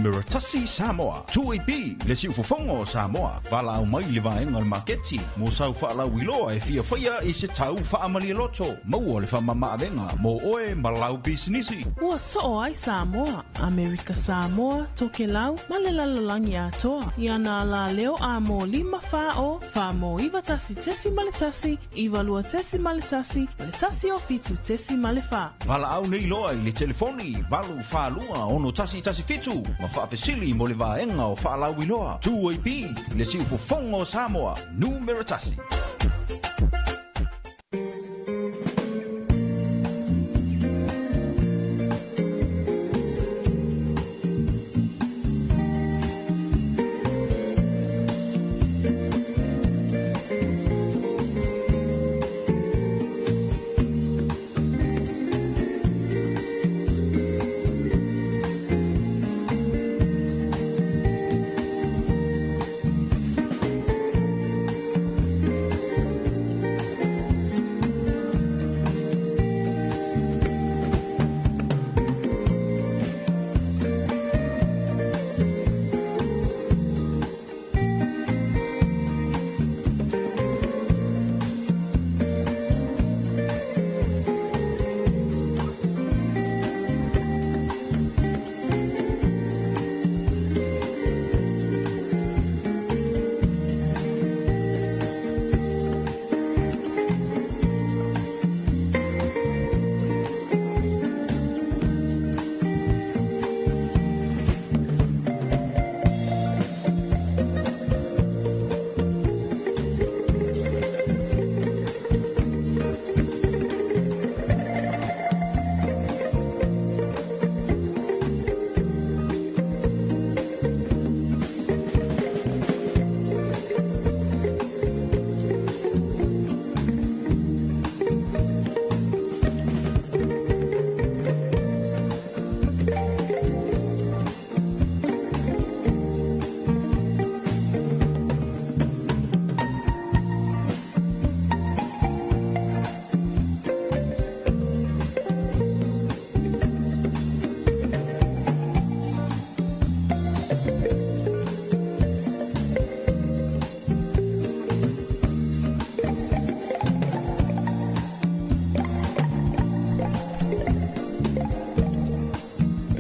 Numera tasi Samoa. 2AP, le siufofoga o Samoa. Valaau mai i le vaega o le maketi mo sau faalauiloa e fia faia i se tau faamalialoto. Maua le faamamaavega mo oe ma lau pisinisi. Ua soo ai Samoa, Amerika Samoa, Tokelau ma le lalolagi atoa i ana alaleo a mo 5 4 0 4 mo 91.1, 92.1 ma le 107.4. Valaau nei loa i le telefoni 842 6117 ma faafesili mo le vaega o faalauiloa. 2AP, le siufofoga o Samoa, numera tasi.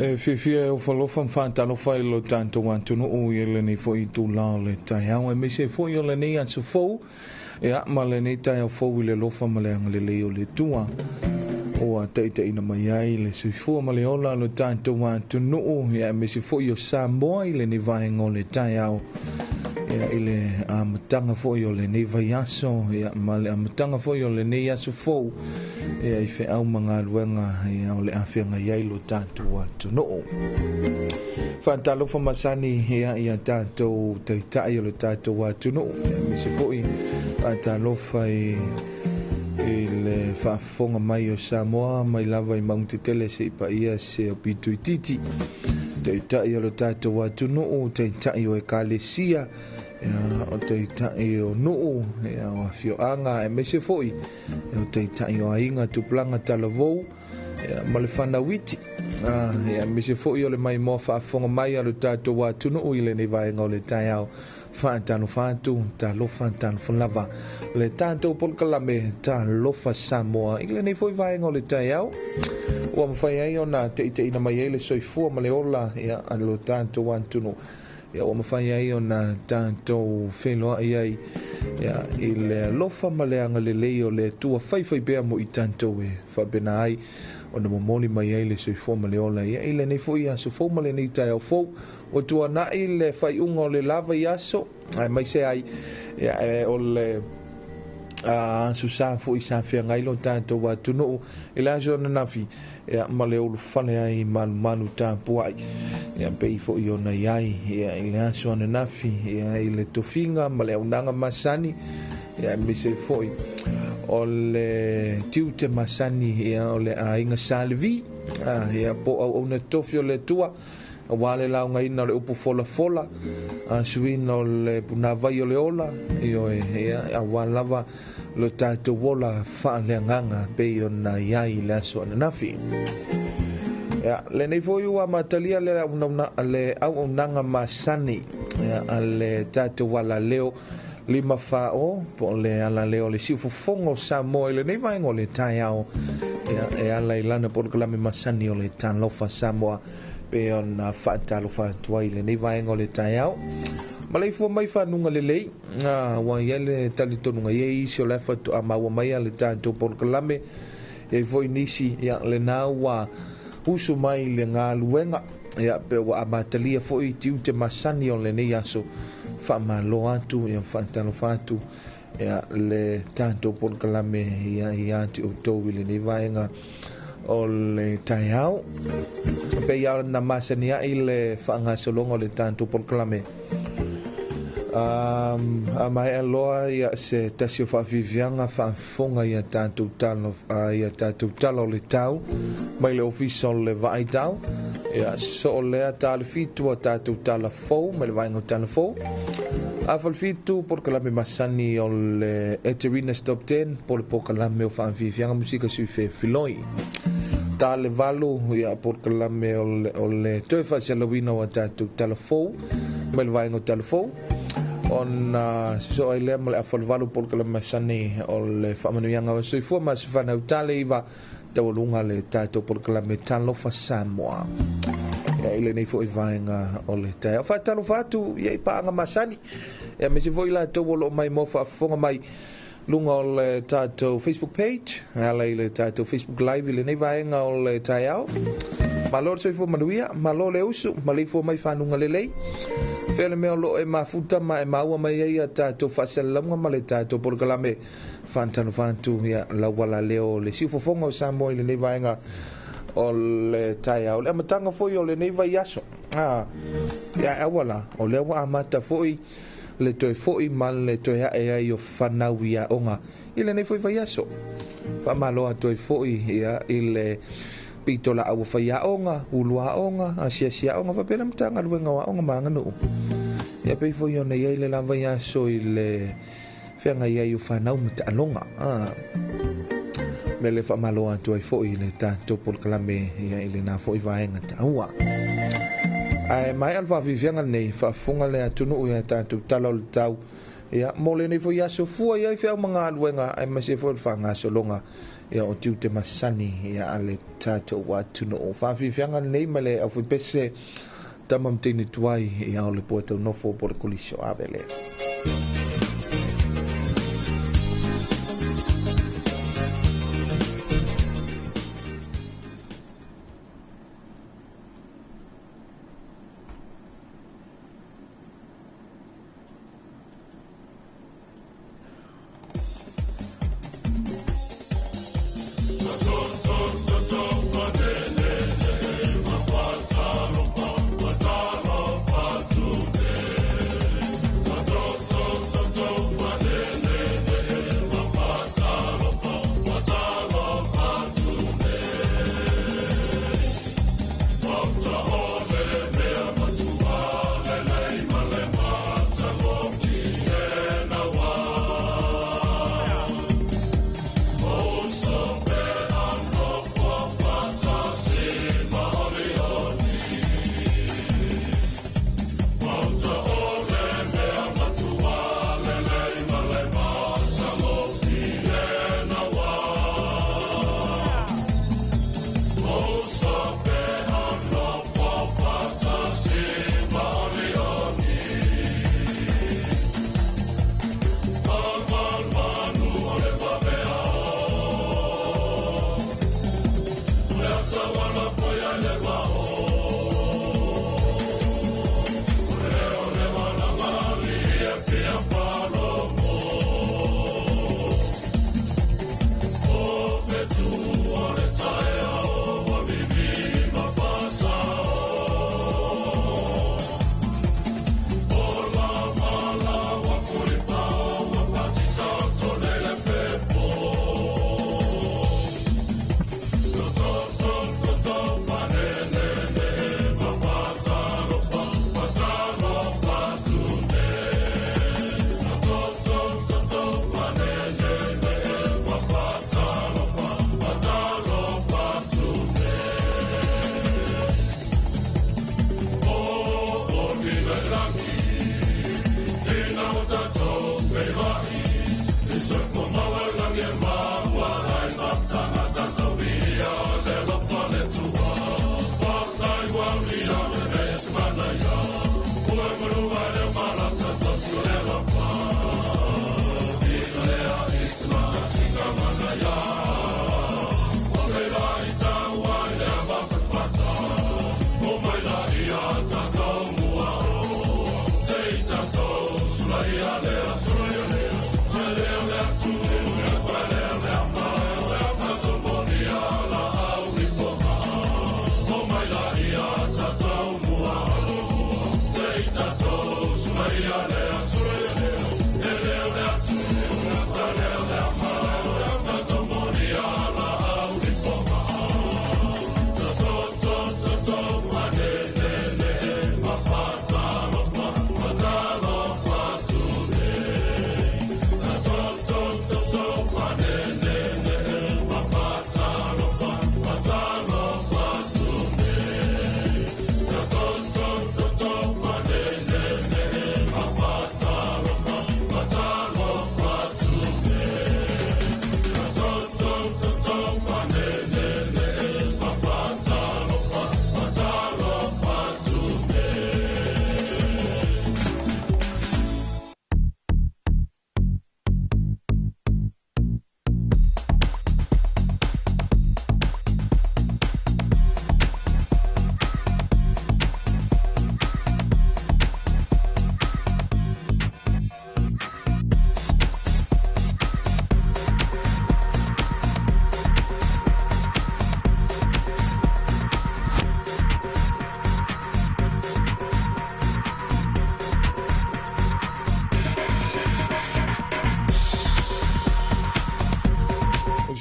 E fiafia e ofalofa ma faatalofa i lo tatou atunuu i lenei foi itulā o le taeao, aemaise foi o lenei aso fou, ia ma lenei taeao fou i le alofa ma le agalelei o le Atua ua taitaiina mai ai le soifua ma le ola o lo tatou atunuu, ia aemaise foi o Samoa i lenei vaega o le taeao, ia i le amataga foi o lenei vaiaso, ia ma le amataga foi o lenei aso fou, ia i feau ma galuega, ia o le afeagai ai lo tatou atunuu. Faatalofa masani ia ia tatou taitai o le tatou atunuu, aemaise foi faatalofa i le faafofoga mai o Samoa mai lava i mauga tetele seia paia se aupito itiiti, taitai o le tatou atunuu, taitai o ekalesia, ia, o taitai o nuu, ia, o afioaga, aemaise foi ia, o taitai o aiga, tupulaga talavou, ia, ma le fanauiti, ia, aemaise foi o le maimoa faafofoga mai a le tatou atunuu i lenei vaega o le taeao. Faatalofa atu, talofa, talofa lava le tatou polokalame Talofa Samoa i lenei foi vaega o le taeao ua mafai ai ona taitaiina mai ai le soifua ma le ola, ia, a lo tatou atunuu, ia, ua mafai ai ona tatou feloai ai, ia, i le alofa ma le agalelei o le Atua faifaipea mo i tatou e faapena ai ona momoli mai ai le soifua ma le ola, ia, i lenei foi aso fou ma lenei taeao fou. Ua tuanai le faaiuga o le lava i aso, aemaise ai, ia, o le aso sa foi sa feagai lo tatou atunuu i le aso ananafi, ia, ma le ulufale ai malumalu tapuai, ia, pei foi ona i ai, ia, i le aso ananafi, ia, i le tofiga ma le aunaga masani, ia, aemaise foi o le tiute masani, ia, o le aiga Sa Levi, ia, po o auauna tofi o le Atua, aua le laugaina o le upu folafola, suiina o le punavai o le ola, ioe, ia, aua lava lo tatou ola faaleagaga pei ona i ai i le aso ananafi. Ia, lenei foi ua amatalia le le auaunaga masani ia, a le tatou alaleo 5 4 po o le alaleo o le siufofoga o Samoa i lenei vaega o le taeao ia, e ala i lana polokalame masani o le Talofa Samoa pe ona faatalofa atu ai i lenei vaega o le taeao. Maleifua mai fanuga lelei, ua i ai le talitonuga i ai isi o le faatoa maua mai a le tatou polokalame, iai foi nisi ia lena ua usu mai le galuega ia pe ua amatalia foi tiute masani o lenei aso. Faamalo atu ia, faatalofa atu ia le tatou polokalame ia ia te outou i lenei vaega o le taeao. Pe ia na masani ai le faagasologa o le tatou polokalame a maea loa ia se tasi o faafiafiaga faafofoga ia tatou tala ia tatou tala o le tau mai le ofisa o le vaai tau ia so o lea ta le 7 a tatou tala fou mai le vaega o tala fou a fa le 7 polokalame masani o le Eterina Stop 10 po le polokalame o faafiafiaga musika sui filoi ta le 8 ia polokalame o le toe faasalauina o tatou tala fou mai le vaega o tala fou ona so ai lea ma le afa le 8 polokalame masani o le faamanuiaga o soifua ma se fanau tale 9 taualuga le tatou polokalame Talofa Samoa ia i lenei foi vaega o le taeao. Faatalofa atu ia i paaga masani ia me se foi latou o loo mai mo faafofoga mai luga o le tatou Facebook page ala i le tatou Facebook Live i lenei vaega o le taeao. Malo le soifua manuia, malo le usu, maleifua mai fanuga lelei. Fea le mea o loo e mafuta ma e maua mai ai a tatou faasalalauga ma le tatou polokalame. Faatalofa atu ia lauala leo le siufofoga o Samoa i lenei vaega o le taeao. Le amataga foi o lenei vaiaso. Ia aua o lea ua amata foi le toe foi ma le toe ae ai o fanau i aoga i lenei foi vaiaso. Faamalo atu ai foi ia i le pito la ua fai aoga, ulu aoga, asiasi aoga, faapea le Matagaluega o Aoga ma Aganuu. Ia pei foi ona i ai le la vaiaso i le feagai ai o fanau ma taaloga. Me le faamalo atu ai foi i le tatou polokalame ia i lena foi vaega taua. Ae mai al faafiafiaga lenei faafofoga le atunuu ia tatou tala o le tau ia mo lenei foi aso fua i ai feau ma galuega aemaise foi le faagasologa ia o tiute masani ia a le tatou atunuu. Faafiafiaga lenei ma le aufaipese tama ma teine tuai ia o le poe taunofo po le kolisio avele.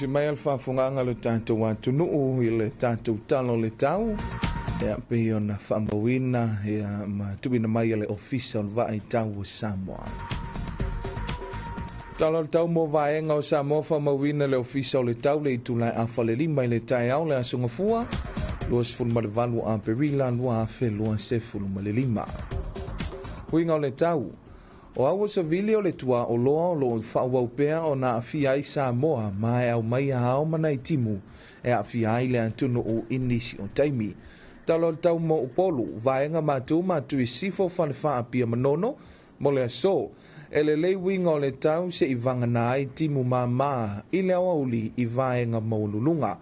mai a le faafofogaaga a lo tatou atunuu i le tatou tala o le tau, ia pei ona faamauina ia ma tuuina mai e le Ofisa o le Vaai Tau o Samoa. Tala o le tau mo vaega o Samoa faamauina le Ofisa o le Tau le itula e 4:30 i le taeao le Aso Gafua 28 Aperila 2025. Uiga o le tau. O au o savili o le tuaoloa o loo faaauau pea ona aafia ai Samoa ma e aumaia ao ma nai timu e aafia ai le atunuu i nisi o taimi. Tala o le tau mo Upolu, vaega Matu ma Tuisifo Falefa Apia Manono mo le aso. E lelei uiga o le tau se'i vagana ai timu māmā i le aoauli i vaega maualuluga.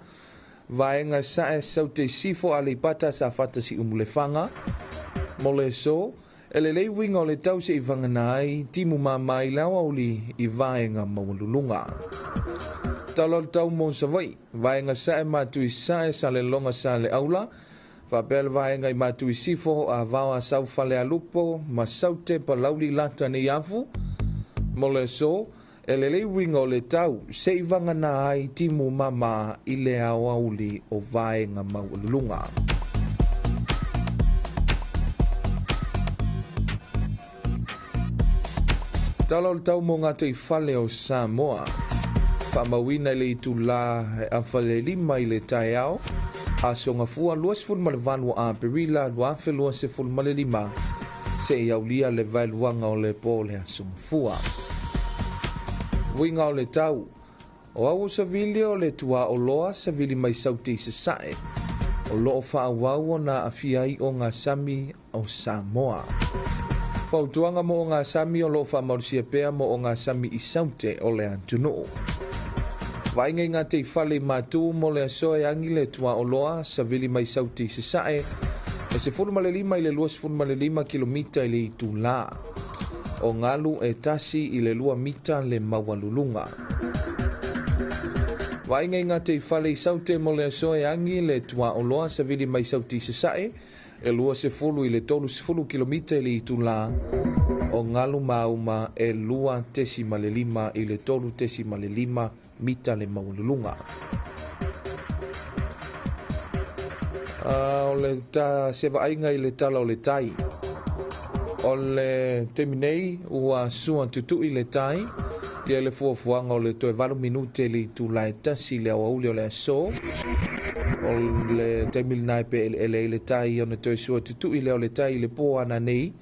Vaega Sa'e Saute Sifo Aleipata Safata Siumu-le-Faga mo le aso. E lelei uiga o le tau se'i vagana ai timu māmā i le aoauli i vaega maualuluga. Tala o le tau mo Savaii, vaega Sa'e Matu i Sa'e Saleloga Saleaula, faapea le vaega i Matu i Sifo, Avao Asau Falealupo ma Saute Palauli Lata Neiafu mo le aso. E lelei uiga o le tau se'i vagana ai timu māmā i le aoauli o vaega maualuluga. Tala o le tau mo gataifale o Samoa. Faamauina i le itulā e 4:30 i le taeao, Aso Gafua 28 Aperila 2025, seia aulia le vaeluaga o le po o le Aso Gafua. Uiga o le tau. O au o savili o le tuaoloa savili mai Saute i Sasae. O loo faaauau ona aafia ai ogasami o Samoa. Fautuaga mo ogasami o loo faamalosia pea mo ogasami i Saute o le atunuu. Vaaiga i gataifale i Matu mo le aso e agi le tuaoloa savili mai Saute i Sasae e 15 i le 25 kilomita i le itulā. O galu e 1 i le 2 mita le maualuluga. Vaaiga i gataifale i Saute mo le aso e agi le tuaoloa savili mai Saute i Sasae e 20 i le 30 kilomita i le itulā. O galu mauma e 2.5 i le 3.5 mita le maualuluga. O le ta se vaaiga i le tala o le tai. O le taimi nei ua sua tutu'i le tai ia le fuafuaga o le toe 8 minute i le itula e 1 i le aoauli o le aso. O le taimi lena e pe'ele'ele ai le tai ona toe sua tutu'i lea o le tai i le po ananei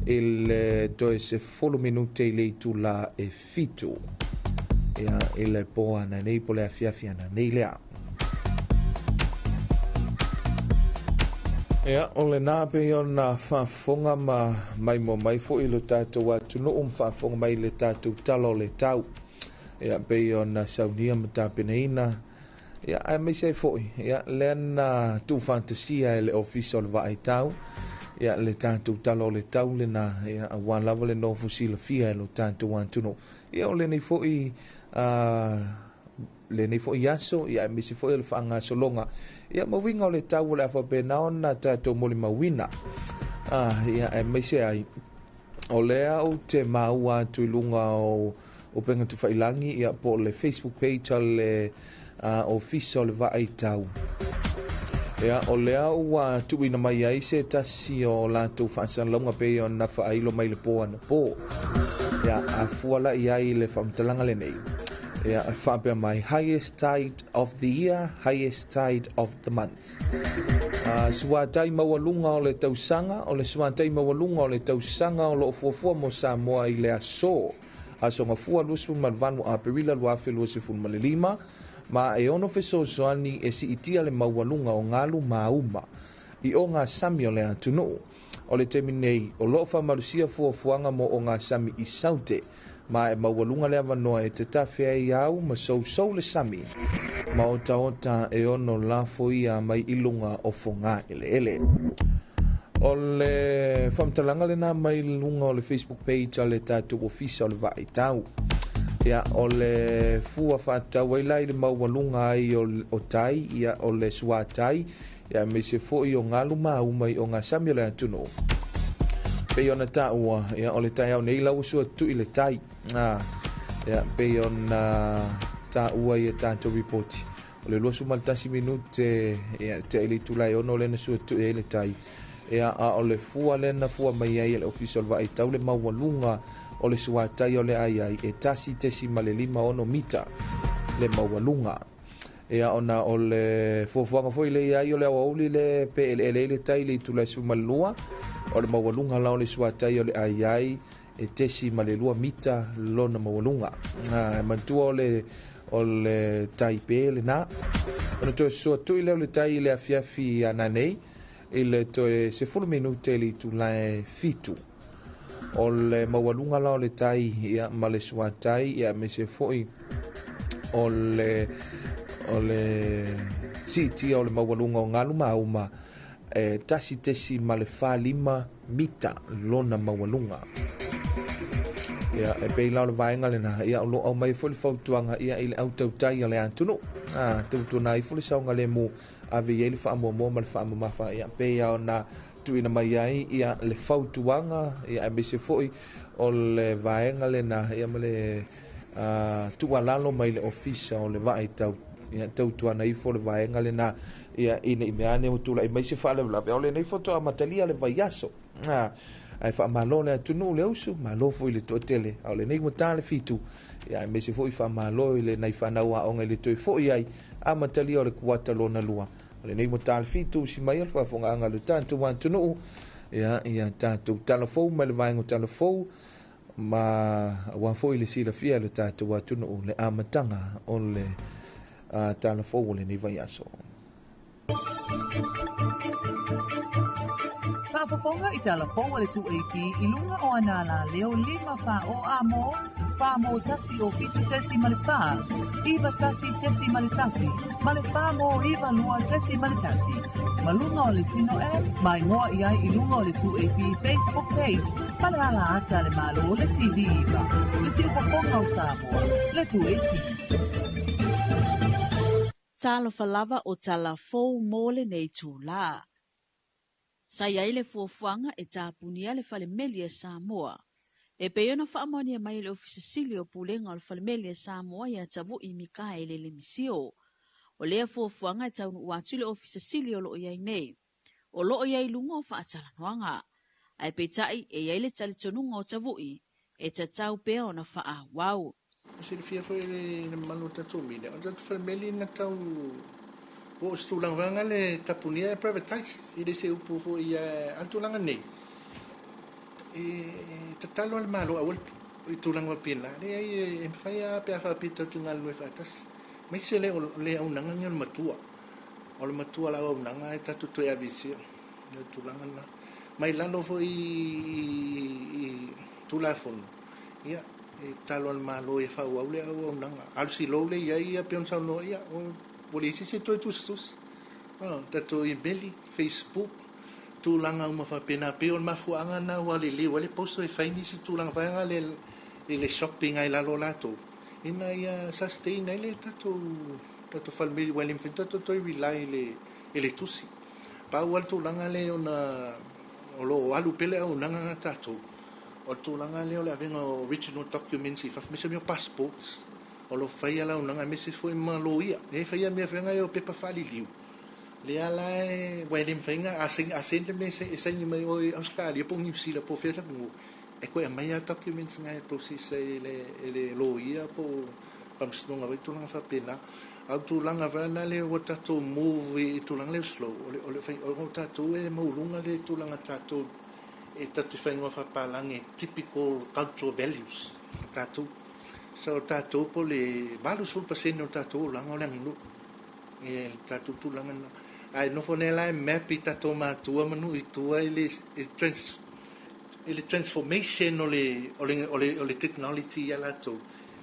i le toe 10 minute i le itula e 7 ia i le po ananei po le afiafi ananei lea. Ia, o lenā pei ona faafofoga ma maimoa mai foi lo tatou atunuu ma faafofoga mai i le tatou tala o le tau. Ia, pei ona saunia ma tapenaina, ia, aemaise ai foi, ia, lea na tuufaatasia e le Ofisa o le Vaai Tau, ia, le tatou tala o le tau lenā, ia, aua lava le nofo silafia e lo tatou atunuu. Ia, o lenei foi, lenei foi aso, ia, aemaise foi o le faagasologa, ia, ma uiga o le tau o le a faapena ona tatou molimauina. Ia, aemaise ai, o lea ou te maua atu i luga o upega tafailagi, ia, po o le Facebook page a le Ofisa o le Vaai Tau. Ia, o lea ua tuuina mai ai se tasi o latou faasalalauga pei ona faailo mai le po anapo. Ia, a fua la i ai le faamatalaga lenei. Ia, e faapea mai, highest tide of the year, highest tide of the month. Suatai maualuga o le tausaga, o le suatai maualuga o le tausaga o loo fuafua mo Samoa i le aso. Aso Gafua 28 Aperila 2025, ma e ono fesoasoani e siitia le maualuga o galu mauma i ogasami o le atunuu. O le taimi nei, o loo faamalosia fuafuaga mo ogasami i Saute, ma e maualuga le avanoa e tatafe ai au ma sousou le sami, ma otaota e ono lafoia mai i luga o fogaeleele. O le faamatalaga lenā mai luga o le Facebook page a le tatou Ofisa o le Vaai Tau. Ia, o le fua faatatau ai la i le maualuga ai o tai, ia, o le suatai, ia, aemaise foi o galu mauma i ogasami o le atunuu. Pei ona taua, ia, o le taeao nei la ua sua tutu'i le tai. Ia, pei ona taua i a tatou lipoti. O le 21 minute ia tea i le itula e 6 lea na suatui ai le tai. Ia, a o le fua lea na fua mai ai e le Ofisa o le Vaai Tau le maualuga o le suatai o le ai e 1.56 mita le maualuga. Ia, ona o le fuafuaga foi le iai o le aoauli le pe eleele ai le tai i le itula e 12, o le maualuga la o le suatai o le ai e 0.2 mita lona maualuga. E manatua o le tai pe lena. Ona toe suatui lea o le tai i le afiafi ananei i le toe 10 minute i le itula e 7. O le maualuga la o le tai ia, ma le suatai ia, aemaise foi o le siitia o le maualuga o galu mauma e 1.45 mita lona maualuga. Ia, e pei la o le vaega lena, ia, o lo o aumai foi le fautuaga ia i le autautai a le atunuu. Tautuana ai foi le saogalemu ave i ai le faamuamua ma le faamamafa, ia, pei ona tuuina mai ai ia le fautuaga, ia, aemaise foi o le vaega lena, ia, ma le tuualalo mai le Ofisa o le Vaai Tau, ia, tautuana ifo le vaega lena, ia, ina i mea ane ua tulai mai se faalavelave. O lenei faatoa amatalia le vaiaso. Ae faamalo le atunuu le usu, malo foi le toatele. A o lenei ua ta le 7, ia, aemaise foi faamalo i le nai fanau aoga i le toe foi ai amatalia o le kuata lona lua. O lenei ua ta le 7, si mai o le faafogaaga le tatou atunuu, ia, ia tatou talafou mai le vaega o talafou, ma aua foi le silafia le tatou atunuu le amataga o le talafou o lenei vaiaso. Faafofoga i talafou a le 2AP i luga o ana la leo 5 fa o a mo, fa mo tasi o fitu tesi ma le fa, iva tasi tesi ma le tasi, ma le fa mo iva lua tesi ma le tasi. Malunga o le sino e, mai ngoa i ai i lunga o le 2AP Facebook page, ma le ala ata le malo le TV iva. Le siufofoga o Samoa, le 2AP. Talofa lava o talafou mo lenei tula. Sa iai le fuafuaga e tapunia le falemeli a Samoa. E pei ona faamaonia mai e le Ofisa Sili o Pulega o le Falemeli a Samoa ia Tavu'i Mikaele Lemisio. O lea fuafuaga e taunuu atu i le Ofisa Sili o loo iai nei. O loo iai luga o faatalanoaga. Ae peitai e iai le talitonuga o Tavu'i e tatau pea ona faaauau. O silafia foi le mamalu o tatou media, o le tatou falemeli na tau ua o se tulaga vaega le tapunia e privatize, e le se upu foi a le tulaga nei. E tatalo a le Malo aua le tulaga faapena, leai e mafai lava pe a faapea tatou te galulue faatasi. Aemaise le le auaunaga nei o le matua. O le matua la auaunaga e tatou toe aveesea le tulaga lena. Mai lalo foi i Tulafono, ia, e tatalo a le Malo e faaauau le auaunaga. Alu silou le iai ia pei ona saunoa, ia, ua leai se isi e toe tusitusi. Tatou email, Facebook, tulaga uma faapena, pei o le mafuaaga na ua leleu ai le poso e fai nisi tulaga vaega le i le shopping ai lalo latou, ina ia sustain ai le tatou falemeli, ua le mafai ona tatou toe rely i le tusi. Pau lava le tulaga lea ona o lo o alu pea le auaunaga na tatou, o le tulaga lea o le avega o original documents i fafo, aemaise mea o passports, o lo o faia le auaunaga, aemaise foi ma loia. E faia mea foi o pepa faaliliu, lea la e ua e le mafai ona a send le mea e saini mai oe i Australia po o Niu Sila po o fea se atunuu, e toe aumai lava documents na e process ai e le loia po o faamasinoga foi tulaga faapena. A o tulaga foi na lea ua tatou move i tulaga lea slow, o tatou e maualuga le tulaga tatou e tatou te faigua faapalagi typical cultural values a tatou. So tatou po le 80% o tatou olaga o le aganuu e le tatou tulaga na. Ae nofo nei la e map i tatou matua ma nuu i tua i le transformation o le technology ia latou.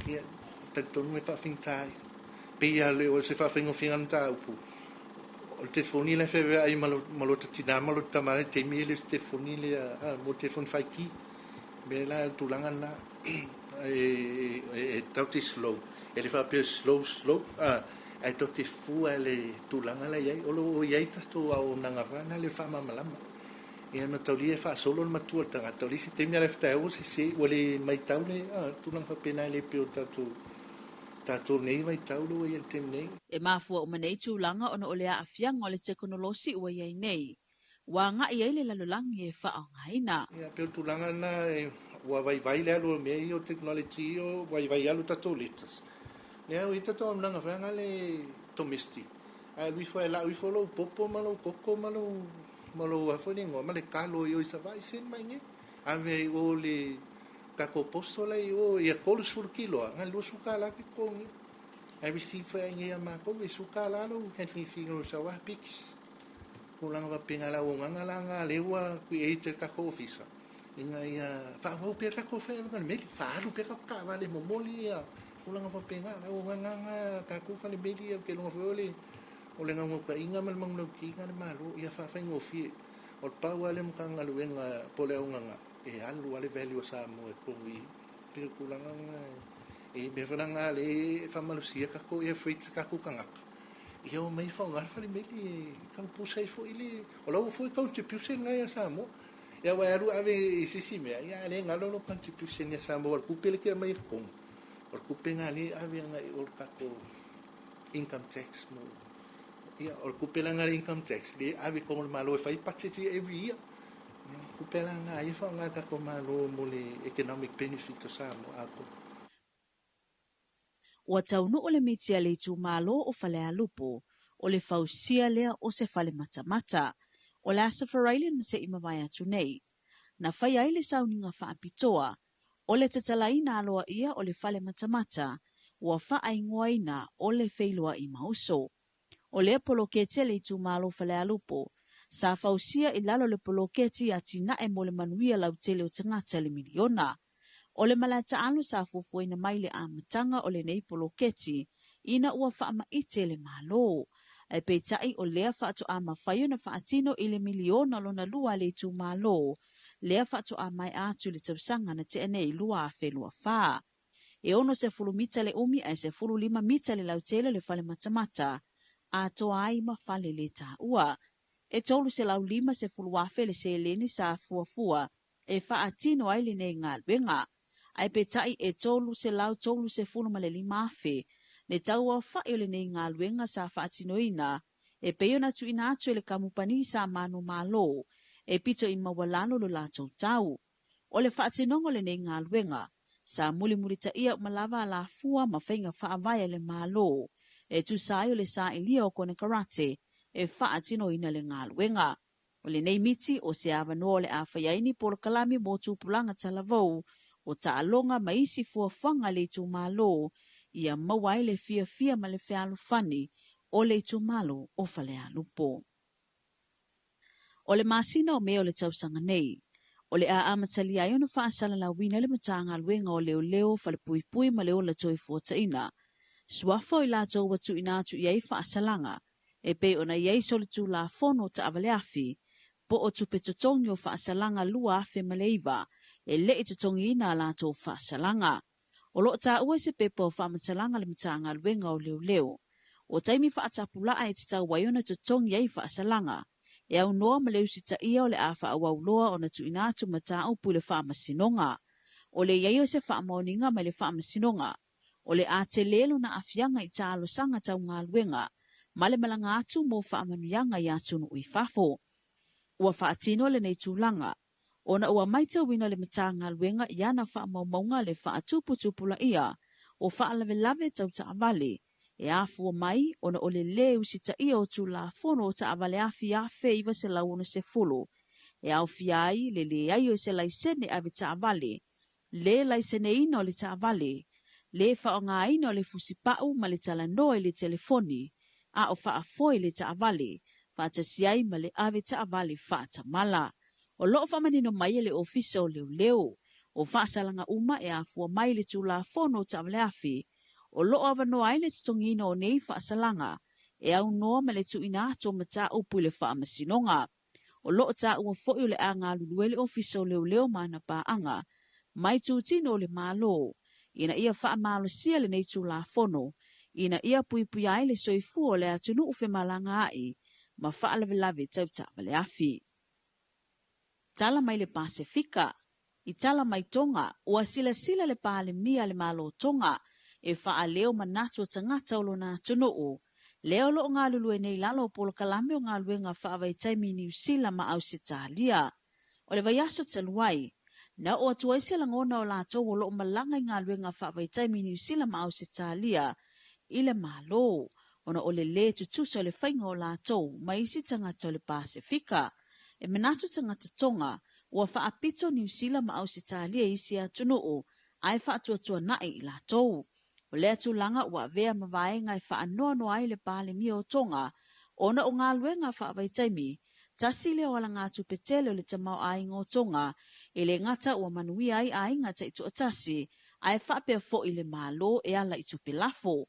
Ia, talitonu e faafaigata ai. Pei lava o se faafaigofieina o le mataupu. O le telefoni la e feaveai ma lo tina ma lo tama le taimi e le o se telefoni lea, mo telefoni faiki. Mea la le tulaga lena e tau te slow. E le faapea slow slow, ae tau te fua le tulaga la iai. O lo o iai tatou auaunaga foi na le faamalamalama. Ia mataulia e faasolo le matua o le tagata. O le isi taimi ala e fetaea ua sese, ua le matau le tulaga faapena e le pei o tatou Tatou nei vaitau le ua i ai i le taimi nei. E mafua uma nei tulaga ona o le aafiaga o le tekonolosi ua i ai nei, ua agai ai le lalolagi e faaaogaina. Ia, pei o le tulaga lena ua vaivai le alu o mea ia o technology ia, ua vaivai alu tatou letters. Lea ua i ai tatou auaunaga foi lea le domestic, ae alu ifo e lau ifo lou popo ma lou koko ma lou ma lou a foi le igoa ma le talo i o i Savaii send mai nei. Ave ai i o le tatou postal la i o ia 30 kilo a, na o le $20 ke totogi. Ae receive foi ai nei ia matou e $10 lou handling fee no sau a piki. Tulaga faapena le auaunaga la na lea ua create e le tatou ofisa ina ia faaauau pea tatou faigaluega i le meli, faaalu pea tatou taavale momoli ia tulaga faapena. Le auaunaga na a tatou fale meli ia ou te iloga foi o le o le naunautaiga ma le manulauti a le Malo ia faafaigofie. O le pau lava lea o le Matagaluega po o le auaunaga e alu lava le value a Samoa i totonu i i. Pei o le tulaga lena e i ai mea foi la na lea e faamalosia tatou air freight a tatou tagata ia omai e faaaoga le fale meli e tau pusa ai foi le o la ua foi contribution lena ia Samoa. Ia aua e alu ave i se isi mea, ia a o lea e galo lau contribution ia Samoa o le tupe lea e te aumai i totonu, o le tupe lena lea e ave agai i o i le tatou income tax mo ia o le tupe la lena le income tax lea e ave i totonu o le Malo e fai budget ia every year. Ia o le tupe la lena ia e faaaoga e le tatou Malo mo le economic benefit o Samoa atoa. Ua taunuu le miti a le itumalo o Falealupo, o le fausia lea o se fale matamata. O le Aso Faraile na se i mavae atu nei, na faia ai le sauniga faapitoa, o le tatalaina aloaia o le fale matamata ua faaigoaina o le Feiloai Mauso. O lea poloketi a le itumalo o Falealupo, sa fausia i lalo o le poloketi Atinae mo le Manuia Lautele o Tagata i le Miliona. O le malae taalo sa fuafuaina mai le amataga o lenei poloketi ina ua faamaite le Malo. Ae peitai o lea faatoa mafai ona faatino i le miliona lona lua a le itumalo, lea faatoa maea atu i le tausaga na tea nei 2024. E 60 mita le umi ae 15 mita le lautele o le fale matamata, atoa ai ma fale le taua. E 350,000 le seleni sa fuafua e faatino ai lenei galuega, ae peitai e 335,000 le tauaofai o lenei galuega sa faatinoina e pei ona tuuina atu e le kamupani sa manumalo e pito i maualalo lo latou tau. O le faatinoga o lenei galuega, sa mulimulitaia uma lava alafua ma faiga faavae a le Malo e tusa ai o le sailia o konekarate e faatinoina le galuega. O lenei miti o se avanoa o le a fai ai ni polokalame mo tupulaga talavou o taaloga ma isi fuafuaga a le itumalo ia maua ai le fiafia ma le fealofani o le itumalo o Falealupo. O le masina o Me o le tausaga nei, o le a amatalia ai ona faasalalauina le Matagaluega o Leoleo, Falepuipui ma le Ola Toefuataiga, suafa o i latou ua tuuina atu i ai faasalaga e pei ona i ai solitulafono taavaleafi po o tupe totogi o faasalaga 2009 e le i totogiina a latou faasalaga. O lo o taua i se pepa o faamatalaga a le Matagaluega o Leoleo, o taimi faatapulaa e tatau ai ona totogi ai faasalaga, e aunoa ma le usitaia o le a faaauau loa ona tuuina atu mataupu i le Faamasinoga. O le i ai o se faamaoniga mai le Faamasinoga, o le a tele lona aafiaga i talosaga tau galuega ma le malaga atu mo faamanuiaga i atunuu i fafo. Ua faatino lenei tulaga ona ua matauina le Matagaluega i ana faamaumauga le faatuputupulaia o faalavelave tau taavale e afua mai ona o le lē usitaia o Tulafono o Taavale Afi 1960 e aofia ai le leai o se laisene ave taavale, le laiseneina o le taavale, le faaaogaina o le fusipau ma le talanoa i le telefoni a o faafoe le taavale, faatasi ai ma le ave taavale faatamala. O lo o faamanino mai e le Ofisa o Leoleo, o faasalaga uma e afua mai i le Tulafono o Taavaleafi, o lo o avanoa ai le totogiina o nei faasalaga e aunoa ma le tuuina atu o mataupu i le Faamasinoga. O lo o taua foi o le a galulue le Ofisa o Leoleo ma ana paaga mai itutino o le Malo ina ia faamalosia lenei Tulafono ina ia puipuia ai le soifua o le atunuu femalagaai ma faalavelave tau taavaleafi. Tala mai le Pasefika. I tala mai Tonga, ua silasila le Palemia a le Malo o Tonga e faaleo manatu o tagata o lona atunuu. Lea o loo galulue nei i lalo o polokalame o galuega faavaitaimi i Niu Sila ma Ausetalia. O le vaiaso talu ai, na oo atu ai se lagona o latou o loo malaga i galuega faavaitaimi i Niu Sila ma Ausetalia i le Malo, ona o le lē tutusa o le faiga o latou ma isi tagata o le Pasefika. E manatu tagata Tonga ua faapito Niu Sila ma Ausetalia i isi atunuu ae faatuatuana'i i latou. O lea tulaga ua avea ma vaega e faanoanoa ai le Palemia o Tonga ona o galuega faavaitaimi, tasi lea o alagatupe tele o le tamaoaiga o Tonga, e le gata ua manuia ai aiga taitoatasi, ae faapea foi le Malo e ala i tupe lafo.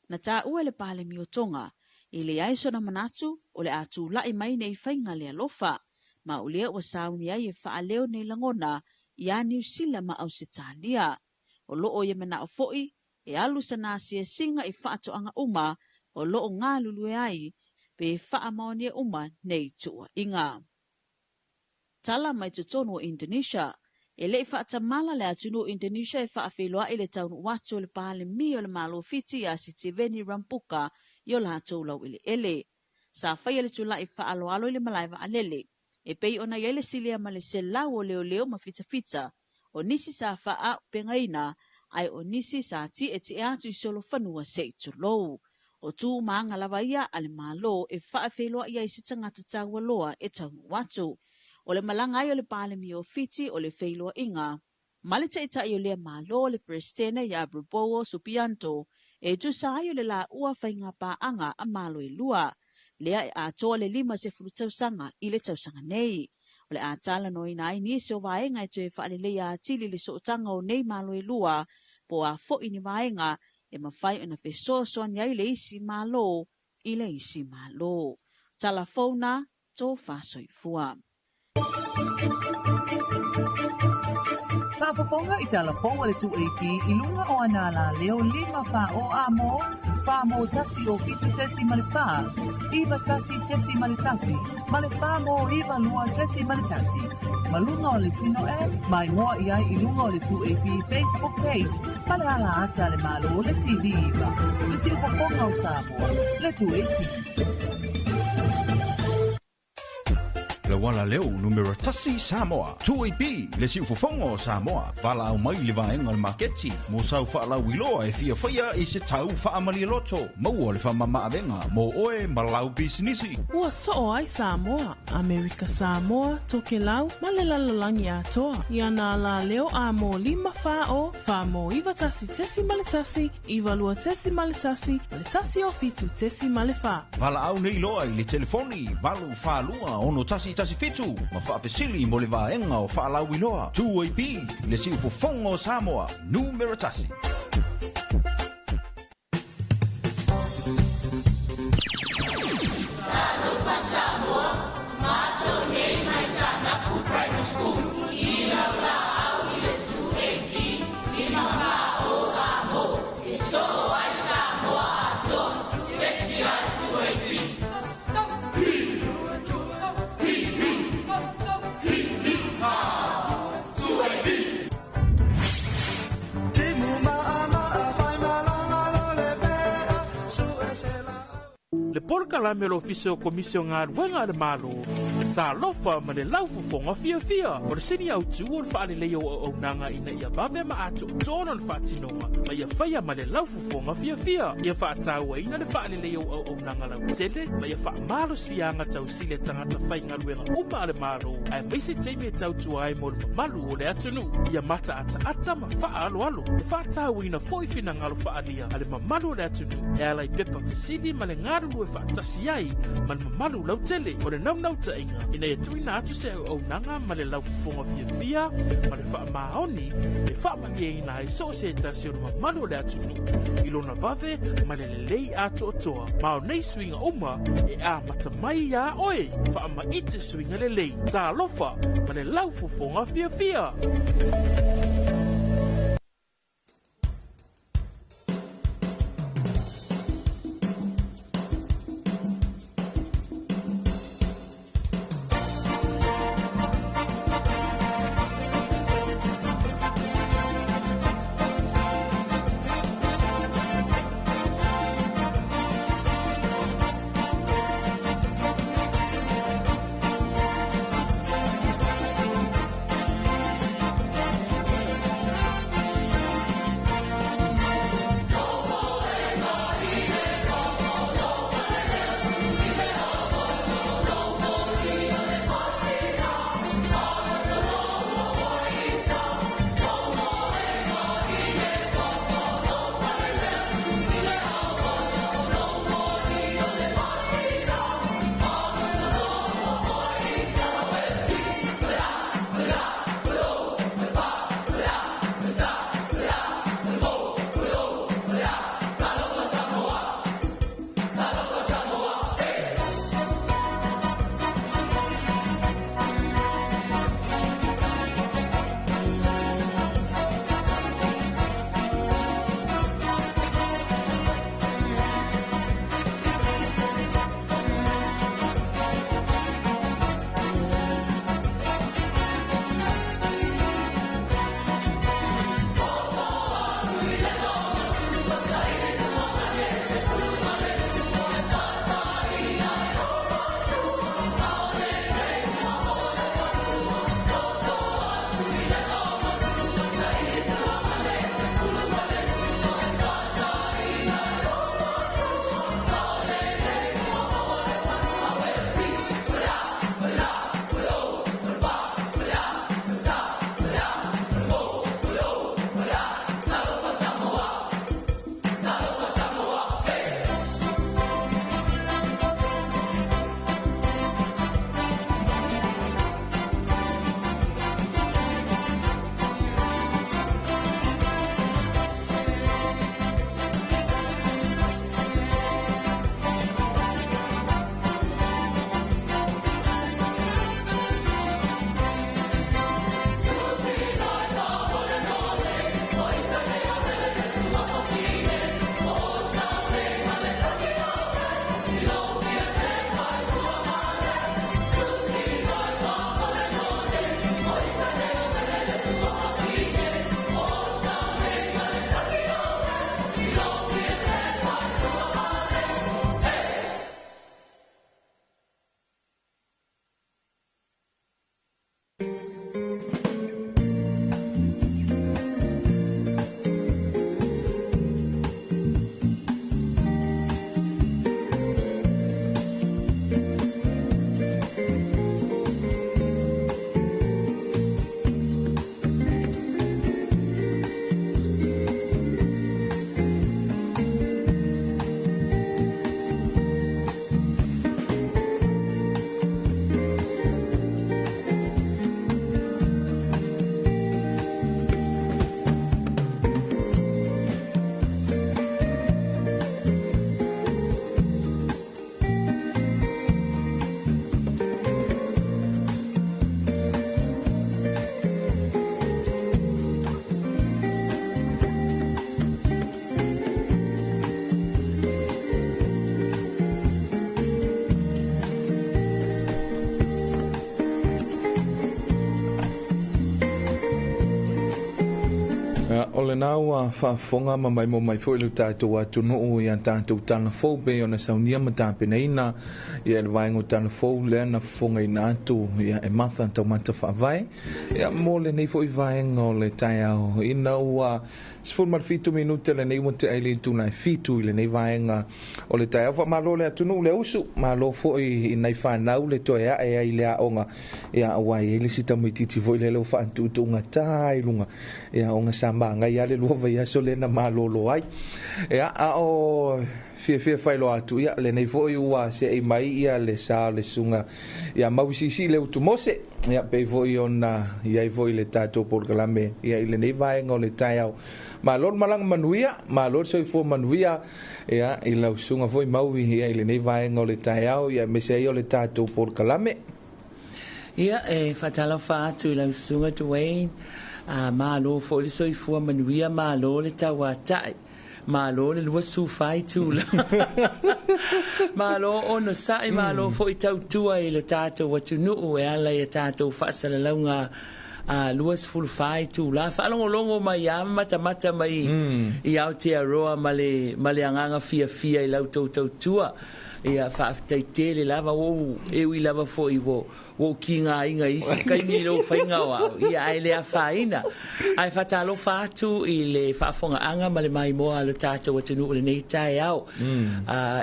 Na taua e le Palemia o Tonga, e leai sona manatu o le a tulai mai nei faiga le alofa, ma o lea ua sauni ai e faaleo nei lagona iā Niu Sila ma Ausetalia. O loo ia manao foi e alu sana asiasiga i faatoaga uma o loo galulue ai pe faamaonia uma nei tuuaiga. Tala mai totonu o Indonesia. E le i faatamala le atunuu o Indonesia e faafeiloai le taunuu atu o le Palemia o le Malo o Fiti ia Sitiveni Rambuka i o latou laueleele. Sa faia le tulai faaaloalo i le malae vaalele, e pei ona i ai le silia ma le 100 o leoleo ma fitafita, o nisi sa faaaupegaina, ae o nisi sa tietie atu i solofanua se i tulou. O tu ma aga lava ia a le Malo e faafeiloai ai se tagata taualoa e taunuu atu. O le malaga ai o le Palemia o Fiti o le feiloaiga ma le taitai o lea Malo le Peresetene ia Prabowo Subianto e tusa ai o le laua faiga paaga a Malo e lua, lea e atoa le 50 tausaga i le tausaga nei. O le a talanoaina ai nisi o vaega e toe faaleleia atili le sootaga o nei Malo e lua, po o a foi ni vaega e mafai ona fesoasoani ai le isi Malo i le isi Malo. Tala fou na, tofa soifua. Faafofoga i tala fou a le 2AP i luga o ana alaleo 5 4 o A mo, 4 mo 1 o 7.4, 9 1.1, ma le 4 mo 9 2.1. Ma luga o le Sino App, mai moa i ai i luga o le 2AP Facebook page, ma le ala ata a le Malo le TV iva. Le siufofoga o Samoa, le 2AP. Le uala leo numera tasi Samoa. 2AP, le siufofoga o Samoa. Valaau mai i le vaega o le maketi mo sau faalauiloa e fia faia i se tau faamalie loto. Maua le faamamaavega mo oe ma lau pisinisi. Ua soo ai Samoa, Amerika Samoa, Tokelau ma le lalolagi atoa i ana alaleo a mo 5 4 0 4 mo 9 1.1 9 2.1 ma le 1 o 7.4. Valaau nei loa i le telefoni 8 4 2 6 1 7 ma faafesili mo le vaega o faalauiloa. 2AP, le siufofoga o Samoa, numera tasi. Le polokalame o le Ofisa o Komisi o Galuega a le Malo, Talofa ma le laufofoga fiafia. O le sini autu o le faaleleia o auaunaga ina ia vave ma atoatoa lona faatinoga ma ia faia ma le laufofoga fiafia. Ia faatauaina le faaleleia o auaunaga lautele ma ia faamalosiaga tausili a tagata faigaluega uma a le Malo, aemaise taimi e tautua ai mo le mamalu o le atunuu. Ia mataataata ma faaaloalo e faatauaina foi finagalo faaalia a le mamalu o le atunuu e ala i pepa fesili ma le galulue faatasi ai ma le mamalu lautele. O le naunautaiga ina ia tuuina atu se auaunaga ma le laufofoga fiafia ma le faamaoni e faamalieina ai so o se tasi o le mamalu o le atunuu i lona vave ma le lelei atoatoa. Ma o nei suiga uma e amata mai iā oe. Faamaite suiga lelei. Talofa ma le laufofoga fiafia. Ia, o lena ua faafofoga ma maimoa mai foi lo tatou atunuu i a tatou tala fou pei ona saunia ma tapenaina ia le vaega o tala fou lea na fofogaina atu ia e Martha Taumata Faavae ia mo lenei foi vaega o le taeao ina ua 17 minute lenei ua tea i le itula e 7 i lenei vaega o le taeao. Faamalo le atunuu le usu, malo foi i nai fanau le toe ae ai i le aoga ia aua e i ai le isi tamaitiiti foi lea ua faatuutuugatā i luga ia ona sa magai lava le lua vaiaso lea na malolo ai. Ia a o fiafia faailoa atu ia lenei foi ua seei mai ia le sa o le susuga ia Mauisiisii Leutu Mose ia pei foi ona i ai foi le tatou polokalame ia i lenei vaega o le taeao. Malo le malaga manuia, malo le soifua manuia ia i lau susuga foi Maui ia i lenei vaega o le taeao ia aemaise ai o le tatou polokalame. Ia, e faatalofa atu i lau susuga Dwayne, a malo foi le soifua manuia, malo le tauatai, malo le 24 itula. Malo onosai, malo foi tautua i lo tatou atunuu e ala i a tatou faasalalauga a 24 itula. Faalogologo mai a ma matamata mai i Aotearoa ma le agaga fiafia i lau tou tautua. Ia, faafetai tele lava, ua ou e ui lava foi ua ou kigaina i isi taimi i lou faiga o au, ia ae le afaina. Ae faatalofa atu i le faafogaaga ma le maimoa a lo tatou atunuu i lenei taeao.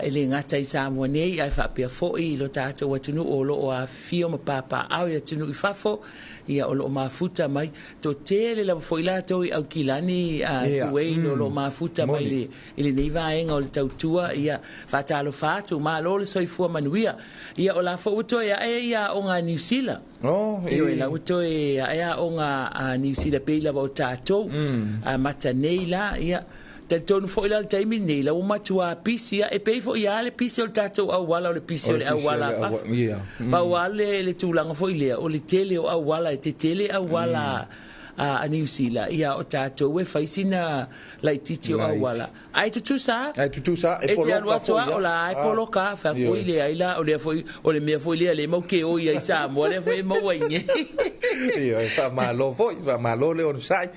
E le gata i Samoa nei, ae faapea foi i lo tatou atunuu o lo o afifio ma papaao i atunuu i fafo, ia o lo o mafuta mai. Toatele lava foi latou i Aukilani, Kuwait, o lo o mafuta mai i lenei vaega o le tautua, ia, faatalofa atu, malo le soifua manuia. Ia, o la foi ua toe ae ia aoga a Niu Sila. Oh, Ioe, la ua toe ae aoga a Niu Sila pei lava o tatou. Amata nei la, ia, talitonu foi la le taimi lenei, la ua matua pisi ae pei foi lava le pisi o le tatou auala, o le pisi o le auala a fafo. Pau lava le tulaga foi lea, o le tele o auala, e tetele auala a Niu Sila, ia o tatou e fai sina laitiiti o auala. Ae tutusa a. Ae tutusa a, e poloka foi. E te alu atu a, o la e poloka a, fai atu, oi leai la, o lea foi, o le mea foi lea lea e mau ke oi ai i Samoa, lea foi e maua i inei. Ioe, faamalo foi, faamalo le onosai.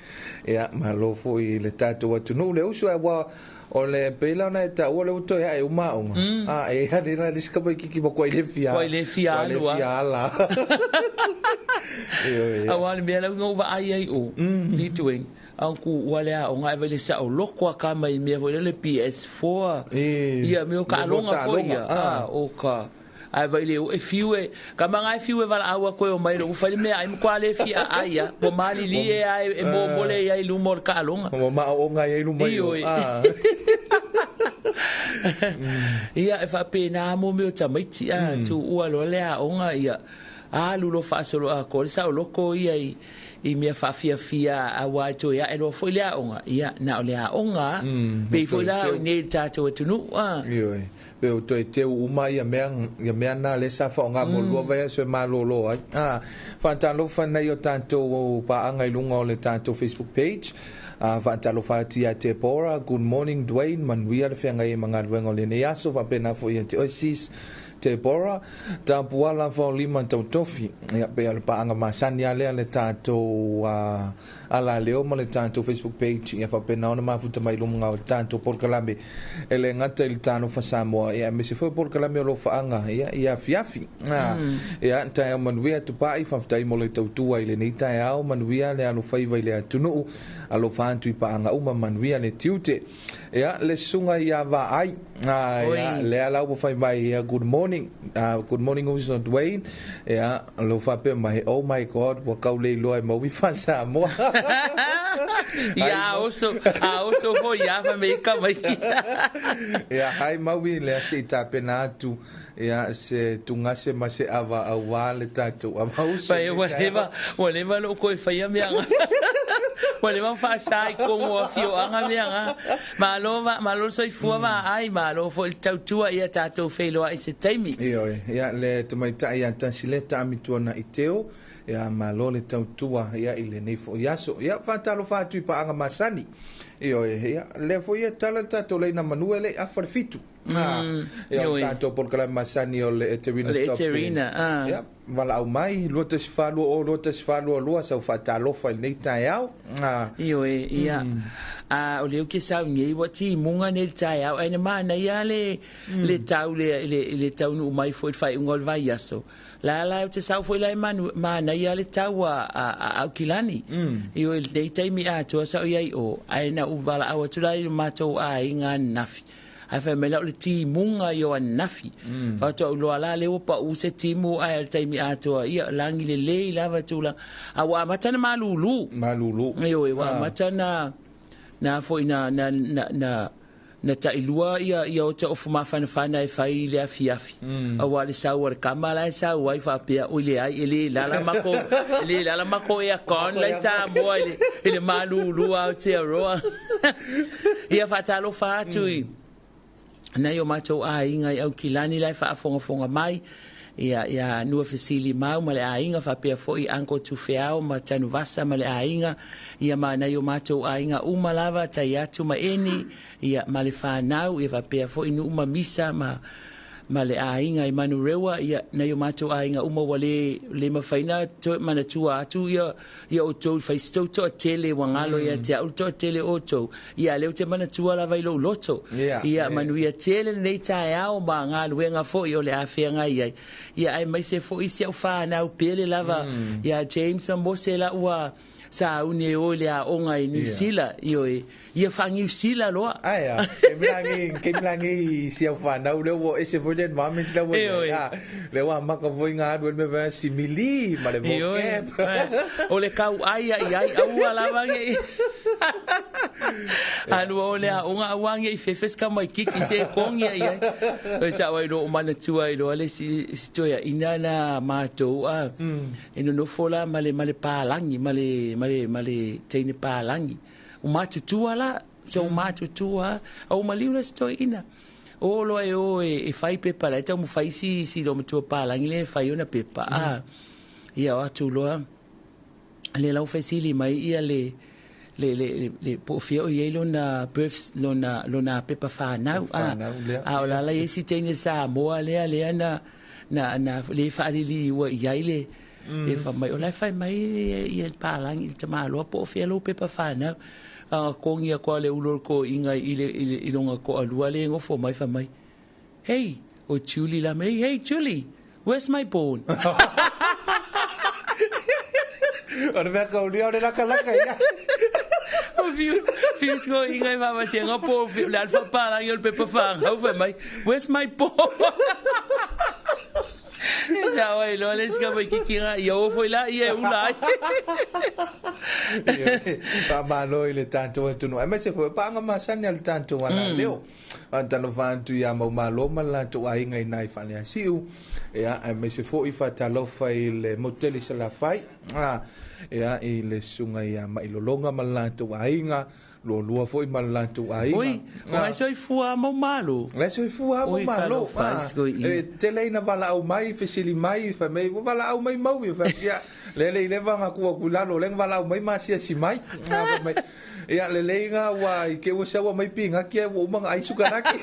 Ia, malo foi i le tatou atunuu le uso, aua o le pei la ona e taua le ua toe ae uma aoga. A e ale la le isi tamaitiiti matua i le fia. Ua i le fia alu a. Fia ala. Ioe. Aua o le mea la na ou vaai ai o, ni Dwayne, a ku ua le aoga e vai le saoloko a ka mai mea foi lele PS4. Ia mea o taaloga foi ia. A o ka ae vai le e fiu e ka manga e fiu e valaau atu e omai lo'u fai le meaai matua le fia aai a ua malilie a e momole ai i luma o le taaloga. Ua maoaoga ai i luma i o. Ia e faapena mo mea o tamaiti a tuua loa le aoga ia alu loa faasolo atoa le saoloko ia i mea faafiafia aua e toe ae loa foi le aoga ia na o le aoga pei foi la o i inei i le tatou atunuu a. Ioe. Pe o toe teu uma ia mea, ia mea na lea sa faaaoga mo le lua vaiaso e malolo ai. A, faatalofa nei o tatou paaga i luga o le tatou Facebook page. A, faatalofa atu ia Deborah, good morning Dwayne, manuia le feagai ai ma galuega o lenei aso, faapena foi ia te oe sis Deborah, Tapuala Faolima Tautofi. Ia, pei o le paaga masani lava lea le tatou alaleo ma le tatou Facebook page ia faapena ona mafuta mai luga o le tatou polokalame e le gata i le Talofa Samoa ia aemaise foi o polokalame o lofaaga ia i afiafi. Ia taeao manuia Tupai, faafetai mo le tautua i lenei taeao, manuia le alofaiva i le atunuu, alofa atu i paaga uma, manuia le tiute. Ia le susuga ia Vaai, ia lea la ua fai mai ia good morning, good morning uso Dwayne, ia lo faapea mai, oh my god, ua kau le iloa e maui faa-Samoa. Ia a oso, a oso foi ia fai mai ka mai. Ia hai maui lea se i tapena atu ia se tugase ma se ava aua le tatou ava uso. Pai ua leva, ua leva lou koe faia mea nga. Ua leva ona faasa i totonu o afioaga mea nga. Malo va, malo le soifua vaai, malo foi le tautua ia tatou feiloai i se taimi. Ioe, ia le tamaitai ia Tasileta Amituana i Teo, ia malo le tautua ia i lenei foi aso. Ia faatalofa atu i paaga masani. Ioe, ia lea foi e tala le tatou laina manu e le i afa le 7. Ia o tatou polokalame masani o le Eterina Stockton. O le Eterina, Ia. valaau mai 214 20 214 22 sau faatalofa i lenei taeao. Ioe, ia. A o lea ou te sau nei ua timuga nei le taeao ae na manaia le le tau le le taunuu mai foi i le faaiuga o le vaiaso. La la ou te sau foi la e manaia le tau a Aukilani. Ioe, lenei taimi atoa sa o i ai o, ae na ou valaau atu la i le matou aiga ananafi. Ae fai mai la o le timuga ia o ananafi. Faatoa ou iloa la lea ua pau se timu ae o le taimi atoa ia lagi lelei lava tulaga. A ua amata na malulu. Malulu. Ioe, ua amata na na foi na na na na na tailua ia ia o te ofu mafanafana e fai i le afiafi. Aua le sau a le kama la e sau ai faapea oi le ai e le lala mako e le lala mako aircon la i Samoa i le malulu Aotearoa. Ia faatalofa atu i nai o matou aiga i Aukilani la e faafogafoga mai. Ia ia Nua Fesili Mau ma le aiga faapea foi Uncle Tufeao ma Tanuvasa ma le aiga. Ia ma nai o matou aiga uma lava tai atu ma Eni ia ma le whanau ia faapea foi Nuu ma Misa ma ma le aiga i Manurewa ia nai o matou aiga uma ua le le mafaina toe manatua atu ia ia outou i fai se tou toatele ua galo ia te au le toatele o outou ia lea ou te manatua lava i lou loto ia manuia tele lenei taeao ma galuega foi o le a feagai ai ia aemaise foi si au whanau pele lava ia James ma Mose la ua sauni e o i le aoga i Niu Sila ioe ia wha-Niu Sila loa. Ae a, ke milangi si au whanau lea ua ese foi le environment la ua Ioe. ia. Lea ua maka foi ngā alu ele mea simili ma le Ioe. vocab. O le kau ai ai ai aua lava nge. Alu o le aoga aua nge i fefes ka mai kiki se kongi ai ai. O sa wai lo o manatua i loa le si si toea ina na mātou a. E nonofo la ma le pālangi, ma le teine pālangi. O matutua la, so o matutua, au maliu la se toeaina. O loa e o e fai pepa la, e tau mawhai si lo matua pālangi le e fai ona pepa. A, ia o atu loa, le lau fesili mai ia le le po fia o iei lona birth, lona pepa whanau. A, Whanau, lea. a o lala i si teine Samoa lea, lea na, na, na, le whaalili ua i ai le, e wha mai, o lai whai mai i e pālangi i le tamaloa po o fia lo pepa whanau. A kongi a koa le ulo ko inga i le, i le, i longa ko alua le ngofo mai wha mai. Hey, o Julie la mai, hey Julie, where's my bone? O le mea kaulia o le laka laka ia. O fiu sko inga i wha se nga po fiu le alfa pālangi o le pepa whanau wha mai, where's my bone? Sa oi lo le ska mai kiki nga ia o foi la ia e ula ai. Pa malo i le tātou atunu. Ai mai se foi paanga masani a le tātou ala leo. Talofa atu ia mau malo ma le latou aiga i nai faaleasiu. Ia, ai mai se foi faatalofa i le motele Salafai. Ia, i le susuga ia Mailologa ma le latou aiga. Lualua foi ma le latou aiga. Oi, o ngai soifua mau malo. Ngai soifua mau Oi, malo. talofa, i siko i. E, tele ina valaau mai, fesili mai, fai mai, ua valaau mai mau, ia, fai, ia, le le i leva ngā kua kulalo, le nga valaau mai masiasi mai. Fai mai, ia, le le inga ua, i ke ua saua mai pinga kia, ua uma nga ai sukaraki.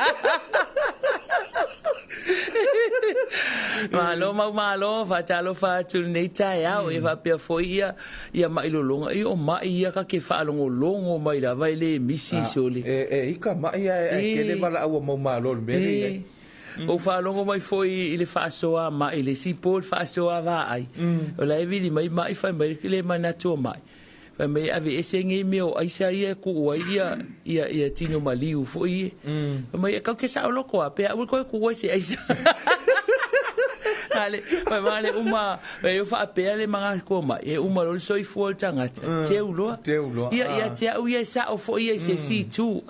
Malo mau malo, faatalofa atu lenei taeao, e faapea foi ia, ia mailologa. I o mai ia ka ke faalogologo mai lava e le misi sole. E, ika mai ia, e, kele valaau mau malo le mea le iai. O faalogo mai foi i le faasoa mai, le sipo le faasoa vaai. O la e vili mai mai fai mai le manatu o mai. Fai mai ave ese ngei mea o aisa ia e kuu ai ia, ia, ia tino maliu foi e. Fai mai, e kau ke sao loko a, pea ua koe kuu ai se aisa. Ale, fai mai le uma, e o faapea le manga koa mai, e uma lo le soifua le tagata. Teu loa. Teu loa. Ia, ia te au ia e sao foi ia i se si tu.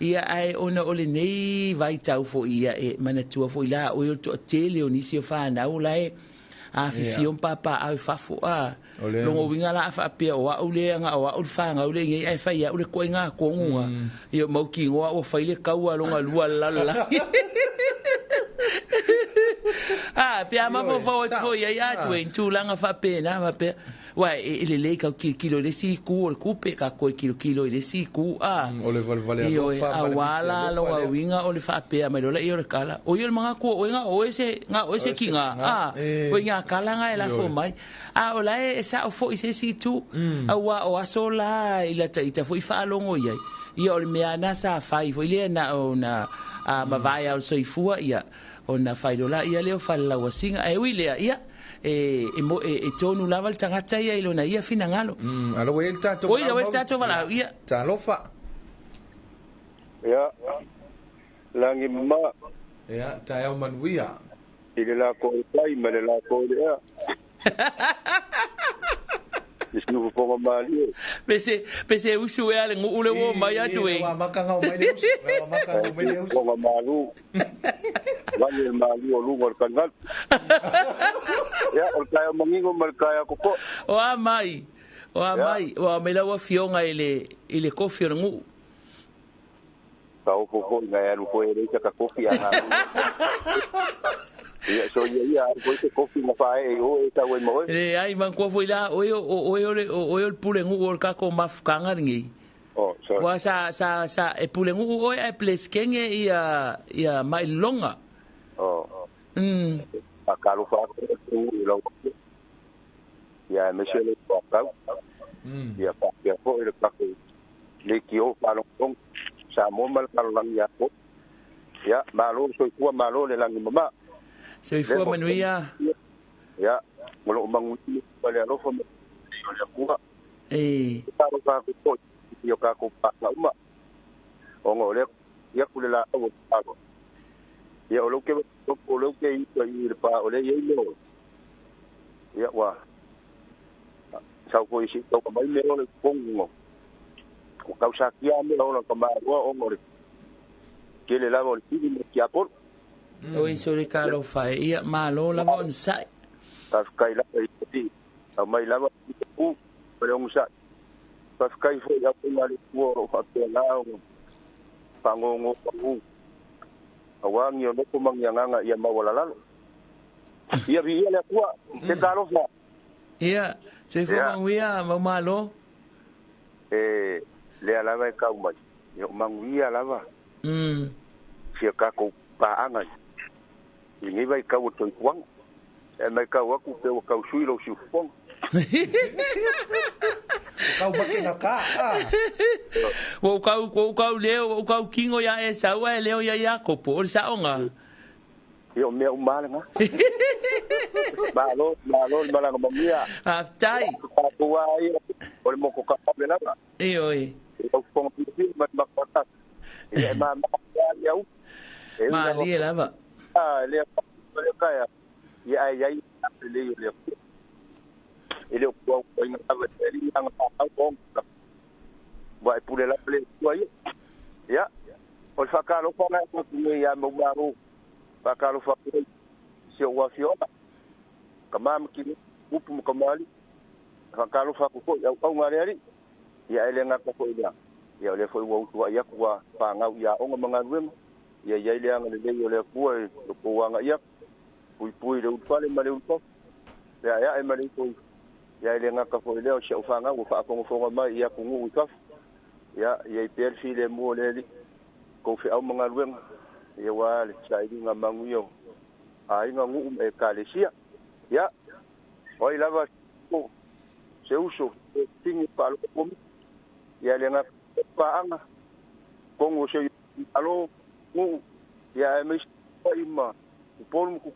Ia, ai, ona o lenei vaitau foi ia e manatua foi la, o i o le toatele o nisi o whanau la e, a fifio papa au fafo, a. O le Longo winga la whaapea o au le anga, o au le whangau le ngei, ai whai au le koe ngā kongunga. Ia mau ki ngoa o whai le kaua longa lua la la la. Pea ma fo fo atu foi ai atu e tūlanga whapena, whapea. Ua e lelei kau kilokilo i le isi itu o le tupe, ka toe kilokilo i le isi itu a. O le valevale alofa ma le Auā misi la alofa lou lea. Auiga o le faapea mai loa laia o le kala. O ia o le manatu o oe na o oe se na o oe se se tiga tiga, a. E. Ua iga kala na e lafo Ioe. Mai. A o la e sa'o fo'i se isi itu, auā o aso la i lata ita fo'i faalogo i ai. Ia o le mea na sa fai foi lea na o na a mavae ao le soifua ia ona fai loa laia lea o falelauasiga. Ae ui lea ia e, mo, e tonu lava le tagata ia i lona ia finagalo. Ala ua i ai le tatou Oi valaau ua i le maui. Tatou valaau ia. Talofa. Ia, lagi mama Ia, taeao manuia. I le lako i tai ma le lako i le ea. I siufofoga malie. Pese usu ea le gu'u le ua mai atu e. Ua amata ona omai le usu. Ua amata ona omai le usu. Siufofoga malu. Vagi le malu o luga o le taligalu. Ia, o le taeao manino ma le taeao koko. O a mai. O a Ia. Mai. Ua mai lau afioga i le kofi o le gu'u. Ka ofo foi ngai alu foi e leisa ka kofi a ngā. Ia, so ia ia, alu foi se kofi na whae e o e tau e moe. Le ai manatua foi la oe o oe o le o oe o le pulegu'u o le tatou mafukaga lenei. Oh, sorry. Ua sa e pulegu'u oe ae pelesekege ia mailologa. Oh, a kalofa aku i lau. Ia, e mese le whakau. Ia, whakea foi le kako le ki o whalongong. Sa mo ma le kalolangi a ko. Ia, malo soifua malo le lagi mama. Soifua manuia. Ia, o loo maguia ma le alofa ma o le Atua. E. Talofa aku foi i o kākou pāka uma. Ona o lea ia ku le laau o talo. Ia o lou ke o lou ke i i le pā o lea i ai mea. Ia ua sau foi si tau ka mai mea o le kongo. O kausakia mea o la ka maroa ona o le tele lava o le pili ma tiapolo. Oi so le kalofa e ia malo lava ona sa'i. Faafetai lava i te au mai lava i te pu ma le ogasai. Faafetai foi au ma le Atua o loo faapena ona fagogo pagu. Auā gi o nofo ma gi agaga ia maualalalo. Ia viia le Atua, te talofa. Ia soifua Ia. Manuia mau malo. E lea lava e kau mai. Ia o maguia lava sia kākou paaga i lenei vaitau o toifuaga. E mai kau aku pe ua kausui lou siufofoga. Kau make na ka. Ah. Ua ou kau leo ua ou kau kigo iā e sau ae leo ia Iakopo o le sa'oga. Ia o mea uma lagā. Malo, malo le malaga manuia. Fa'afetai. Tatou a ia o le moko kaave lava. Ioe. I au fofoga filifili ma le makuatasi. Ia e mamā ia upu. E ui lava Malie lava. a lea lea kaea. Ia ai ai le o le Atua. E le o kua uaina lava e li anga whakau o Wa e pule lava le Atua ia. Ia, o le whakalofa ngai ko nei ia mau maro. Whakalofa koe si o afioga. Ka mama ki upu ma ka mali. Whakalofa ko foi au au ngā le Ia e le ngaka foi lea. Ia o le foi ua utua ia kua whangau ia onga mga. Ia ia le anga le lei o le Atua e lo pouanga ia. Pui pui le utwale ma le utwa. Ia ia e ma le utwa. Ia e le ngaka foi lea o si au whangau o whaafongafonga mai ia kungu i kafu. Ia ia i pēr fi le mua le li. Kou whiau mga luenga. Ia wā le saili ngā mangu ia. A inga nguu me kalesia. Ia. Oi lava o se uso e tingi palo komi. Ia le ngaka paanga. Kongo se alo nguu. Ia e me ima. Upolu muku.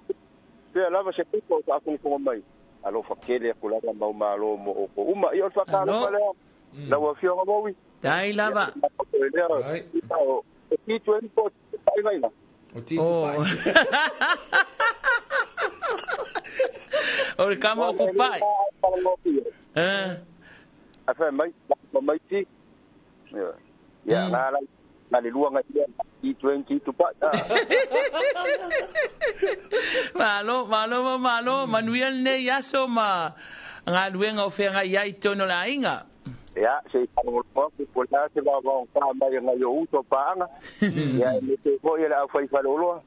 Pea lava se kupa o whaafongafonga mai. Alo whakele aku lava mau malo mo o ko uma. Ia o le whakalofa Alo. lea. Lau afioga maui. Tai lava. Ai. O T24 pai mai. O ti tu O pai. O le kama o kupai. Eh. A fa mai mai ti. Ya nga la nga le lua nga ia T20 tu pai. Malo, malo, malo, malo. Manuia lenei aso ma galuega o feagai ai tonu o le aiga. Ya se pa ko ko la se va va pa mai nga yo uto paanga. Ya me te foi la fai fa loloa.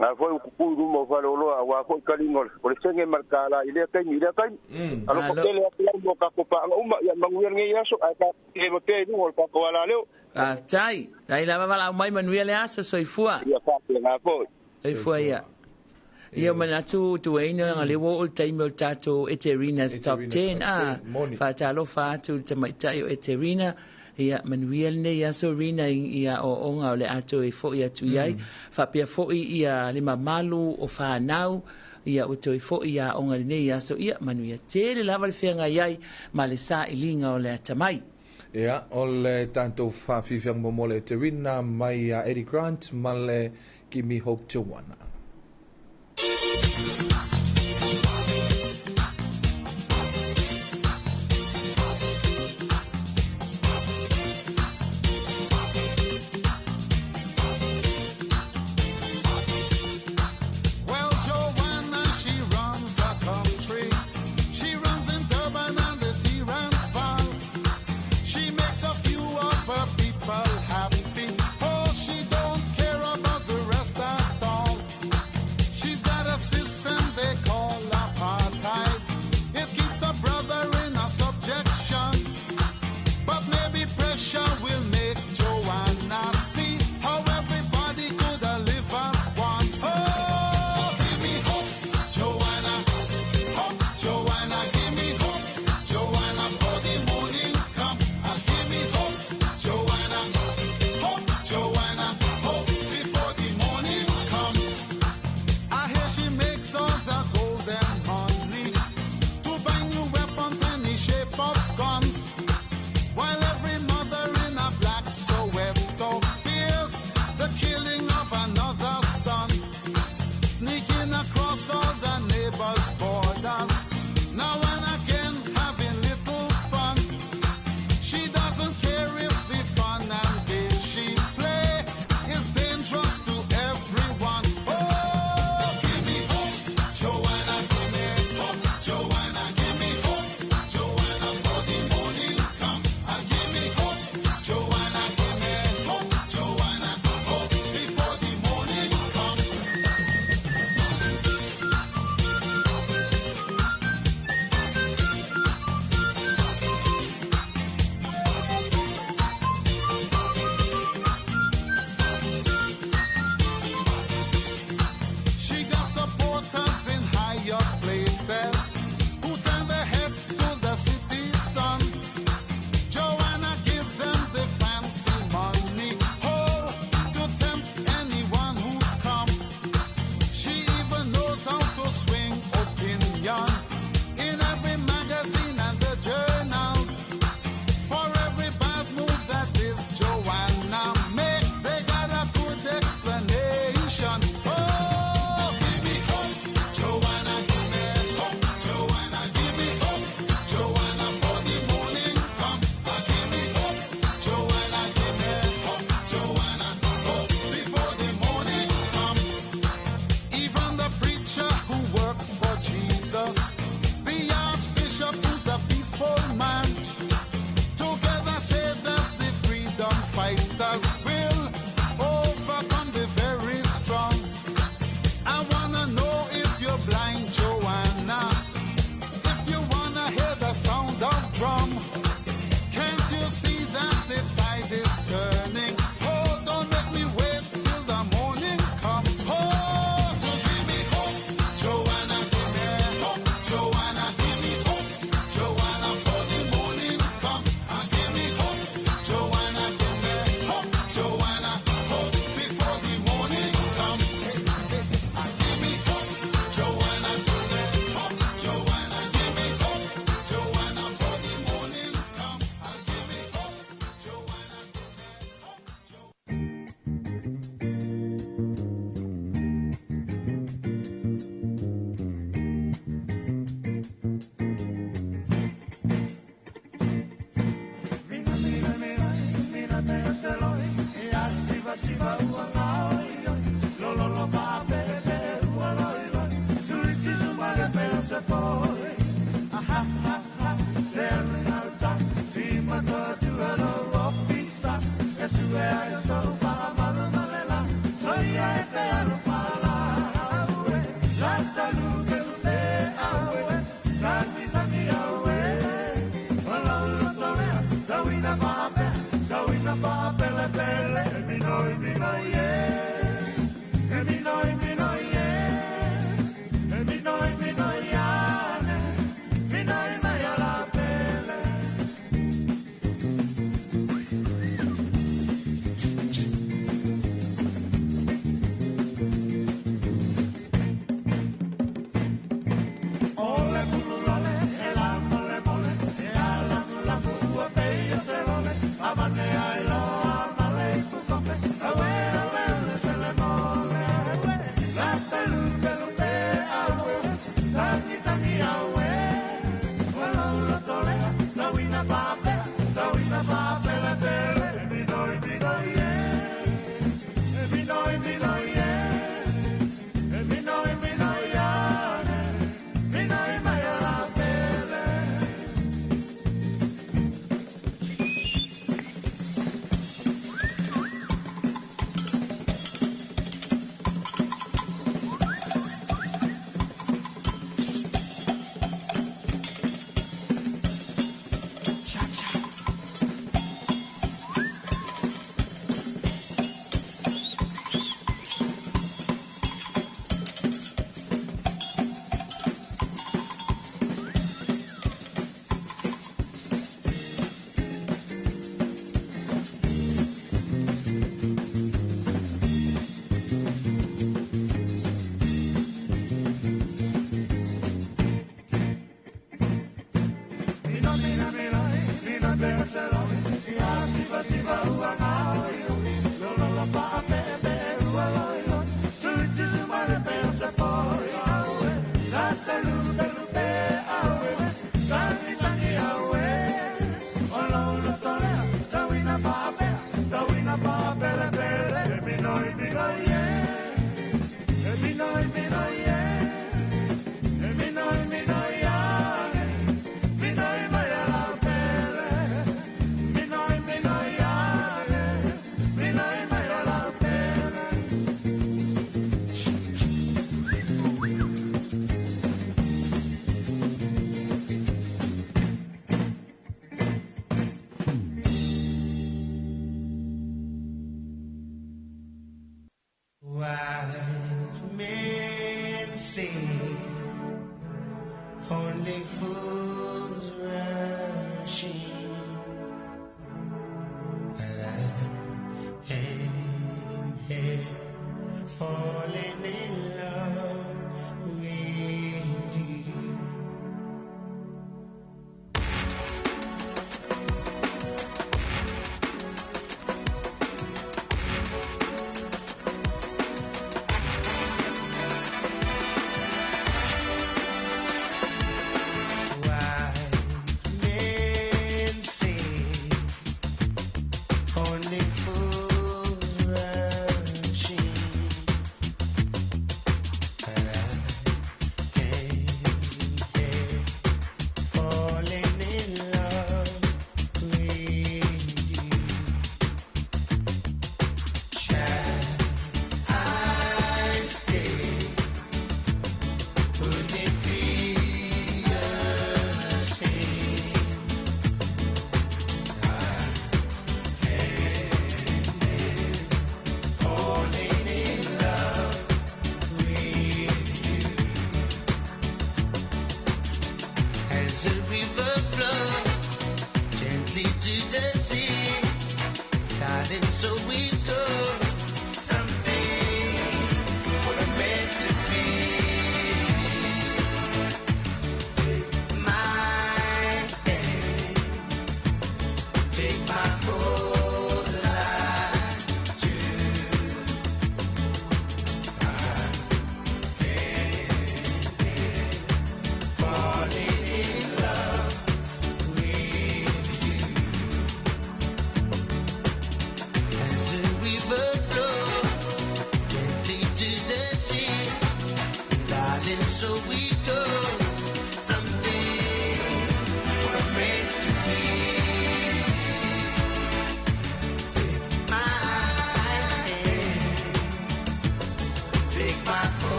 Na foi kuku luma o faleoloa auā foʻi kaliga o le sege ma le kālā i lea taimi i lea taimi. Alofa tele atu ai mo tatou paaga uma ia manuia lenei aso ae tatou pea i luga o le tatou alaleo. Faafetai. Ai lava valaau mai manuia le aso soifua. Ia faapena foi. Soifua ia. Ia manatu tuaina nga le ua oo le taimi o le tatou Eterina's Top 10 a faatalofa atu i le tamaitai o Eterina. Ia manuia lenei aso Rina i aoaoga o le a toe foi atu i ai. Faapea foi ia le mamalu o fanau ia ua toe foi i aoga i lenei aso. Ia manuia tele lava le feagai ai ma le sailiga o le atamai. Ia, o le tatou faafiafiaga muamua le Eterina mai ia Eddie Grant ma le Gimme Hope Joanna. Well, Joanna, she runs a country. She runs in Durban and the Transvaal. She makes a few of her people happy. Oh, she don't care about the rest at all. She's got a system they call apartheid. It keeps a brother in a subjection. But maybe pressure will make Joanna see how everybody could live as one. Oh, give me hope, Joanna. Hope, Joanna, give me hope. Joanna, for the morning come. Give me hope, Joanna. Hope, Joanna, hope before the morning come. I hear she makes all the golden money to buy new weapons, any shape of guns. While every mother in a black Soweto fears the killing of another son, sneaking across all the neighbors' borders, now and again having little fun. She doesn't care if the fun and games she play is dangerous to everyone. Oh, give me hope, Joanna, give me hope, Joanna, give me hope, Joanna, for the morning come. Give me hope, Joanna, give me hope, Joanna, hope before the morning come. She got supporters in higher places who turn their heads to the city sun. Joanna give them the fancy money, oh, to tempt anyone who come. She even knows how to swing opinion in every magazine and the journals. For every bad move that is Joanna make, they got a good explanation. Oh, give me hope, Joanna, give me hope, Joanna, give me hope, Joanna, for the morning come. Give me hope, Joanna, give me hope, Joanna, hope before the morning come. Even the preacher who works for Jesus, the archbishop who's a peaceful man, together say that the freedom fighters will overcome the very strong. I wanna know if you're blind, Joanna. If you wanna hear the sound of drum, can't you see that the tide is turning? Oh, don't make me wait till the morning come. Oh, to give me hope, Joanna, give me hope, Joanna, give me hope, Joanna, for the morning come. Give me hope, Joanna, give me hope, Joanna, hope before the morning come. Give me hope, Joanna, give me hope, Joanna, give me hope, Joanna, for the morning come. Give me hope, Joanna, give me hope, Joanna.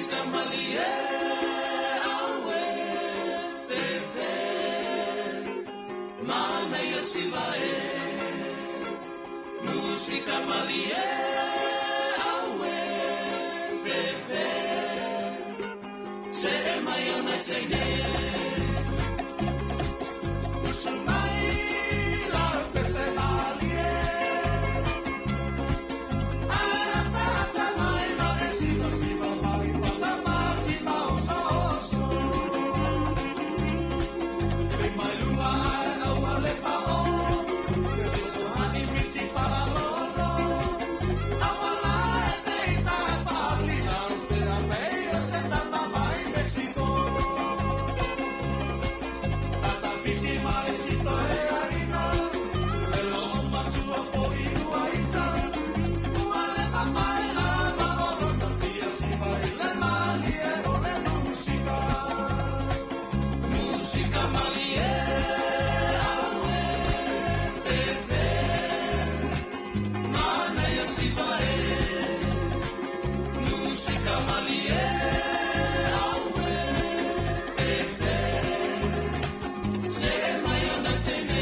Musika malie awe fefe mana ia siva e. Musika malie awe fefe se e mai ona teine. Usumai la pese malie. Tata mai ma e siva siva mai fata mati ma oso oso. Te mai lua ai aua le pa o. Te so hani miti fala lolo. Awala e te ita fali na te a mei se ta mai Mexico. Tata fiti mai sito e arina. E lo matua fo i ua ita. Ua le mamai la ma olo ta fia siva i le malie o le musika. Musika malie awe fefe mana ia siva e. Musika malie awe fefe se e mai ona teine.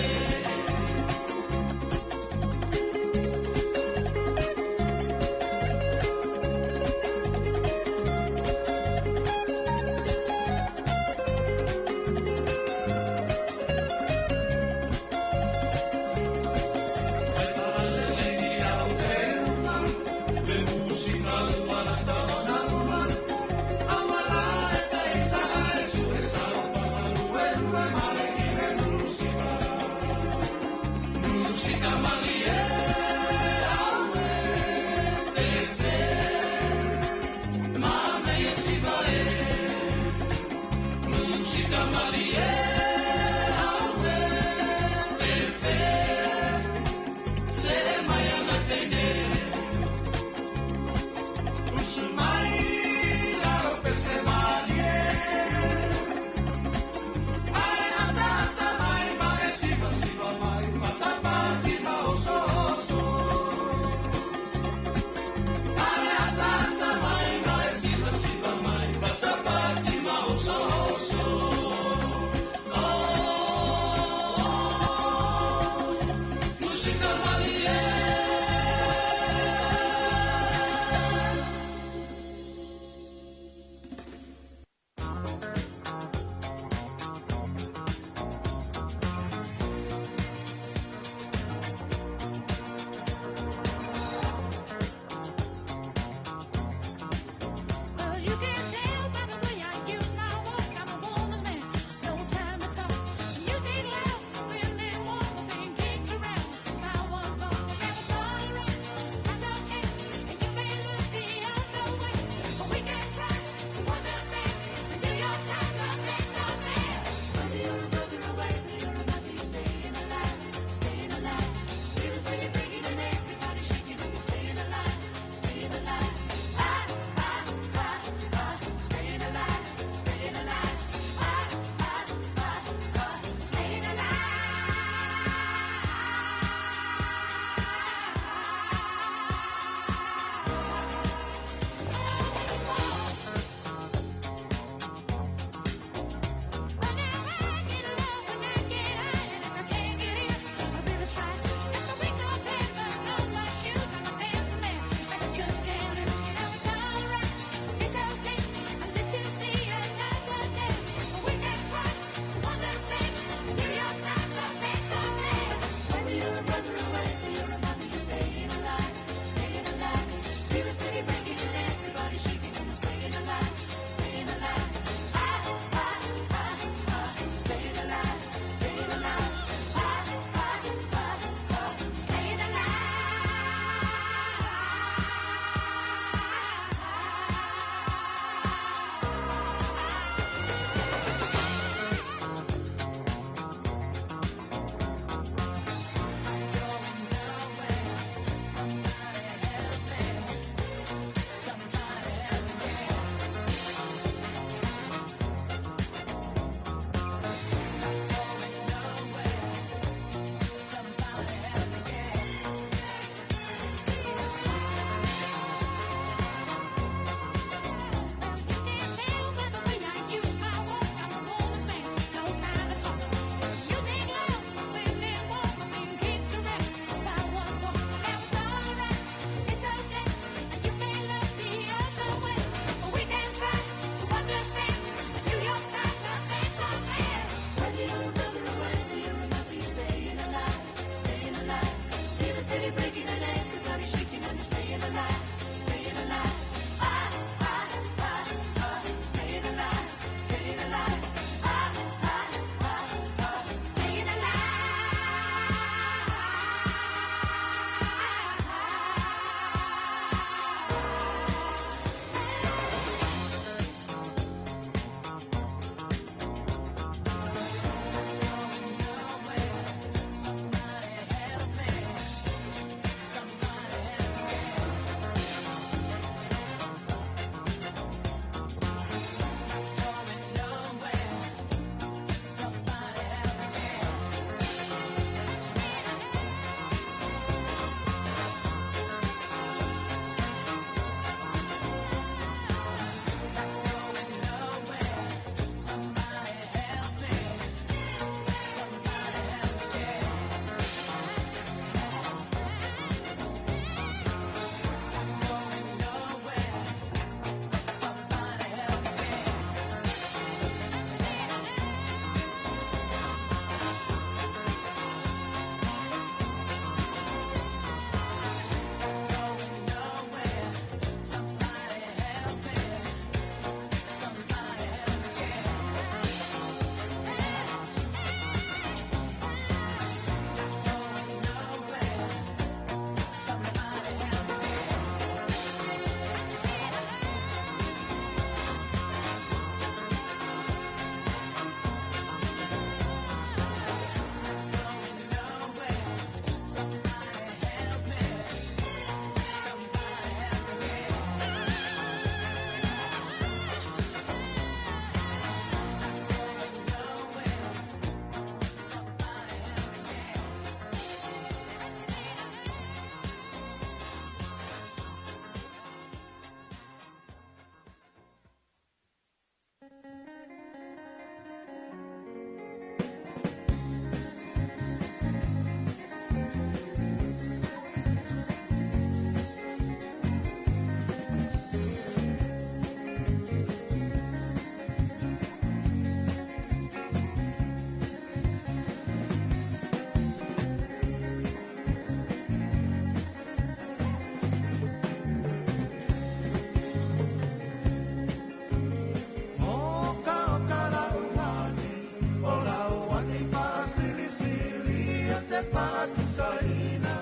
te faatusaina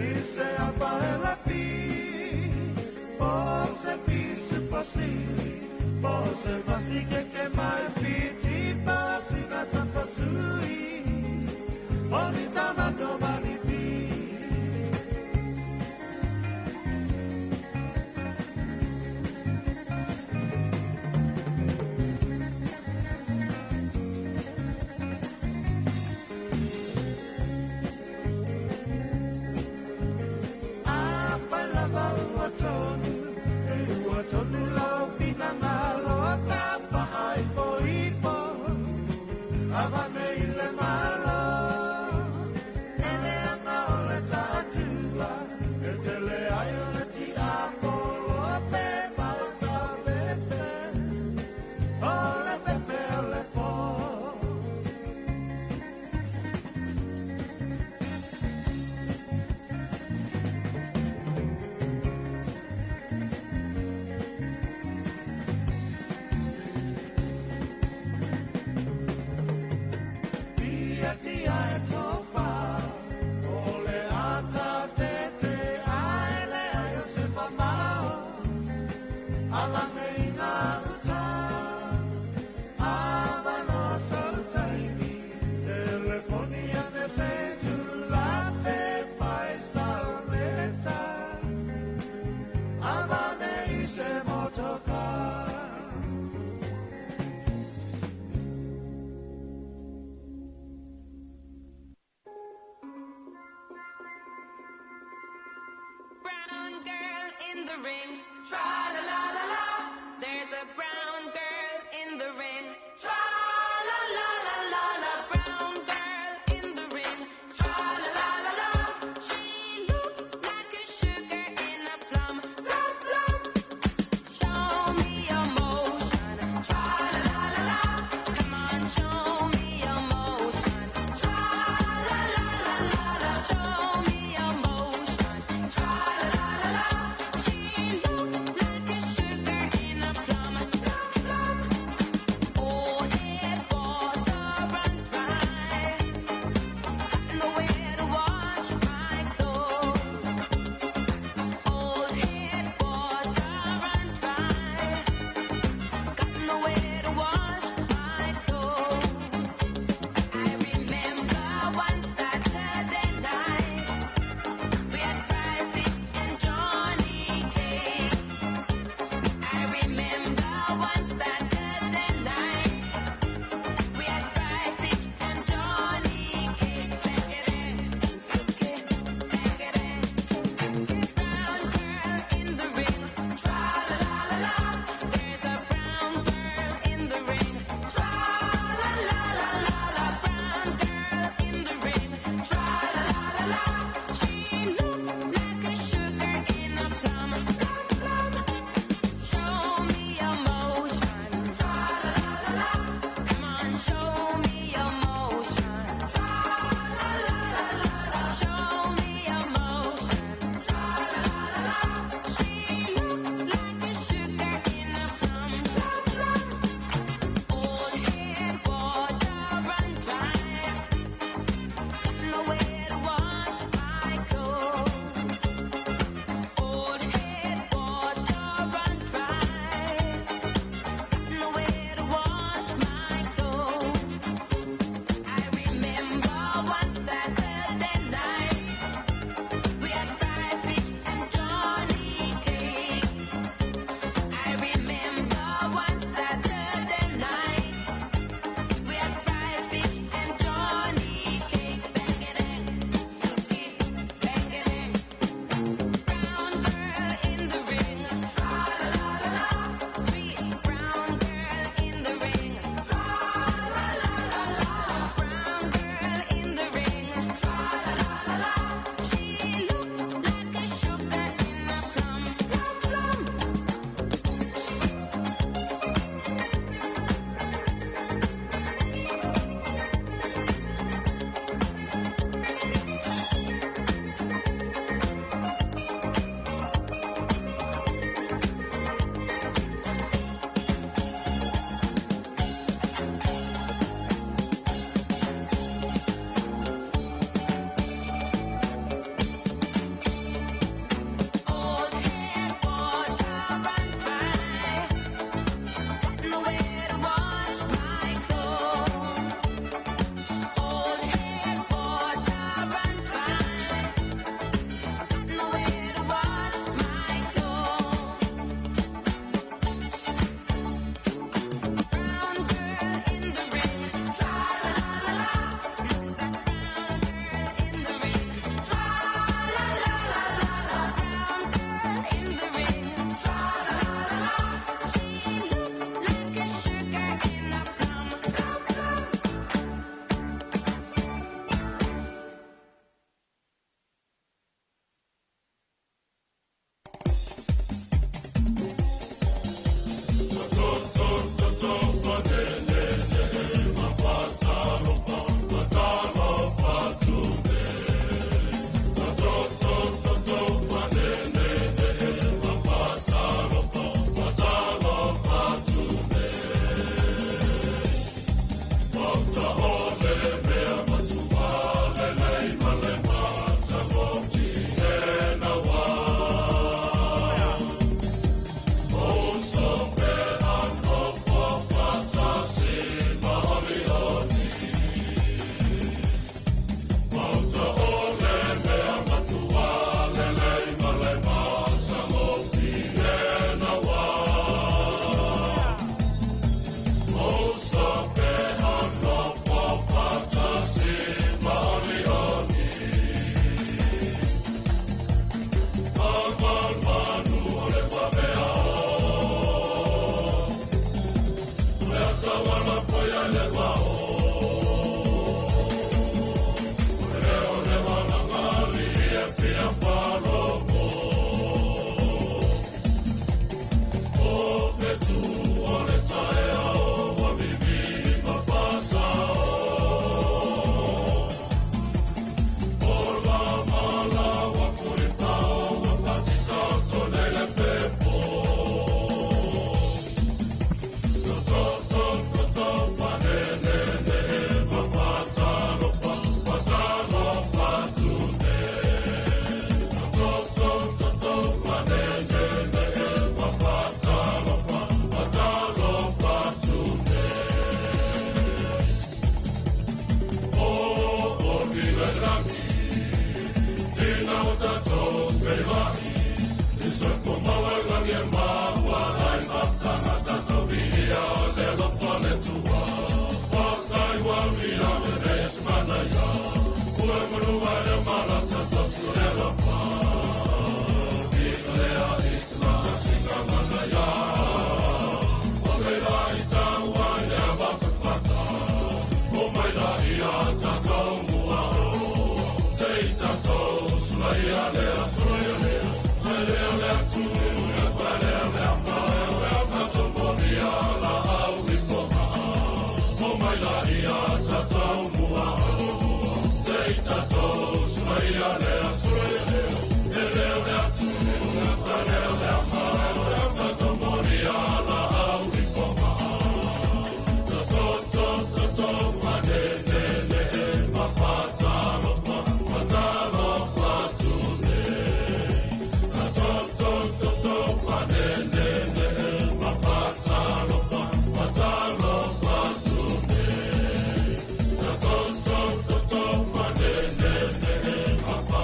i se apaelapi po se pisupasili po se masikeke mai piti pasina sapasui o ni tamanomaliti. Tonu, e ua tonu lau pinangalo tapa ai po ipo, avane i le malo, ele anga o le taatua, e tele ai o le tiapolo pe mau sa pepe, o le pepe o le po. Tia e tofa, o le ata te te ai le ai o se mamao, avane i ngā uta, avanoa sautaimi, telefoni ane se tulape pai sauleta, avane i se motoka. Brown girl in the ring, tra la la la la. There's a brown girl in the ring, tra la la la la la. Brown girl in the ring, tra la la la la. She looks like a sugar in a plum, plum plum. Show me your motion, tra la la la la. Come on, show me your motion, tra la la la la la. Show me your motion, tra la la la la. She looks like a sugar.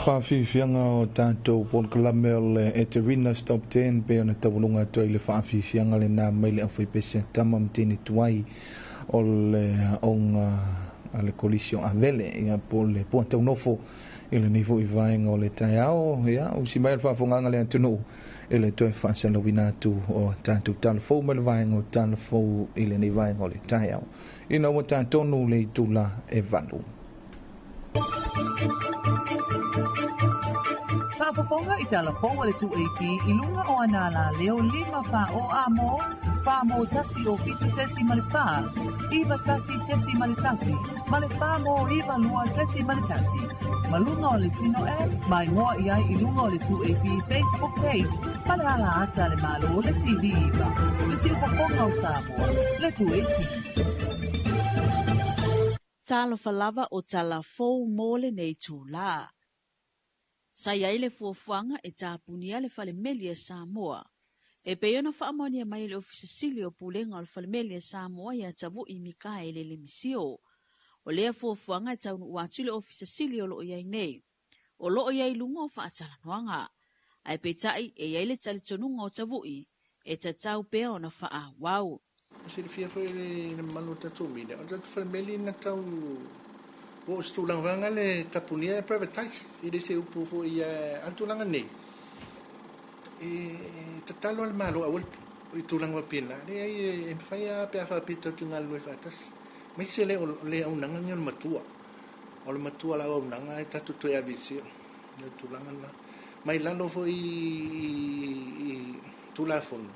Faafiafiaga o tatou polokalame o le Eterina Stop 10 pe ona taualuga atu ai le faafiafiaga lenā mai le aufaipese a tama ma teine tuai o le aoga a le Kolisi o Avele, ia po le Puataunofo i lenei fo'i vaega o le taeao. Ia usi mai le faafofogaaga le atunuu i le toe faasalauina atu o tatou talafou mai le vaega o talafou i lenei vaega o le taeao ina ua tatonu le itula e 8. Faafofoga i tala fou a le 2AP i luga o ana alaleo 5 4 o a mo, 4 mo 1 o 7.4, 91.1 ma le 4 mo 92.1. Ma luga o le Sino app, mai ngoa i ai i luga o le 2AP Facebook page, ma le ala ata le malo le TV iva. Le siufofoga o Samoa, le 2AP. Talofa lava o tala fou mo lenei itulā. Sa i ai le fuafuaga e tapunia le falemeli a Samoa. E pei ona faamaonia mai e le Ofisa Sili o Pulega o le Falemeli a Samoa ia Tavu'i Mikaele Lemisio. O lea fuafuaga e taunuu atu i le Ofisa Sili o lo o i ai nei. O lo o i ai i luga o faatalanoaga. Ae peitai e i ai le talitonuga o Tavu'i e tatau pea ona faaauau. Ua silafia foi e le mamalu o le tatou media, o le tatou falemeli na tau ua oo i se tulaga foi lea le tapunia e privatize, e le se upu foi a le tulaga nei, e tatalo lava le Malo aua le i tulaga faapena. Leai, e mafai lava pe a faapea tatou te galulue faatasi. Aemaise le le auaunaga lenei o le matua. O le matua o le auaunaga e tatou toe aveesea le tulaga lena. Mai lalo foi i Tulafono,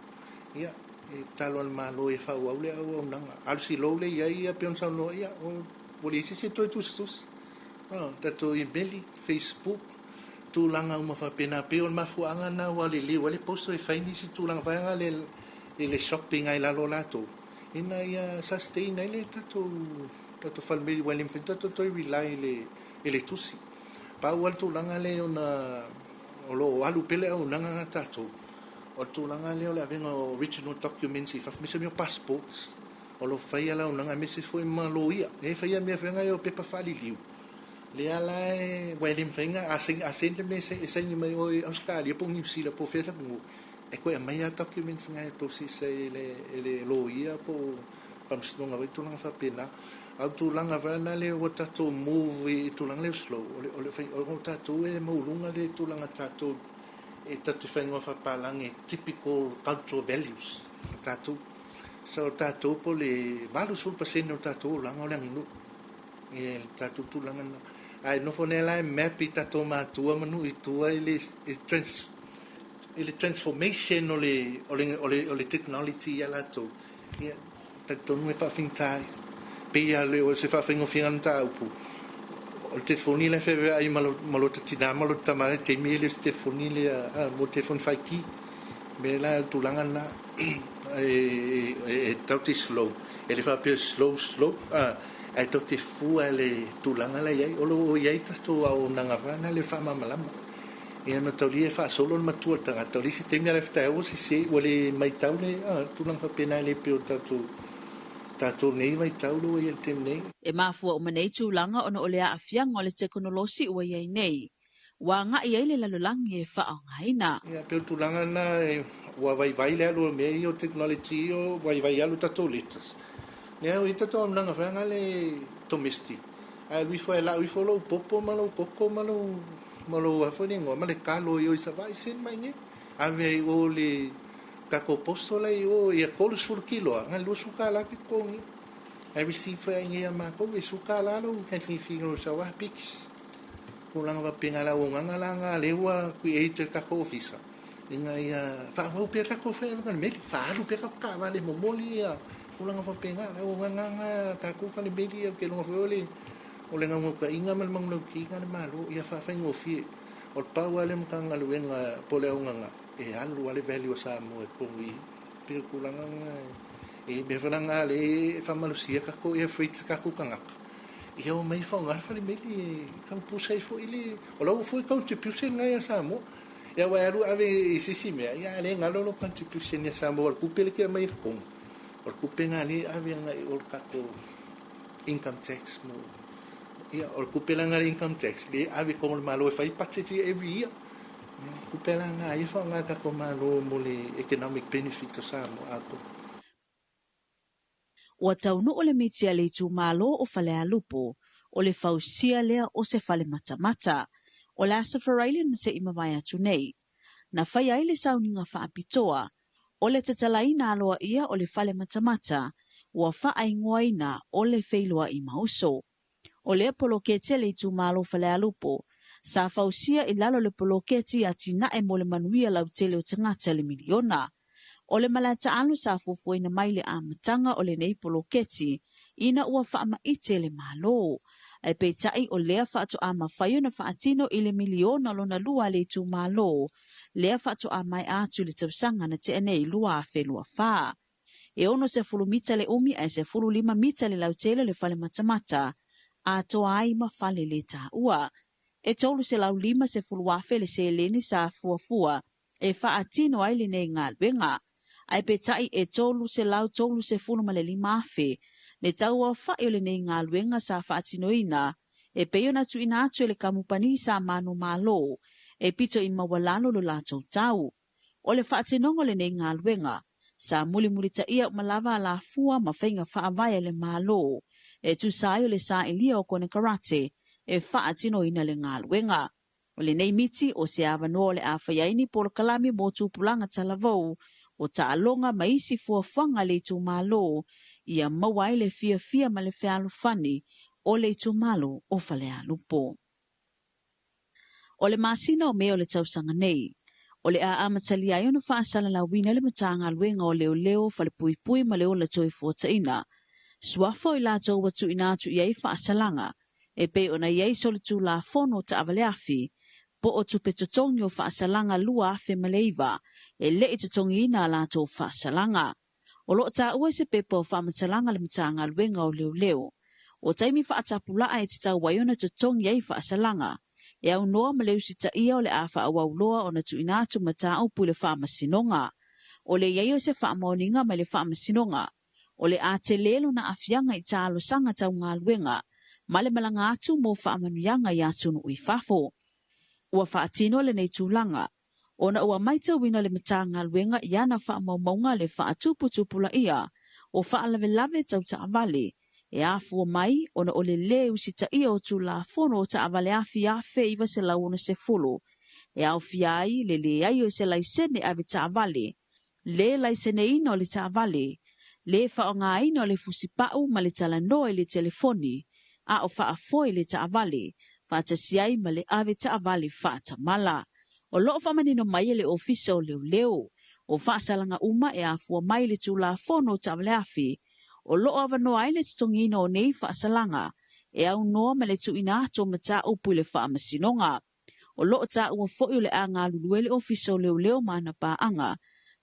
ia, e tatalo lava le Malo ia faaauau le auaunaga. A o le silou lea e i ai, ia pei ona saunoa, ia, ua leai se isi e toe tusitusi. Tatou imeli, Facebook, tulaga uma faapena. Pei o le mafuaaga lena ua liliu ai le poso e fai nisi tulaga vaega le i le shopping ai lalo latou, ina ia sustain ai le tatou tatou falemeli, ua le mafai ona tatou toe rely i le i le tusi. Pau lava le tulaga lea ona o lo o alu pea le auaunaga a tatou, o le tulaga lea o le avega o original documents i fafo, aemaise mea o passports, o lo o faia le auaunaga aemaise foi ma loia. E faia mea foi ia o pepa faaliliu, lea la e, ua e le mafai ona, a send le mea e saini mai oe i Ausetalia po o Niu Sila po o fea le atunuu, e toe aumai lava documents na e process ai e le loia po o faamasinoga foi tulaga faapena. A o tulaga foi na lea ua tatou move i tulaga lea o slow, o le o tatou e maualuga le tulaga tatou e tatou te faigua faapalagi typical cultural values a tatou. So tatou po o le 80% o tatou olaga o le aganuu i le tatou tulaga lena. Ae nofo nei la e map i tatou matua ma nuu i tua i le trans i le transformation o le o le o le o le technology ia latou, ia talitonu e faafaigata ai. Pei lava o se faafaigofieina o le mataupu, o le telefoni la e feaveai ma lo ta tina ma lo ta tama i le taimi e le o se telefoni lea mo telefoni 5G. Mea la le tulaga lena e tatou te slow, e le faapea slow slow, ae tatou te fua i le tulaga la e i ai. O lo o i ai tatou auaunaga foi na le faamalamalama. Ia na taulia e faasolo le matua o le tagata. O le isi taimi a le fetaea ua sese, ua le matau le tulaga faapena e le pei o tatou tatou nei vaitau lo ua i ai i le taimi nei. E mafua uma nei tulaga ona o le aafiaga o le tekonolosi ua i ai nei, ua agai ai le lalolagi e faaaogaina. Ia pei o le tulaga lena ua vaivai le alu o mea ia o technology ia ua vaivai alu tatou letters. Lea ua i ai tatou auaunaga foi lea domestic. Ae alu ifo e lau ifo lou popo ma lou koko ma lou ma lou a foi le igoa ma le talo i o i Savaii send mai nei. Ave ai i o le tatou postal la i o ia 30 kiloa na le $20 ke totogi. Ae receive foi ai nei ia matou e $10 lou handling fee i lo sau a package. Tulaga faapena le auaunaga la na lea ua create e le tatou ofisa ina ia faaauau pea tatou faigaluega i le meli, faaalu pea tatou taavale momoli ia tulaga faapena. Le auaunaga na a tatou fale meli ou te iloa foi o le o le naunautaiga ma le manulauti a le Malo ia faafaigofie. O le pau lava lea o le Matagaluega po o le auaunaga e alu lava le value a Samoa i totonu i i. Pei o le tulaga lena e mea foi la na lea e faamalosia tatou air freights a tatou tagata ia omai e faaaoga le fale meli e tau pusa ai foi le o la ua foi contribution lena ia Samoa. Ia aua e alu ave i se isi mea, ia a le galo lou contribution ia Samoa o le tupe lea e te aumai i totonu, o le tupe lena lea e ave agai i o le tatou income tax mo Ia, o le tupe la lena a le income tax lea e ave i totonu o le Malo e fai ai budget ia every year. Ia, o tupe la na ia e faaaoga e le tatou Malo mo le economic benefit o Samoa atoa. Ua taunuu le miti a le itumalo o Falealupo, o le fausia lea o se fale matamata. O le Aso Faraile na se i mavae atu nei, na faia ai le sauniga faapitoa o le tatalaina aloaia o le fale matamata ua faaigoaina o le Feiloai Mauso. O lea poloketi a le itumalo o Falealupo, sa fausia i lalo o le poloketi Atinae mo le Manuia Lautele o Tagata i le Miliona. O le malae taalo sa fuafuaina mai i le amataga o lenei poloketi ina ua faamaite le Malo. Ae peitai o lea faatoa mafai ona faatino i le miliona lona lua a le itumalo, lea faatoa maea atu i le tausaga na tea nei 2024. E 60 mita le umi ae 15 mita le lautele o le fale matamata, atoa ai ma fale le taua. E 350,000 le seleni sa fuafua e faatino ai lenei galuega, ae peitai e 335,000 le tauaofai o lenei galuega sa faatinoina e pei ona tuuina atu e le kamupani sa manumalo e pito i maualalo lo latou tau. O le faatinoga o lenei galuega, sa mulimulitaia uma lava alafua ma faiga faavae a le Malo e tusa ai o le sailia o konekarate e faatinoina le galuega. O lenei miti o se avanoa o le a fai ai ni polokalame mo tupulaga talavou o taaloga ma isi fuafuaga a le itumalo ia maua ai le fiafia ma le fealofani o le itumalo o Falealupo. O le masina o Me o le tausaga nei, o le a amatalia ai ona faasalalauina le Matagaluega o Leoleo, Falepuipui ma le Ola Toefuataina, suafa o i latou ua tuuina atu i ai faasalaga e pei ona i ai solitulafono taavaleafi po o tupe totogi o faasalaga 2009 e le i totogiina a latou faasalaga. O lo o taua i se pepa o faamatalaga a le Matagaluega o Leoleo, o taimi faatapulaa e tatau ai ona totogi ai faasalaga, e aunoa ma le usitaia o le a faaauau loa ona tuuina atu mataupu i le Faamasinoga. O le i ai o se faamaoniga mai le Faamasinoga, o le a tele lona aafiaga i talosaga tau galuega ma le malaga atu mo faamanuiaga i atunuu i fafo. Ua faatino lenei tulaga ona ua matauina le Matagaluega i ana faamaumauga le faatuputupulaia o faalavelave tau taavale e afua mai ona o le lē usitaia o Tulafono o Taavale Afi 1960 e aofia ai le leai o se laisene ave taavale, le laiseneina o le taavale, le faaaogaina o le fusipau ma le talanoa i le telefoni a o faafoe le taavale, faatasi ai ma le ave taavale faatamala. O lo o faamanino mai e le Ofisa o Leoleo, o faasalaga uma e afua mai i le Tulafono o Taavaleafi, o lo o avanoa ai le totogiina o nei faasalaga e aunoa ma le tuuina atu o mataupu i le Faamasinoga. O lo o taua foi o le a galulue le Ofisa o Leoleo ma ana paaga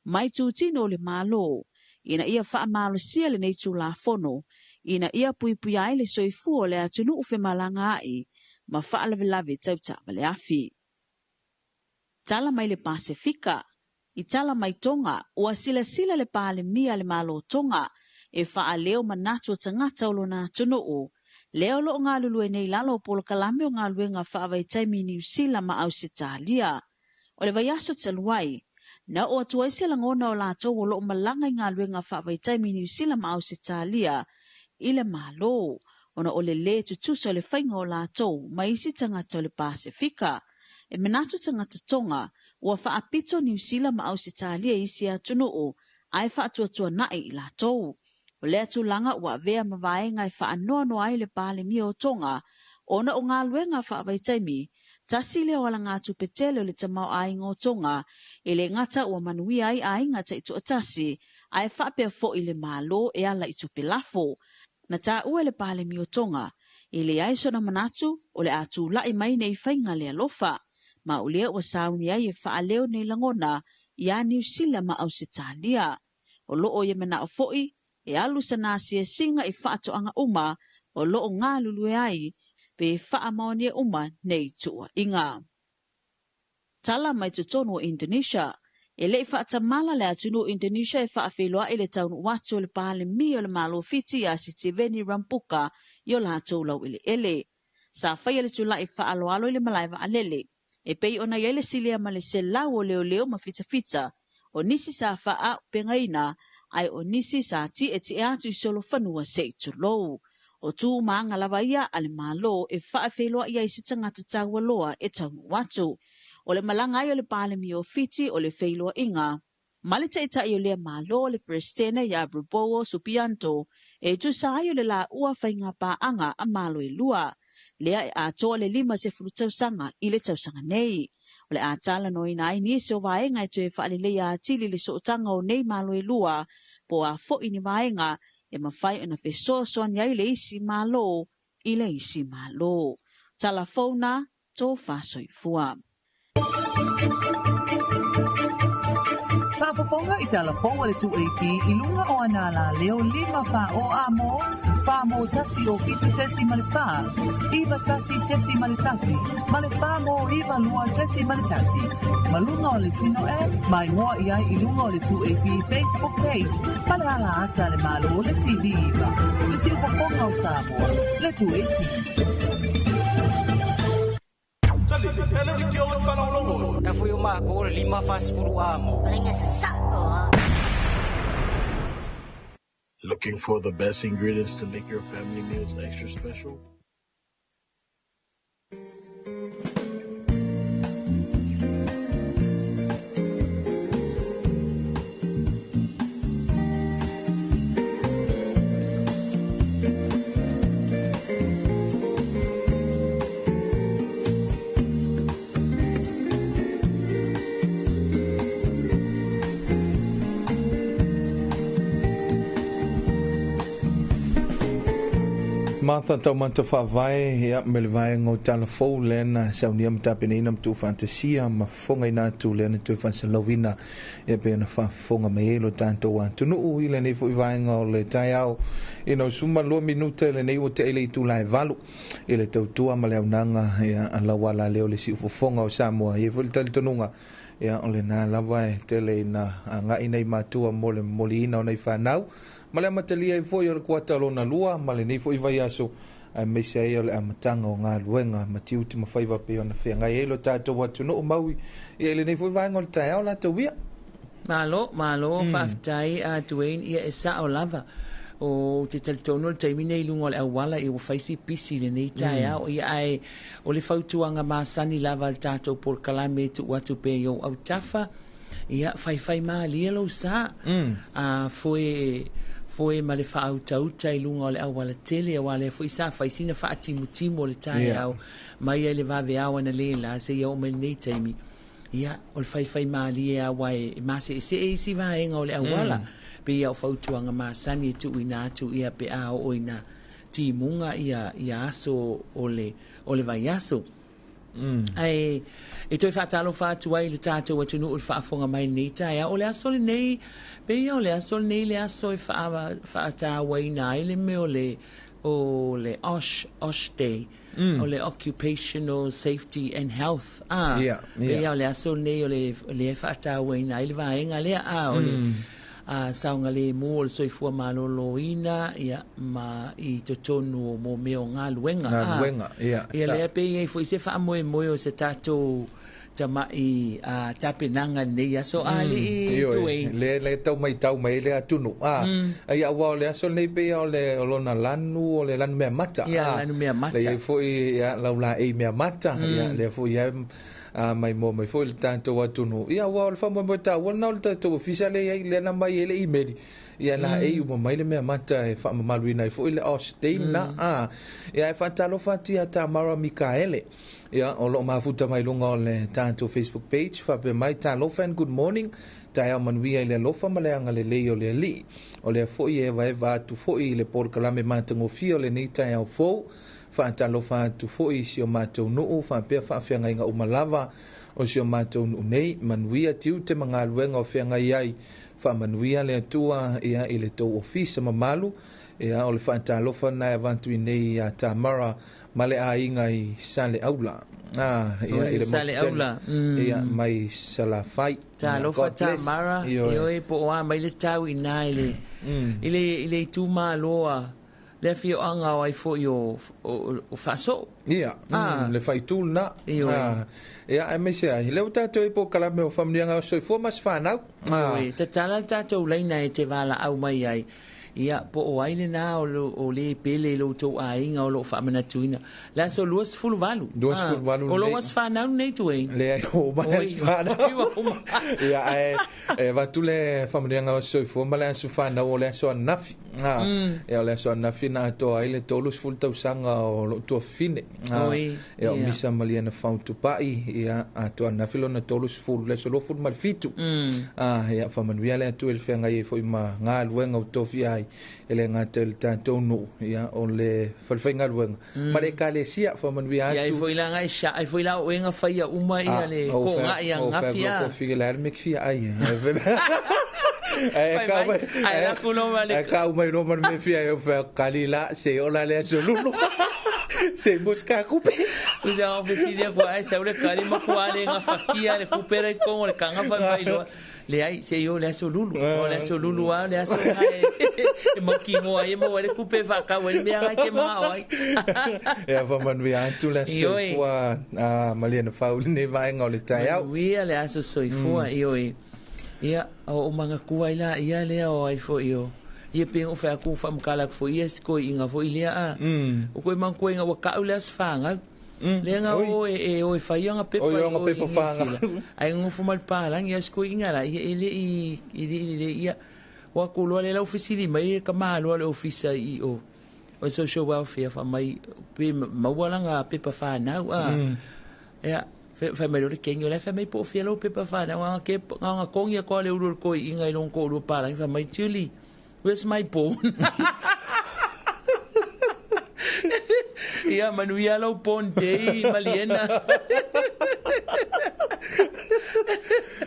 mai itutino o le Malo ina ia faamalosia lenei Tulafono ina ia puipuia ai le soifua o le atunuu femalagaai ma faalavelave tau taavaleafi. Tala mai le Pasefika. I tala mai Tonga, ua silasila le Palemia a le Malo o Tonga e faaleo manatu o tagata o lona atunuu, lea o lo o galulue nei i lalo o polokalame o galuega faavaitaimi i Niu Sila ma Ausetalia. O le vaiaso talu ai, na oo atu ai se lagona o latou o lo o malaga i galuega faavaitaimi i Niu Sila ma Ausetalia i le Malo, ona o le lē tutusa o le faiga o latou ma isi tagata o le Pasefika. E manatu tagata Tonga ua faapito Niu Sila ma Ausetalia i isi atunuu ae faatuatuanai i latou. O lea tulaga ua avea ma vaega e faanoanoa ai le Palemia o Tonga ona o galuega faavaitaimi, tasi lea o alagatupe tele o le tamaoaiga o Tonga, e le gata ua manuia ai aiga taitoatasi, ae faapea foi le Malo e ala i tupe lafo. Na taua e le Palemia o Tonga, e leai sona manatu o le a tulai mai nei faiga le alofa, ma o lea ua sauni ai e faaleo nei lagona iā Niu Sila ma Ausetalia. O lo o ia manao foi e alu sana asiasiga i faatoaga uma o lo o galulue ai pe faamaonia uma nei tuuaiga. Tala mai totonu o Indonesia. E le i faatamala le atunuu o Indonesia e faafeiloai le taunuu atu o le Palemia o le Malo o Fiti ia Sitiveni Rambuka i o latou laueleele. Sa faia le tula'i faaaloalo i le malae vaalele e pei ona i ai le silia ma le 100 o leoleo ma fitafita, o nisi sa faaaupegaina ae o nisi sa tietie atu i solofanua se'i tulou. O tu ma aga lava ia a le Malo e faafeiloai ai se tagata taualoa e taunuu atu. O le malaga ai o le Palemia o Fiti o le feiloaiga ma le taitai o lea Malo le Peresetene ia Prabowo Subianto e tusa ai o le laua faiga paaga a Malo e lua, lea e atoa le 50 tausaga i le tausaga nei. O le a talanoaina ai nisi o vaega e toe faaleleia atili le sootaga o nei Malo e lua, po o a foi ni vaega e mafai ona fesoasoani ai le isi Malo i le isi Malo. Tala fou na, tofa soifua. Faafofoga i tala fou a le 2AP i luga o ana alaleo 5 4 o a mo, 4 mo 1 o 7.4, 9 1.1 ma le 4 mo 9 2.1. Ma luga o le Sino app, mai moa i ai i luga o le 2AP Facebook page, ma le ala ata le Malo o le TV iva. Le siufofoga o Samoa, le 2AP. Looking for the best ingredients to make your family meals extra special? Martha taumata faavae ia me le vaega o tala fou lea na saunia ma tapenaina ma tuufaatasia ma fofogaina atu lea na toe faasalauina ia pe ona faafofoga mai ai lo tatou atunuu i lenei foi vaega o le taeao ina o suma 2 minuta i lenei ua te'i le itula e 8 i le tautua ma le aunaga ia lau ala lea o le siufofoga o Samoa. E i ai foi le talitonuga ia o lena lava e tele ina agai nei matua mo le momoliina o nei fanau ma le amatalia ai foi o le kuata lona lua ma lenei foi vaiaso aemaise ai o le amataga o galuega ma tiute ma faiva pei ona feagai ai lo tatou atunuu maui ia i lenei foi vaega o le taeao latou ia. Malo, malo, faafetai a Dwayne, ia e sao lava. O te talitonu o le taimi nei i luga o le auala ia ua fai si pisi i lenei taeao. Ia ae o le fautuaga masani lava a le tatou polokalame e tuu atu pea i ou autafa, ia faifai malie lou sa. A foe foe ma le faautauta i luga o le auala tele, aua lea foi sa fai sina faatimutimu o le taeao mai ai le vaveao analeila seia oo mai lenei taimi. Ia, o le faifai malie lava aua e maseesee isi vaega o le auala, pei lava o fautuaga masani e tuuina atu ia pe a oo ina timuga ia ia aso o le o le vaiaso. Ae e toe faatalofa atu ai i le tatou atunuu i le faafofoga mai i lenei taeao. O le aso lenei, pei lava o le aso lenei le aso e faatauaina ai le mea o le o le OSH, OSH Day, o le Occupational Safety and Health, a, pei lava o le aso lenei o le lea e faatauaina ai le vaega lea, a, o le saogalemu o le soifua maloloina, ia, ma i totonu o mo mea o galuega, a. Galuega, ia. Ia lea pe i ai foi se faamoemoe o se tatou tama'i tapenaga i lenei aso a alii Ioe, Dwayne. lea le tau maitau mai ai le atunu. A, ia aua o le aso lenei pei o le o lona lanu o le lanu mea mata. Ia, A, lanu mea mata. Le i ai foi ia lau laei mea mata, ia lea foi ia a mai moa mai foi le tatou atunuu. Ia aua o le faamoemoe taua lena o le tatou ofisa lea i ai lea na mai ai le imeli. Ia laei uma mai le mea mata e faamamaluina ai foi le OSH Day lena. A, ia e faatalofa atu ia Tamara Mikaele. Ia, o loo mafuta mai luga o le tatou Facebook page, faapea mai, talofa and good morning, taeao manuia i le alofa ma le agalelei o le Alii. O lea foi e evaeva atu foi i le polokalame matagofie o lenei taeao fou. Faatalofa atu foi i si o matou nuu, faapea faafeagaiga uma lava o si o matou nuu nei, manuia tiute ma galuega o feagai ai, faamanuia le Atua ia i le tou ofisa mamalu. Ia, o le faatalofa lena e avatu i nei ia Tamara ma le aiga i Saleaula. Ah, ia, i le Sale Aula. Ia, mai Salafai. Talofa God bless. Tamara, Ioe. ioe po o a mai le tau i nā i le, i le, i le itumalo a le afioaga o ai foʻi o Faasoo. Ia, le faitū lenā. Ioe. Ia, aemaise ai lea ua tatou i polokalame o faamanuiaga o soifua ma se fanau. Ioe, tatala le tatou laina e te valaau mai ai. Ia, po o ai lenā o lē pele i lo outou aiga o loo faamanatuina le aso 28. 28. O lou aso fanau lenei tuei. Leai, ua uma le aso fanau. Ia, ae e avatu le faamanuiaga o soifua ma le aso fanau o le aso ananafi. Ia, o le aso ananafi na atoa ai le 30 tausaga o loo tuafafine. Ia, o Misa Maliana Fautupai, ia, atoa ananafi lona 30, le aso 27. Ia, faamanuia le Atua i le feagai ai foi ma galuega o tofia ai e le gata i le tatou nuu, ia, o le falefaigaluega ma le ekalesia. Faamanuia atu. Ia, ai foi la ngai sha, ai foi la o ega faia uma ia le kogai angafi a. O fia le me fia ai. Fai mai, ai la kulo ma le Ae kau mai no ma me fia e fa kalila se ola le aso lulu. Se busca kupe. Usa ofisilia kwa ai sa ule kali makua le ngafakia le kupera i kongo le kanga fai mai loa. Le ai se yo le aso lulu. O le aso lulu a le aso ngai. E moki ngoa e mo le kupe fa ka we mea ngai ke mga o ai. Ia, faamanuia atu le aso Ioe. soifua a Maliana Fau lenei vaega o le taeao. Manuia le aso soifua ioe. Ia, o o mangakua ai la ia lea o ai foʻi o. Ia pe o fa ku fa mkala fo ia sko inga fo ilia a. O koe mangkua inga wa kau le aso whangau. Le nga o e o e whai anga pepa Oi, anga o pepa i New whanga. Zealand. Ai ngofu mal palangi ia sko inga la ia ele i i i le ia. Wa ku loa le lau fisili mai ka malo le ofisa i o. O social welfare fa mai pe maualanga pepa whanau a. Ia fa mai le kengi le fa mai po fia lo pepa whanau anga ke anga kongi ko le ulu ko inga i long ko lu palangi fa mai Julie. Where's my phone? Ia manuia lau ponte i maliena.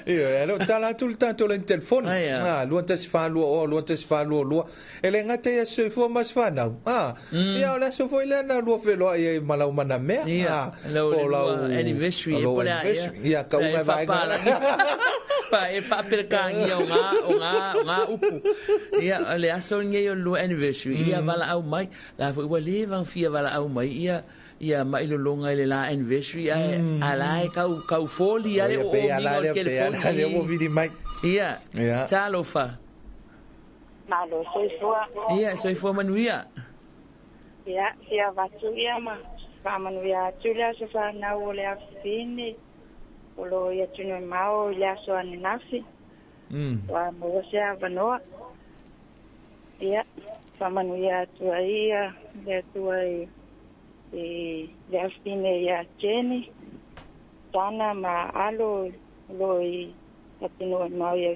Ia, e leo tala atu le tatou le telefone. Ai, ia. 214 20 21422. E le gata ia soifua ma se fanau. Ia, o le aso foi lea na lua feloai ai ma lau manamea. Ia, lau po o lua anniversary, o e lou po le a, ia. anniversary. Ia, kauga E e vaega. faapalagi. Pa e faapelekagia o ngā upu. Ia, o le aso lenei o le lua anniversary. Ia valaau mai. La foi ua lē vagafia valaau mai. Ia ia mailologa i le la anniversary ae ala e kau kau foli ale Ia, o pe o ala minga o le lea, pe ala telefoni. lea ua vili mai. Ia, Ia. talofa. Malo soifua. Ia, soifua manuia. Ia, fia avatu ia ma faamanuia atu le aso fanau o le afifine o lo ia tunu mao i le aso ananafi. Ua maua se avanoa. Ia, faamanuia atu ai ia le Atua i le afifine ia Jenny, Tana ma Alo o lo i atunuu e mao ia.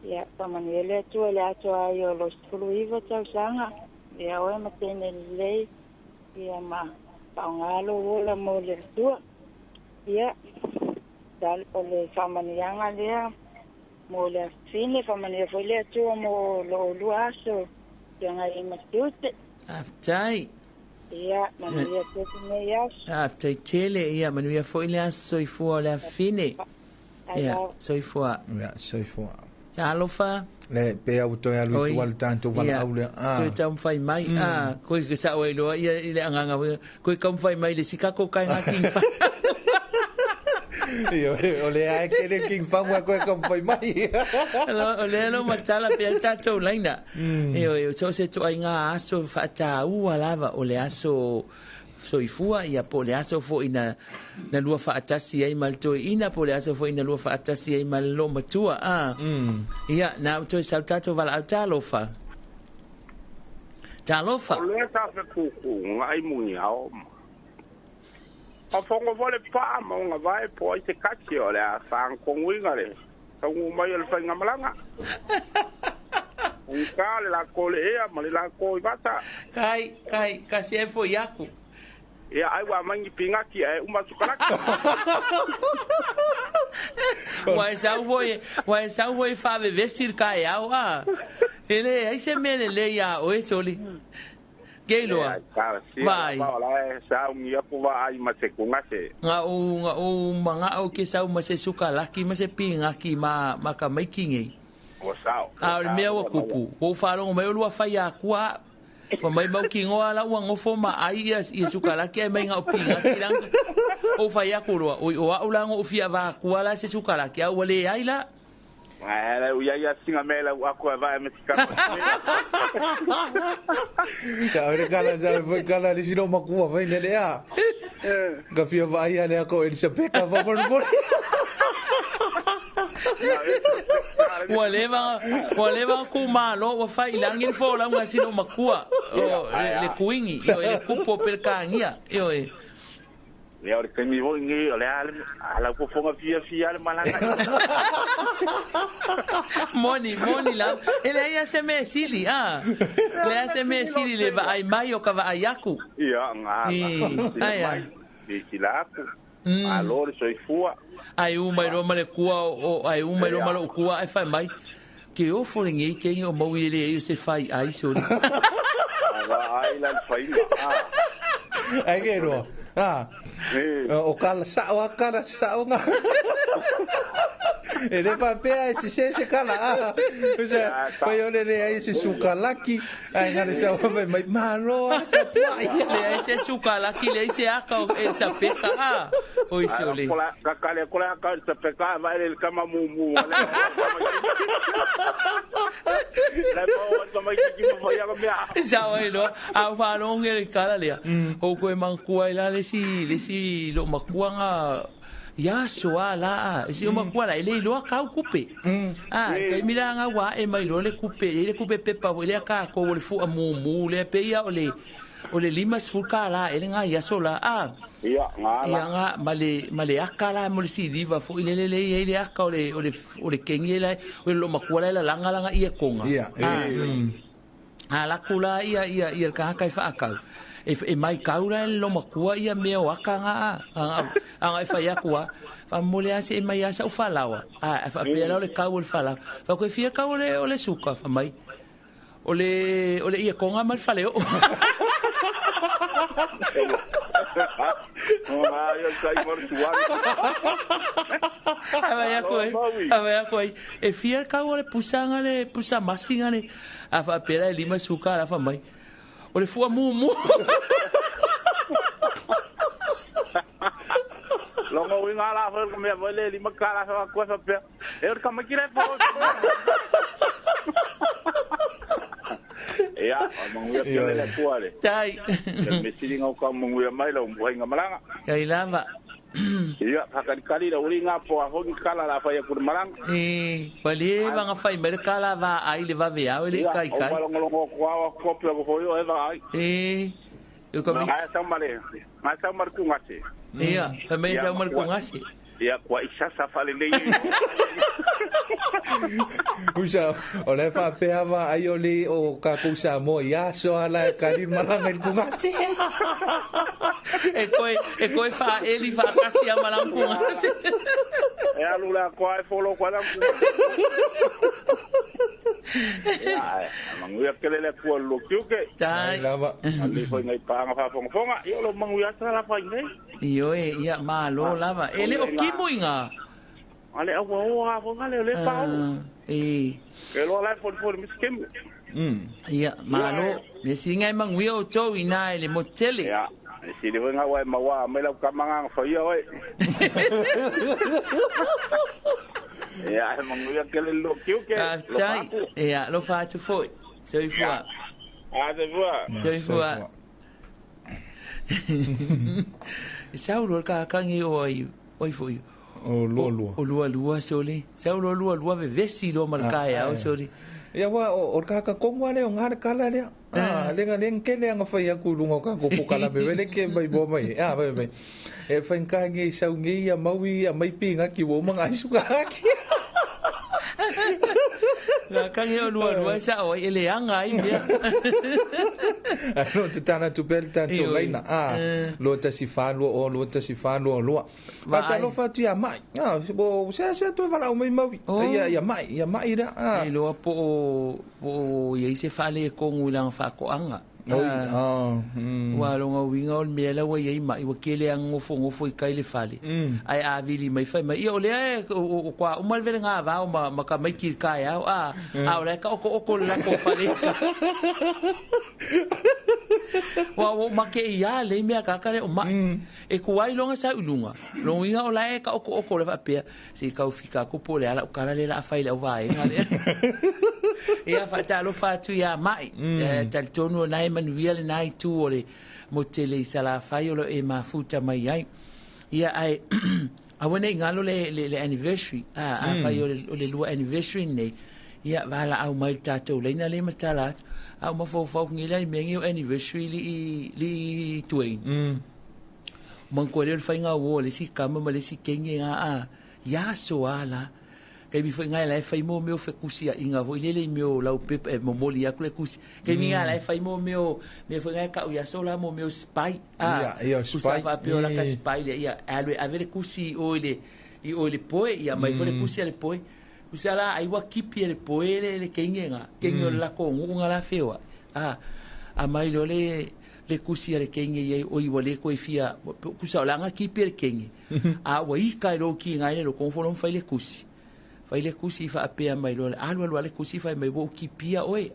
Ia, faamanuia le Atua i le atoa ai o lo 19 tausaga. Ia oe ma teine lelei, ia ma faaaogā lou ola mo le Atua. Ia, o le faamanuiaga lea mo le afifine, faamanuia foi le Atua mo lo olua aso feagai ai ma tiute. Aftai. Ia, manuia atu lenei aso. Aftai tele, ia, manuia foi le aso soifua o le afifine. Ai Ia, lau. soifua. Ia, soifua. Talofa. Le pe au toe alu i Oi. tua le tatou valaau lea. Toe taumafai mai. Koe ke sao ai loa ia i le agaga foi. Koe taumafai mai le sikako kai ngā king fa. Ia, o le ae kele king fangua koe taumafai mai. O lea lo matala pea le tatou laina. E o so se toaiga aso faataua lava o le aso soifua ia po o le aso foʻi na lua faatasi ai ma le toeʻina po o le aso foʻi na lua faatasi ai ma le loo matua a. Ia na toe sau tatou valaau talofa. Talofa. O lea sa fe kuku ngai mungi ao ma. O fongo vole pa ma unga vai po ai te kati o le a sang konguinga le. Kaungu mai o le whainga malanga. Unga le la ko le ea ma le la ko i vata. Kai, kai, kasi e fo iaku. Ia ai wa mangi pingaki e uma sukalaki. Ua e sau foi faavevesi le kaeao a. E le ai se mea lelei iā oe soli. Keiloa. Vai. Vai. La e sa ungi aku va ai ma se kungase. Nga u manga'o ke sau ma se sukalaki ma se pigaki ma ka maiki nei. O sao. A o le mea ua kupu. Ua ou faalogo mai o lua fai akua. Fa mai mau kingoa la ua ngofo ma ai ia ia sukalaki ai mai ngau pinga kilang. O fai aku loa, oi o au la ngo fia va kua la se sukalaki au le ai la. Ai la ia ia singa me la aku va me sika. Ka ore kala sa foi kala le sino makua vai le lea. Ka fia vai ale ko Elisabeka va por por. Ua leva ua leva ku malo ua fai ilangi le fo la unga sino makua. O le kuingi, io le kupo per kangia, io e. Ia o le kaimi foi ngi o le ale ala fofoga fia fia le malaga. Moni, moni la. Ele ai se me sili, ah. Le ai se me sili le va ai mai o ka va ai aku. Ia nga. Ai ai. I kila aku. Alo le soifua. Ai u mai ro male kua o ai u mai ro malo kua ai fai mai. Ke o fo le ngi ke o mau ile ai se fai ai so. Ai la fai. Ai ke ro. Ah. O kala sa o kala sa o nga. E le papea e se se kala a. Usa foi ole le ai se sukalaki ai ngale sa o mai malo a ka pua Le ai se sukalaki le ai se aka o e sa peka a. O ise ole. Ka kale kola ka sa peka va le kama mu mu. Le po o mai ki mo ya mea. Sa o ilo a fa longe le kala lea. O koe mangkua ila le si lo makuanga ya soa la si o makua la ile lo ka kupe. Ah kai mila nga wa e mai lo le kupe ile kupe pepa vo ile ka ko le fu mu mu le pe ya o le lima sfuka la ele nga ya sola a. Ia nga ia nga male akala mo le si diva fo ile le le ile aka o le kengi la o lo makua la langa langa ia konga. Ia. A la kula ia ia ia ka kai fa akau. E mai kaura lo makua ia mea o aka nga anga e fai akua fa mole ase e mai asa u falawa a fa pela o le kau o le falawa fa koe fia kau o le suka fa mai o le ia konga mal faleo. Ai ako e fia kau o le pusanga le pusa masinga le a fa pela e lima suka la fa mai o le fua mu mu. Longo winga la fa ko me vole lima kala fa ko fa pe. E o ka makire fo. Ia, manguia pele le kuale. Tai. Me sili ngau ka manguia mai la umbuai ngamalanga. Ia lava. Ia, hakali la uri nga po a hongi kala la fa ya ku malanga. E, wale vanga fai mere kala va ai le va vea le kai kai. Ia, o longo ko a ko pe ko yo e va ai. E, eu ka mi. Ngai sa mare. Ngai sa mare ku ngase. Ia, fa me sa mare ku ngase. Ia, kua isa sa fale le. Usa, o le fa pea va ai o le o ka ku sa mo ia so ala ka ni malanga ku ngase. E koe fa eli fa kasi a malang ku ngase. E alu la koe folo koe la ku. Ia, manguia kele le kua lo kiuke. Tai. Lava. Ale foi ngai panga fa fonga fonga. Ia lo manguia sa la fai nei. Io e ia malo lava. Ele o kimu inga. Ale au o a fonga le le pau. E. Ke lo la fo fo miskem. Ia malo. Le singa manguia o tau ina le motele. Ia. Si le wenga wa mawa me la kamanga fa ia oi. Ia manguia kele lo kiuke. Tai. Ia lo fa tu foi. Soifua. A de voa. Soifua. Saulo ka kangi o ai oi foi. O lua lua. O lua lua sole. Saulo lua lua vevesi lo malkai au sole. Ia wa o ka ka kongwa le o ngare kala le. Ah, le ngare kele anga fai aku lunga ka ko kala me wele ke mai bo mai. Ah, mai mai. E fai ka ngi sau ngi ia maui ia mai pinga ki wo manga suka ki. Nga kangi o lua lua sa o ele anga ai mea. Ano te tana tu bel tanto laina. Ah, lo tasi fa lo o lo tasi fa lo lo. Ma ta lo fa tu ia mai. Ah, bo se se tu vala o mai maui. Ia ia mai, ia mai ra. Ah. Lo po o ia se fa le kongu la fa ko anga. Oi, Ua loga uiga o le mea la ua iai ma'i ua kele agogofogofo i kai le fale. Ae avili mai fai mai ia o lea e o kwa uma le vele ngā vao ma ka maiki i le kaeao a a o la e taoto'oto le latou fale i kai. Ua ou make i a lei mea kaka le o ma'i. E ku ai loga sau i luga. Loga uiga o la e taoto'oto le faapea se i tau fika atu po o le a la'u tala lea o le a fai i le auvaega lea. Ia faatalofa atu iā ma'i. Talitonu o lena e manuia lena itu o le motu tele i Salafai o lo o e mafuta mai ai. Ia ae aua ne i galo le anniversary. Afai o le lua anniversary lenei, ia valaau mai i le tatou laina lea e matala atu. A o mafaufau nei la i mea nei o anniversary li tuaina. Manatua lea o le faiga uo a le isi tama ma le isi teine ga a ia aso a la. Taimi foi na e la e fai mo mea o fetusiaiga foi lele i mea o laupepa e momoli atu le tusi. Taimi na la e fai mo mea o mea foi na e ta'u i aso la mo mea o spy. Ia, ia, o Tusa spy. faapea o lata spy lea ia e alu e ave le tusi i o i le i o i le poe ia aumai foi le tusi a le poe. Tusa la ai ua kipi e le poe le teine na, teine o le latou nuu na la feoai. Aumai loa le tusi a le teine i ai oi ua le toe fia tusa o le aga kipi e le teine. A ua ika e lou kiga ai le loko fo fai le tusi. Fai le tusi faapea mai loa le alu alu a le tusi fai mai ua ou kipia oe.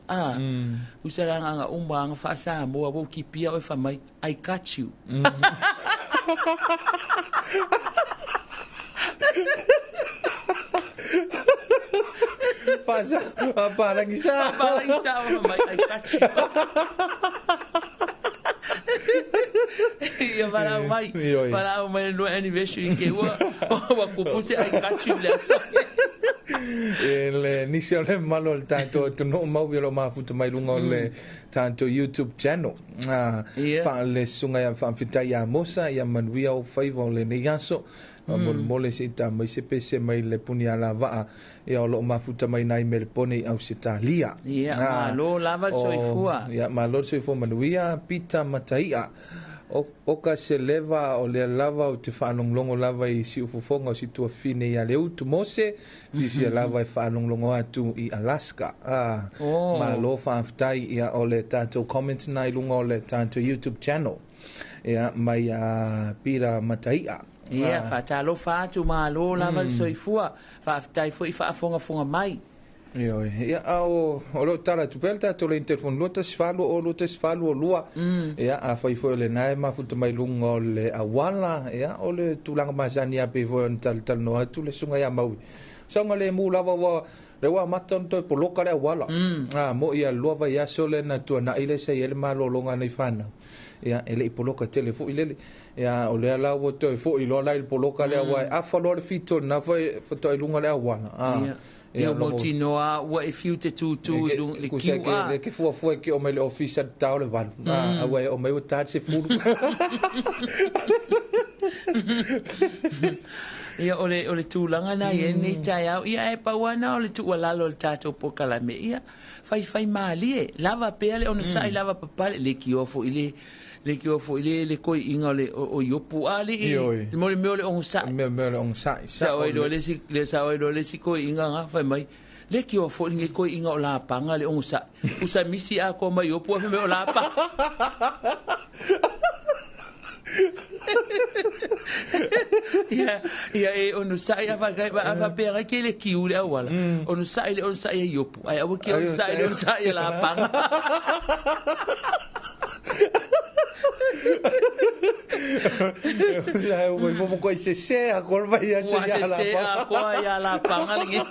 Tusa la agaga uma aga faa-Samoa ua ou kipia oe fai mai I got you. Faasa, faapalangi sa. Faapalangi sa fai mai I got you. Ia valaau mai. Ioe. Valaau mai le lua anniversary ke ua ua kupu se I got you i le aso. E le nisi o le mamalu o le tatou atunuu mau o lo o mafuta mai luga o le tatou YouTube channel. Faalesusuga ia faafetai ia Mosa ia manuia o faiva o lenei aso. Molemole se i ta mai se pese mai le puni alavaa ia o lo o mafuta mai nai Melepone i Ausetalia. Ia, malo lava le soifua. Ia, malo le soifua manuia, Pita Mataia. O ka se leva o lea lava o te faalogologo lava i siufofoga o si tuafine ia Leutu Mose, fiafia lava e faalogologo atu i Alaska. Malo faafetai ia o le tatou comment na i luga o le tatou YouTube channel. Ia, mai a Pita Mataia. Ia, faatalofa atu, malo lava le soifua. Faafetai foi i faafogafoga mai. Ioe, ia, a o lo o tala atu pea le tatou laina telefoni 218 0 218 2. Ia, afai foi o lena e mafuta mai luga o le auala, ia, o le tulaga masani lava pei foi ona talatalanoa atu le susuga ia Maui. Saoga lemu lava ua lea ua amata ona toe poloka le auala. Mo ia lua vaiaso lea na tuanai lea sa i ai le malologa a nai fanau. Ia, e le i poloka tele foi lele. Ia, o lea la ua toe foi loa la i le poloka lea ua e afa loa le fito lena foi faatoa i luga le auala. Ia, ia ua mautinoa ua e fiu te tūtū i luga le Kusa kiu ke a. le ke fuafua e ke o mai le ofisa le tao le valu. Aua e o mai ua tā le sefulu. Ia, o le tulaga na i ai lenei taeao. Ia, ae pau lava na o le tuualalo o le tatou polokalame. Ia, faifai malie, lava pea le onosai lava papale. Le kioa foi le le kioa foi le le koi'iga o le o Iopu a alii Ioe. mo le mea o le ogosa'i. Mea o le ogosa'i. Sa'o ai loa le isi le sa'o ai loa le isi koi'iga ga fai mai le kioa foi lenei koi'iga o Lapaga le ogosa'i usa misi atoa mai Iopu ae fai mai o Lapaga. Ia, ia e onosai a fakai a faapea gai ke le kiu le auala. Onosai le onosai a Iopu. Ae aua ke onosai le onosai a Lapaga. Sa e ua mo koi se se a koa vai a se Ua ia se se Lapaga. a koa ia Lapaga lenei.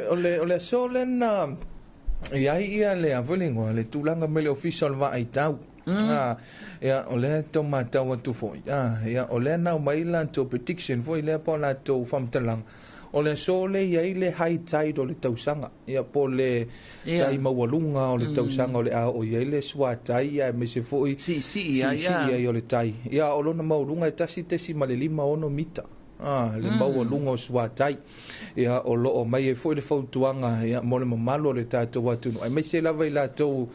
O le aso lena i ai ia le a foi le igoa, le tulaga mai le ofisa o le vaaitau. Ia, o lea tau matau atu foi. Ia, o lea na aumai latou prediction foi lea po o latou faamatalaga. O le aso le i ai le high tide o le tausaga. Ia, po o le tai maualuga o le tausaga o le a oo i ai le suatai, ia, aemaise foi Siisii ai, siisii ai o le tai. Ia, o lona maualuga e 1.56 mita. Le maualuga o suatai. Ia, o lo o mai ai foi le fautuaga, ia, mo le mamalu o le tatou atunuu. Aemaise lava i latou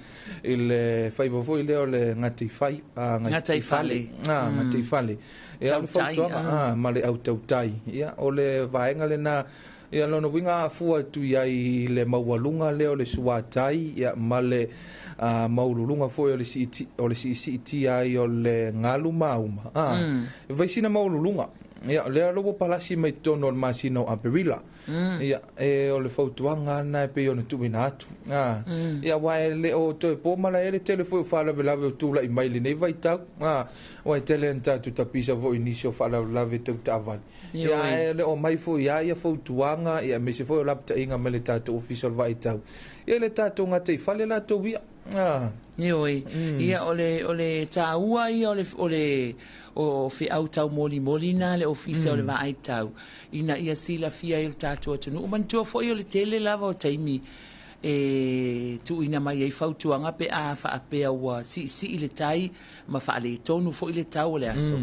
i le faiva foi lea o le gataifai, Gataifale. Gataifale. Ia, o le Tautai, fautuaga, ma le autautai. Ia, o le vaega lena Ia lona uiga afua atu i ai i le maualuga lea o le suatai ia ma le maululuga foi o le siiti, o le siisiitia ai o le galu mauma. E vaisina maululuga. Ia lea lo ua palasi mai totonu o le masina o Aperila. Ia e o le fautuaga ana e pei ona tuuina atu. Ia aua e le o toe po malae le tele foi o faalavelave o tula'i mai lenei vaitau. Aua e tele ana tatou tapisa foi i nisi o faalavelave tau taavale. Ia e le o mai foi ia ia fautuaga ia aemaise foi o lapataiga mai le tatou ofisa o le vaaitau. Ia le tatou gataifale latou ia. Ioe. Ia o le tāua ia o le o feau taumolimoli na le ofisa o le vaai tau ina ia silafia ai le tatou atunuu. Manatua foi o le tele lava o taimi e tuuina mai ai fautuaga pe a faapea ua siisii le tai ma faaletonu foi le tau o le aso.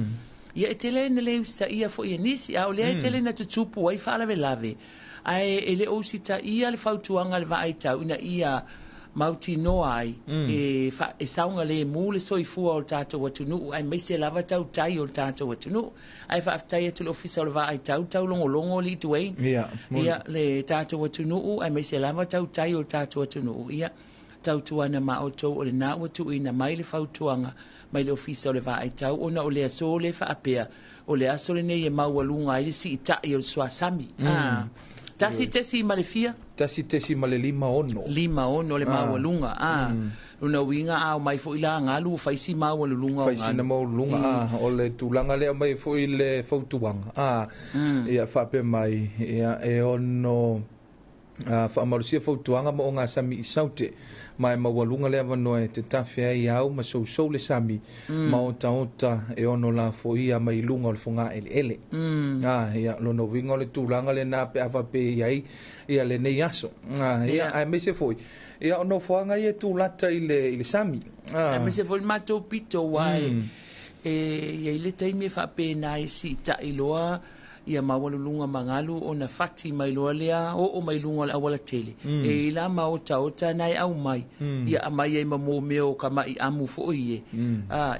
Ia e tele na le usitaia foi e nisi, a o lea e tele na tutupu ai faalavelave. Ae e le o usitaia le fautuaga le vaai tau ina ia mautinoa ai e saogalemu le soifua o le tatou atunuu aemaise lava tautai o le tatou atunuu. Ae faafetai atu le ofisa o le vaai tau taulogologo li Dwayne. Ia le tatou atunuu aemaise lava tautai o le tatou atunuu. Ia tautuana ma outou o lena ua tuuina mai le fautuaga mai le ofisa o le vaai tau ona o le aso le faapea o le aso lenei e maualuga ai le siitai o le suasami. 1.4 1.56. 56 le maualuga. Lona uiga a o mai foi la galu o faisi maualuluga o galu. Faisina maualuluga. O le tulaga lea mai foi le fautuaga. Ia faapea mai ia e ono faamalosia fautuaga ma o gasami i saute ma e maualuga le avanoa e te tafe ai au ma sousou le sami ma otaota e ono lafoia mai luga o le fogaeleele. Ia lona uiga o le tulaga lena pe a faapea i ai ia lenei aso. Ia aemaise foi ia o nofoaga ia e tulata i le sami. Aemaise foi le matou pito ua e iai le taimi e faapena e siitai loa ia maualuluga ma galu ona fati mai loa lea oo mai luga o le auala tele. E i la maotaota na e aumai. Ia aumai ai ma mea o ka mai amu foi e.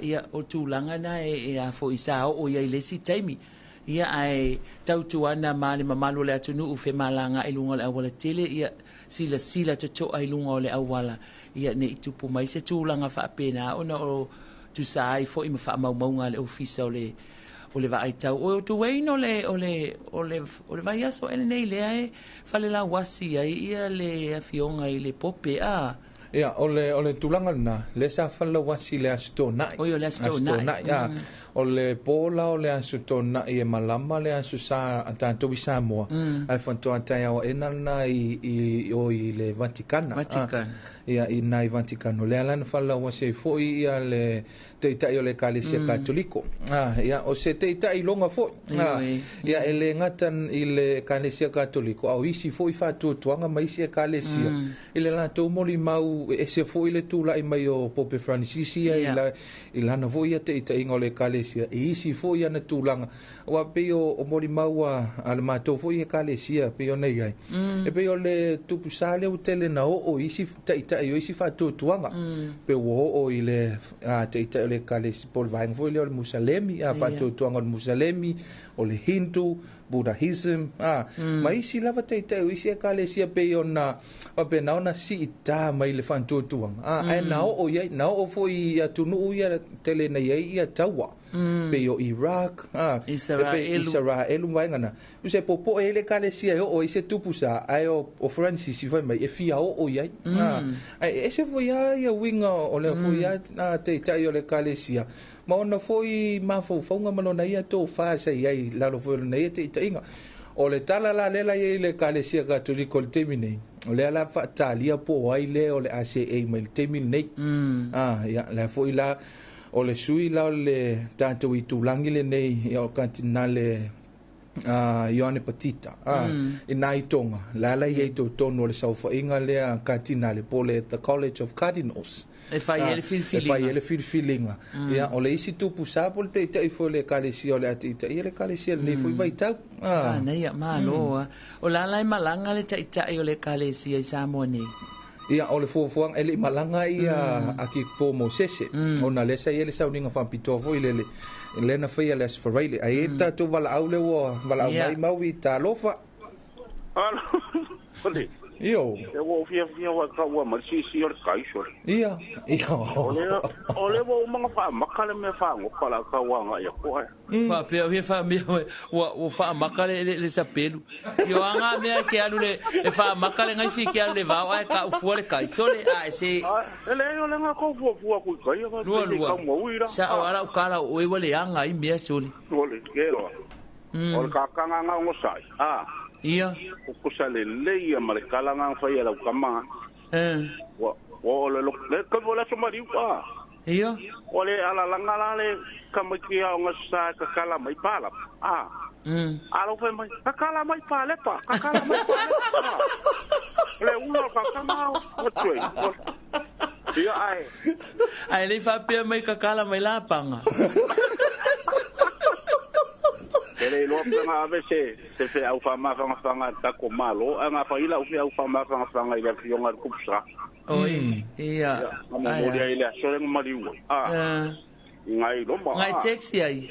Ia o tulaga na e a foi sa oo ia i le isi taimi. Ia ae tautuana ma le mamalu o le atunuu femalagaai i luga o le auala tele. Ia silasila totoa i luga o le auala. Ia nei tupu mai se tulaga faapena ona o tusa ai foi ma faamaumauga a le ofisa o le vaai tau. O Dwayne o le vaiaso e lenei lea e falelauasi ai ia le afioga i le Pope. Ia o le tulaga lena le sa falelauasi le aso Tona'i. Oi o le aso Tona'i. O le pola o le aso Tona'i e malama le aso sa a tatou i Samoa. Ae faatoa taeao aena lena i o i le Vatikana. Ia i nai Vatikano. Le ala na falelauasi ai foi ia le teitai o le Ekalesia Katoliko. Ia o se teitai longa foi. Ia e le gata i le Ekalesia Katoliko a o isi foi faatuatuaga ma isi Ekalesia. I le latou molimau e ese foi le tula'i mai o Pope Francis ia i lana foi ia teitaiga o le Ekalesia. I isi foi ana tulaga. Aua pei o molimau a le matou foi Ekalesia pei ona i ai. E pei o le tupusa lea ua tele na oo i isi taitai o isi faatuatuaga. Pe ua oo i le teitai o le Ekalesia po o le vaega foi lea o le Musalemi, faatuatuaga o le Musalemi, o le Hindu, Buddhism, ma isi lava taitai o isi Ekalesia pei ona faapena ona siitā mai le faatuatuaga. Ae na oo i ai, na oo foi i atunuu ia tele na i ai ia taua. Pei o Iraq, Israelu vaega na. Se popoe ai le Ekalesia e oo ai se tupusa, ae o Francis fai mai e fia oo i ai. Ae ese foi a ia uiga o le foi a teitai o le Ekalesia. Ma ona foi mafaufauga ma lona ia tofā sa i ai lalo foi o lona ia teitaiga. O le tala la lela ia i le Ekalesia Katoliko i le taimi nei, o lea la faatalia po o ai lea o le ACA mai le taimi lenei. Ia lea foi la o le sui la o le tatou itulagi lenei ia o Katinale Ioane Patita i nai Tonga la la ia i totonu o le saofaiga lea Katinale po le The College of Cardinals. E fai ai le filifiliga. E fai ai le filifiliga. Ia o le isi tupusa po le teitai foi le Ekalesia o le ateitai le Ekalesia lenei foi vaitau. Nei malo. O la la e malaga le taitai o le Ekalesia i Samoa nei. Ia o le fuafuaga e le i malaga ia Akipo Mosese. Ona lea sa i ai le sauniga faapitoa foi le lena faia le Aso Faraile. Ae i ai le tatou valaau lea ua valaau mai mau i talofa. Alo. Ole. Io. E ua fiafia wa ka ua ma sisi o le kaiso. Ia. Ia. O le ua umanga whaamaka le mea whaangopa la ka ua nga ia koa. Faapea ia faamea ua faamaka le sapelu. Io anga mea ke alu le faamaka le ngaifi ke alu le vao ae kaufua le kaisole ae se. E le o le ngā kau fua kui kai. Lua lua. Sa o ala ukala o ewa le anga i mea sole. Ole, ke roa. O le kakanga ngā ngosai. Ah. Ia. O sa le leia ma le kalanga whai ala ukama. Wa o le le ka vola so mari pa. Ia. O le ala langa la le kamaki a nga sa ka kala mai pala. Ah. Alo fai mai ka kala mai pala pa. Ka kala mai pala. Le ulo ka kama o tui. Ia ai. Ai le fa pe mai ka kala mai la panga. Ele loa panga ave se se fe au fa ma fanga fanga ta ko malo anga fa ila u fe au fa ma fanga fanga ila fionga kupsa. Oi ia. Mo mo dia ila so le mali u. Ah. Ngai lo ma. Ngai taxi ai.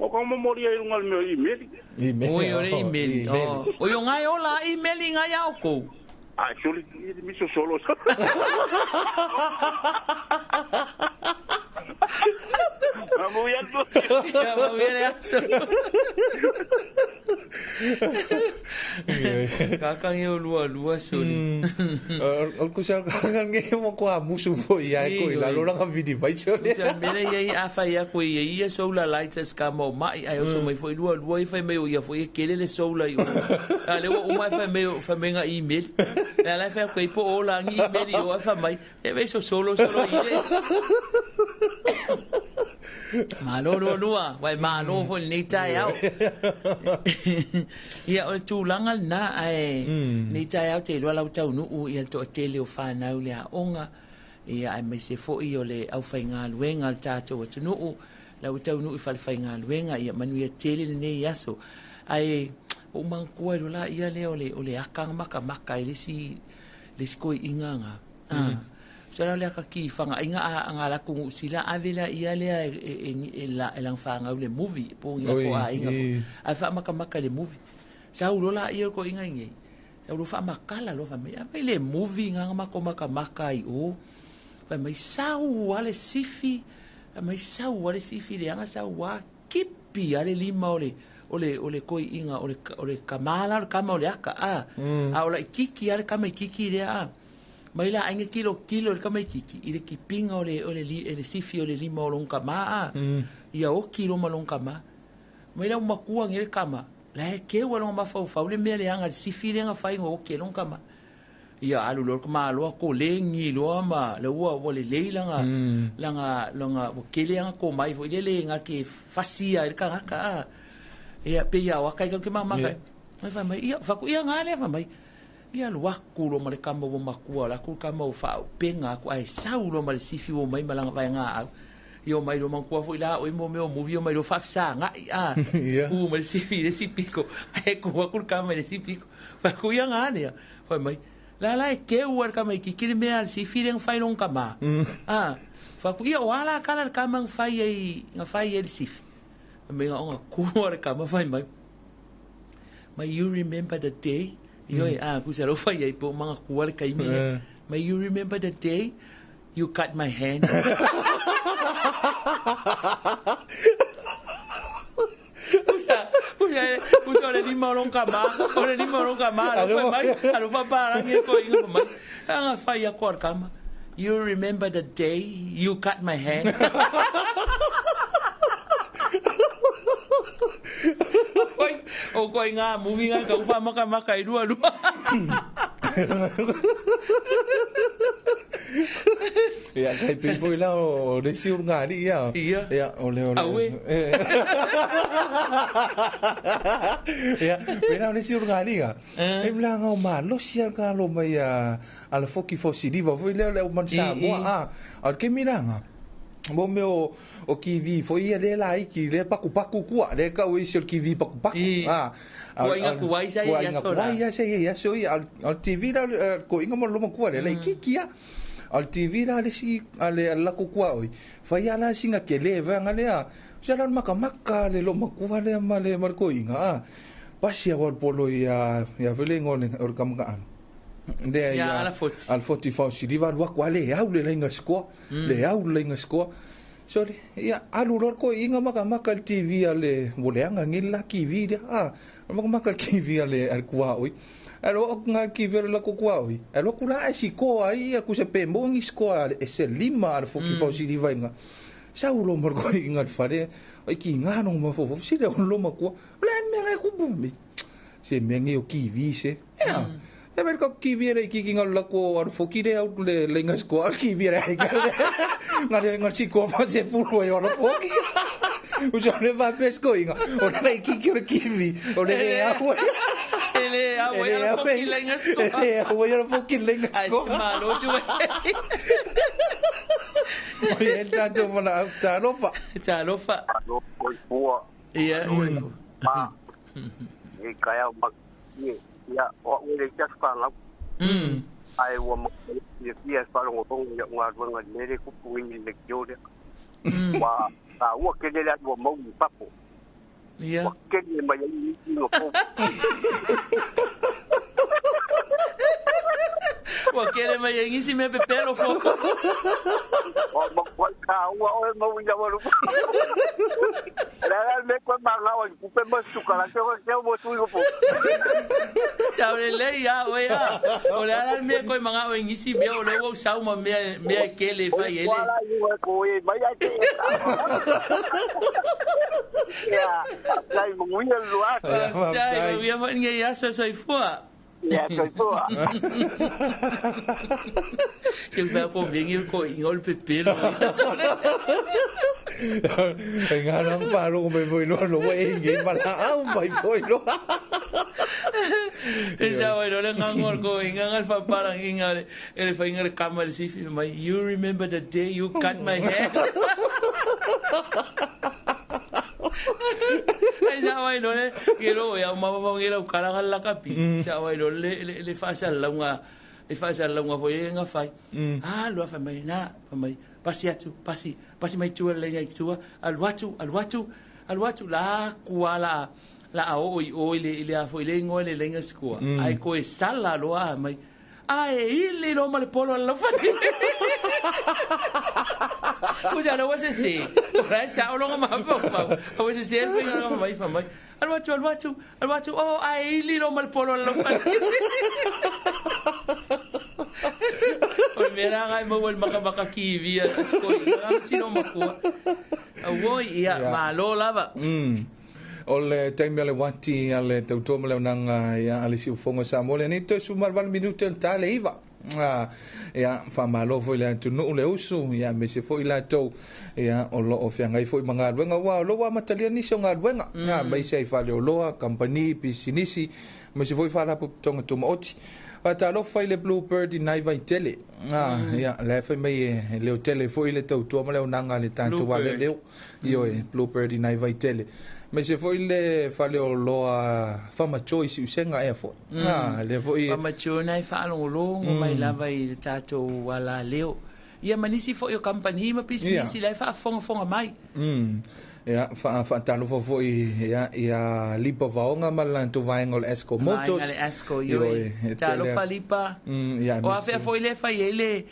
O ka mo mo dia ngal me email. Email. Oi ore email. Oi ngai ola email ngai au ko. Ah, solo mi so solo. Ya, mamuia aso. Kakangi o lua lua soli. O kusa kakangi mo ko amusu fo ia ko ila lo langa vidi mai soli. Sa mele ia afa ia ko ia ia solar lights ka mo mai ai o so mai foi lua lua i fai mai o ia foi kele le solar i o. A le o mai fai mai o fai mai nga email. La la fai ko ipo o la ngi email i o fa mai. E ve so solo solo i le. Malo lua lua, wai malo fo nei tai au. Ia o tūlanga na ai nei tai au te loa lau taunuu ia to tele o whanau le aonga. Ia ai mai se fo i o le au whainga luenga le tātou atunuu. Lau taunuu i whale whainga luenga ia manu ia tele le nei aso. Ai o mangkua i lola ia le o le akanga maka maka i lesi koi inganga. Sala le ka ki fanga inga a nga la ku sila avela ia le e la e lang fanga le movie po inga ko a inga a fa maka maka le movie sa ulo la ia ko inga inga sa ulo fa makala lo fa me a le movie nga mako maka maka i o fa mai sau ale sifi mai sau ale sifi le anga sau wa kipi ale lima ole ole koi inga ole kamala ole kama ole aka a a ole kiki ale kama kiki le a mai la ainga kilo kilo le kama kiki ile kipinga ole ole le sifi ole lima ole kama a ia o kilo malonga ma mai la makua ngele kama la ke wa longa mafau fau le mele anga sifi le nga fai ngo ke longa ma ia alu lo ma lo ko le ngi lo ma le wa wa le leila nga langa longa o kele anga ko mai fo ile le nga ke fasia ile ka ka ia pe ia wa kai ke ma ma kai mai fa mai ia fa ku ia nga le fa mai ia lo aku lo ma le kama o makua la ku kama o fa penga ku ai sau lo ma le sifi o mai malanga vai nga au io mai lo mankua foi la o mo meu movie mai lo fa sa nga a ku ma le sifi le sipiko ai ku ku kama le sipiko fa ku ia nga ne fa mai la la ke u ar kama ki kiri mea si firen fai long kama ah fa ku ia wala kala kama fai ai nga fai el sif me nga ku ar kama fai mai mai you remember the day yo ah ku sa lo fai ai po manga ku ar kai me mai you remember the day you cut my hand. Usa le lima longa ma, ole lima longa ma, alo mai, alo fa para ngi ko inga mai. Anga fai ya ko kama. You remember the day you cut my hand. Oi, o ko inga movie nga ka ufa maka maka i lua lua. Ia kai pe foi la o le si unga ri ia. Ia ole ole. Aue. Ia, pena le si unga ri ia. E mla nga ma lo si ka lo mai a le foki fo si riva foi le le man sa mo a. Al ke miranga. Mo me o kiwi foi ia le la iki le paku paku kua le ka o isi o kiwi paku paku a ko inga kuai sa ia so la ia sa ia so ia al TV la ko inga mo lo mo kua le la iki kia al TV la le si ale la ku kua oi fai ala singa ke le va nga le a sa la maka maka le lo makua le ma le mar ko inga a Pasi a polo ia ia fele ngone o kamaka le ia Alafoti. Alafoti fa siliva lua kwa le au le lenga skoa le au le lenga skoa sorry ia alu lor ko inga maka maka le TV ale voleanga ngila kivi le a maka maka kivi ale al kwa oi alo nga kivi le ko kwa oi alo kula e sikoa ia ku se pe mongi skoa e se lima al foki fa siliva inga saulo mo ko inga fare oi ki nga no mo fo fo si le lo ma ko le me ngai ku bumi se me ngi o kivi se ya e ver ko kivi re ki ki nga la ko ar foki le au le le nga sko ar kivi re nga le nga si ko fa se fu lo yo lo foki u jo le va pesco inga o le ki ki o kivi o le le a ele a we ala foki le nga sko ele a we ala foki le nga sko ai malo tu o el tanto mana talofa talofa ia ma e kaya ma ia o le just fa la ai wa ma ia fa lo ngo ia nga nga le ku pu ni le kyo le wa ta wa ke le la wa mo ni papo ia wa ke le ma ia ni no ko wa ke le ma ia ni si me pepelo fo o ma kwa ka wa o mo ia wa lu la la me kwa ma la wa ku pe mo su ka la ke wa ke mo su yo po sa le le ya o ya o le ala me ko manga o ngisi me o le wo sa ma me me ke le fa yele wa ko e mai ya te ya lai mo ngi lu a ta ya fa ngi ya so so ifua ya so ifua ke va ko vengi ko ingol pepelo nga nang paro ko may foi lo lo e ngi mala au mai foi lo esa bueno le ngangol ko inga al fa para inga ele fa inga kama le sifi mai you remember the day you cut my hair esa bueno le quiero ya ma fa ngi la kala la kapi esa bueno le le fa sa la nga le fa sa la nga foi nga fai ah lo fa mai na fa mai pasi atu pasi pasi mai tua le ngai tua alu atu alu atu la kuala la o o ile ile a foi le ngo le lenga skua ai ko e sala lo a mai ai ile lo mal polo la fa ko ja lo se se ora sa o lo ma fa fa o se se el nga mai fa mai alu atu o ai ile lo mal polo la fa o mera ngai mo el maka maka kivi a sko i sino makua oi ia malo lava o le taimi ale wati ale tautua ma le unanga ia ale siufoga Samoa lenei toe sumalavalu minute o le ta le iva ia faamalo foi le atunuu le usu ia aemaise foi latou ia o loo feagai foi ma galuega ua o loo amatalia nisi o galuega aemaise ai faleoloa kampani pisinisi aemaise foi faalapotopotoga tumaoti faatalofa i le Bluebird i nai vaitele ia le fai mai e leo tele foi le tautua ma le aunaga le tatou aleleo ioe Bluebird i nai vaitele aemaise foi le faleoloa famacho i siusega ea foi le foi famacho nai faalogologo mai lava i le tatou alaleo ia manisi foi o kampani ma pisinisi la e faafogafoga mai ia faatalofa foi ia ia Lipa Vaoga ma le latou vaega o le Esco Motors vaega le Esco ioe talofa Lipa ia o afea foi le fai ai le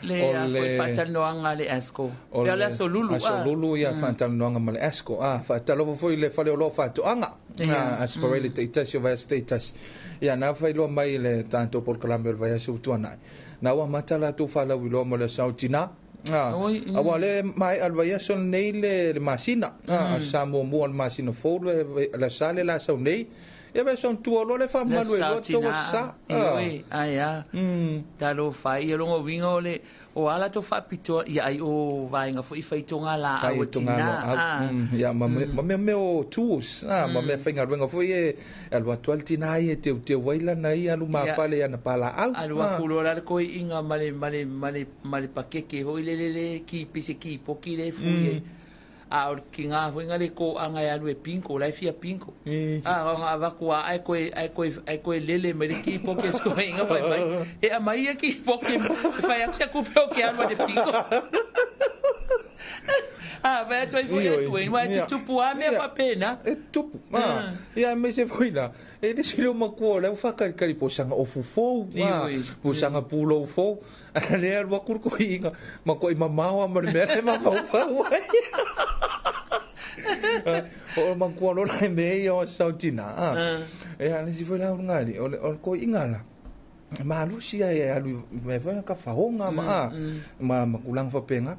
le foi faatalanoaga le Esco le le aso lulu aso lulu ia faatalanoaga ma le Esco faatalofa foi le faleoloa faatoaga asfarele taitasi o vaiaso taitasi ia na failoa mai le tatou polokalame o le vaiaso utuanai na ua mata latou falauiloa mo le sautina aua le mai al vaiaso nei le masina sa muamua le masina fou le sa le la sau nei ia vaiaso tua loa le faamalu e loa tou sa ioe aia talofa ia logo uiga o le o ala tou faapitoa ia ai o vaega foi faitoga laau e tinā ia ma mea mea o tools ma mea faigaluega foi e alu atu ai le tinā ia e teuteu ai lana ia alu mafale ia na palaau alu aku loa la le koi'iga ma le pakeke foi lelele kipise kipoki le fui ai a o ki ngā foi le ko'aga e alu e pinko la e fia pinko a o ngā avaku a ai koe lele mai le kipoki e skoi'iga fai mai e amai ia kipoki e fai aku se kupe o ke alu a le pinko A vai atu ai foi atu ai, wa e tupu a mea faapena. E tupu. Ah, ia me se foi la. E le silo makua le whakarikari po sanga ofu fou, po sanga pulou fou. Le alu aku ko inga, ma ko i mamawa ma le mea le mafaufau ai. O makua lola e me ia o sautina. E ale si foi la ngali, o le ko inga la. Malusi ai alu me foi ka faonga ma ma makulang fapenga.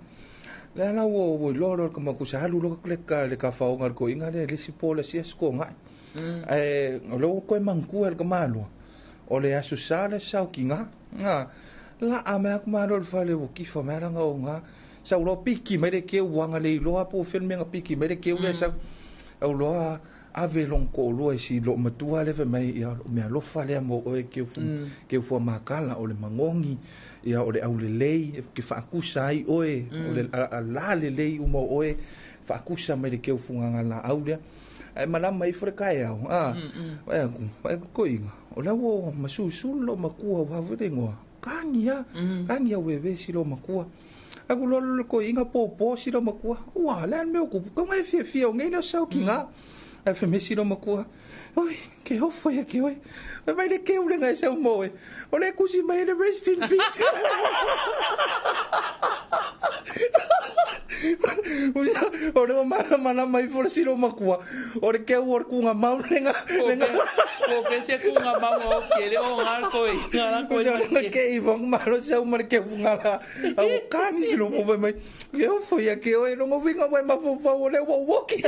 Le ala wo wo lo lo ka makusa alu lo le ka le ka faonga ko inga le le si po le si sko nga. E lo ko manku el ka malu. O le aso sa le sau ki nga. Nga la a me ku malu le fale wo ki fa me nga o nga. Sa lo piki me le ke wanga le lo apo filme nga piki me le ke le sa au lo ave long ko lo si lo matua le fe mai ia me alofa le mo o ke fu ke fu makala o le mangongi ia o le aulelei ke faakusa ai oe o le la le lei o mo oe faakusa mai le ke fu nganga la au le ai malama i fo le kai au a ai ko inga o la wo masusu lo makua wa vele ngoa kangia kangia wewe si lo makua aku lo lo ko inga po po si lo makua ua le me ku ko mai fie fie o ngai lo sau ki nga ai fe mesi lo makua oi ke ofo ia ke oi mai le ke ule ngai sau moe o le kusi mai le rest in peace. O le mana mana mai fo le silo makua o le ke o le kunga mau lenga lenga o fe se kunga mau o ke le o ngal koi ngal koi le ke i vong malo sau ma le ke funga la au kani silo mo mai ke ofo ia ke oi longo winga mai ma fo o le wo woki.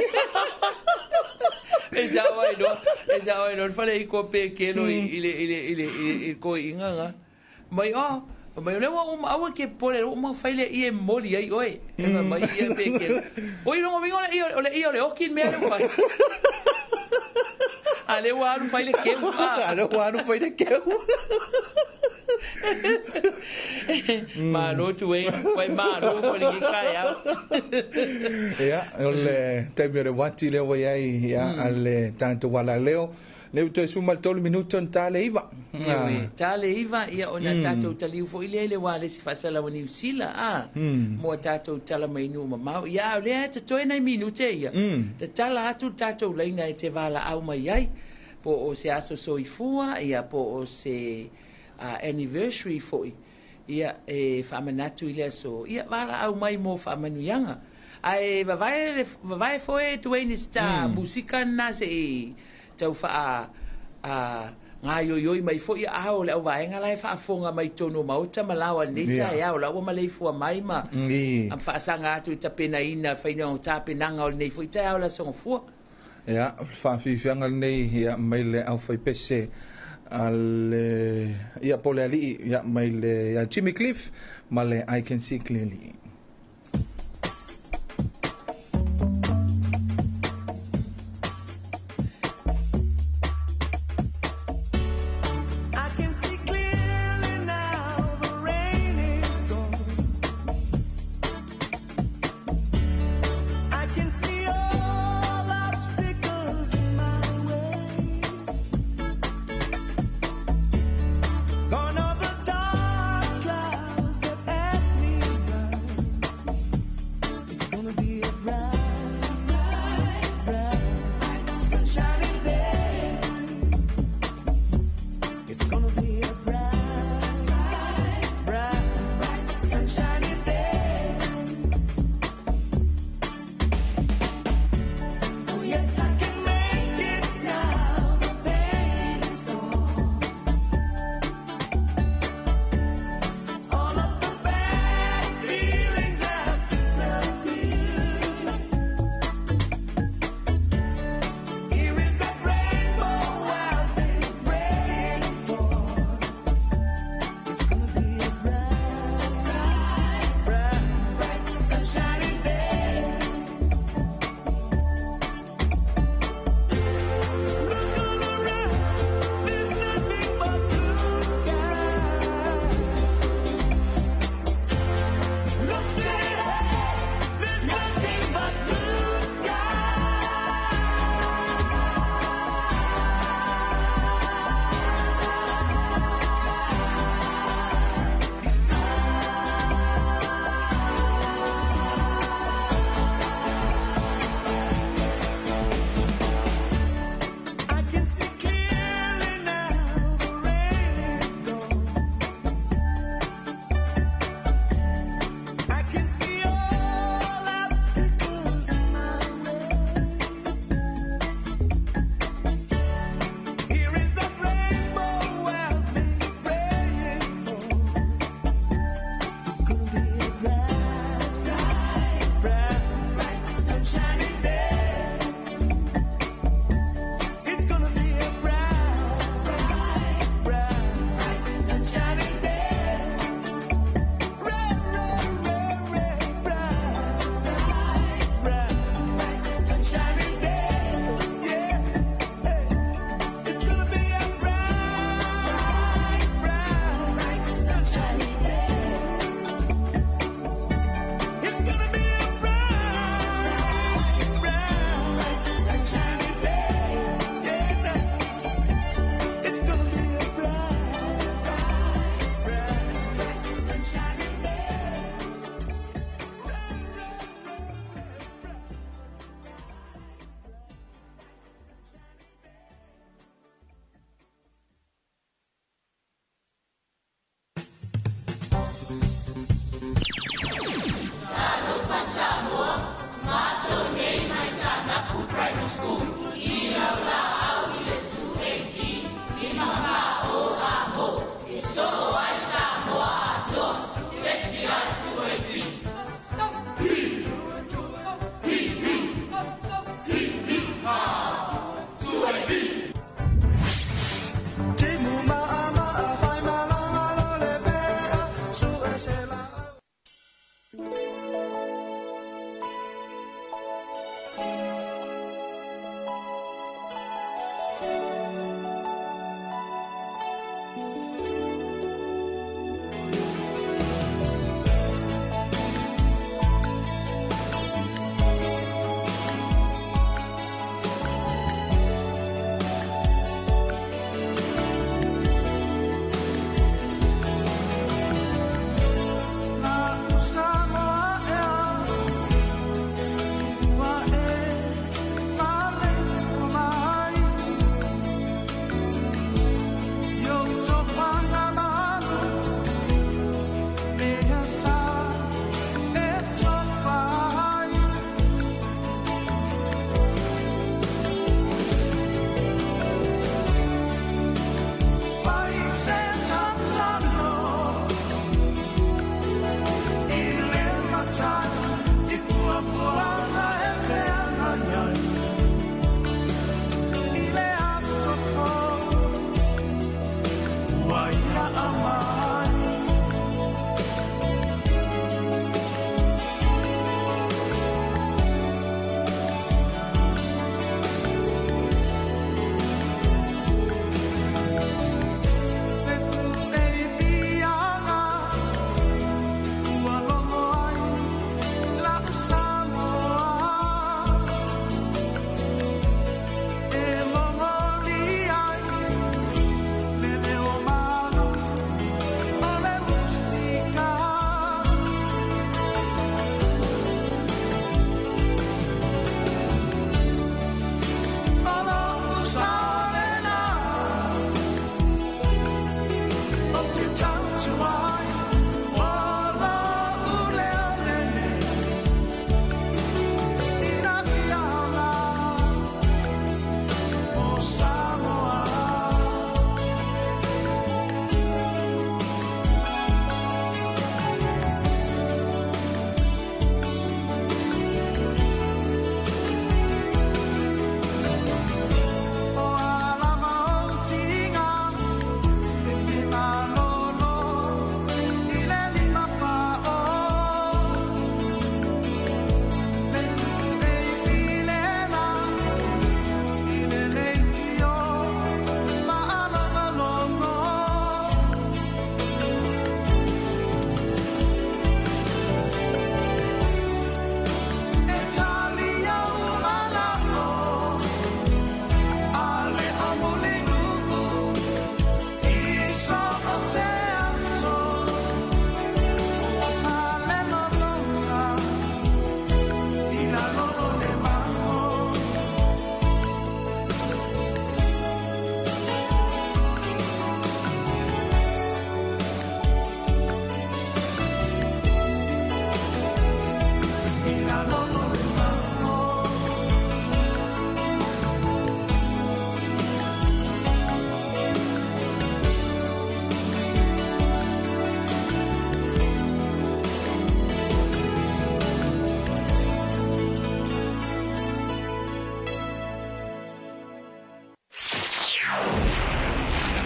E sa oi no, e sa oi no fale i ko pe ke lo i le i le i le i ko inga nga. Mai o, mai le wa awa ke pole o ma faile i e moli ai oi. E mai i pe ke. Oi longo winga le i o le i o le oki me le fa. Ale wa alu faile ke. Ale wa alu faile ke. Malo tu e, pai malo ko le kai au. Ia, o le taimi o le wati lea ua iai ia a le tatou alaleo. Le ua toe suma le 3 minuto na tale iva. Ioe, tale iva ia ona tatou taliu fo'i lea i le wā le si faasalaua Niusila a. Mo a tatou tala mai nuu mamao. Ia o lea e totoe nai minute ia. Tatala atu le tatou laina e te valaau mai ai. Po o se aso soifua ia po o se anniversary fo'i. Ia e faamanatu i le aso. Ia valaau mai mo faamanuiaga. Ae vavae foe tuaini sta musika na se i tau faa ngā yoyoi mai fo'i a o le au vaenga la e faafoga mai tonu maota ma lao nei taeao la ua maleifua mai ma am faasanga atu i tapenaina faina o tapenaga o lenei fo'i taeao le asogafua. Ia faafiafiaga lenei ia mai le aufaipese a le ia po le alii ia mai le ia Jimmy Cliff ma le I Can See Clearly. Gone are the dark clouds that had me blind.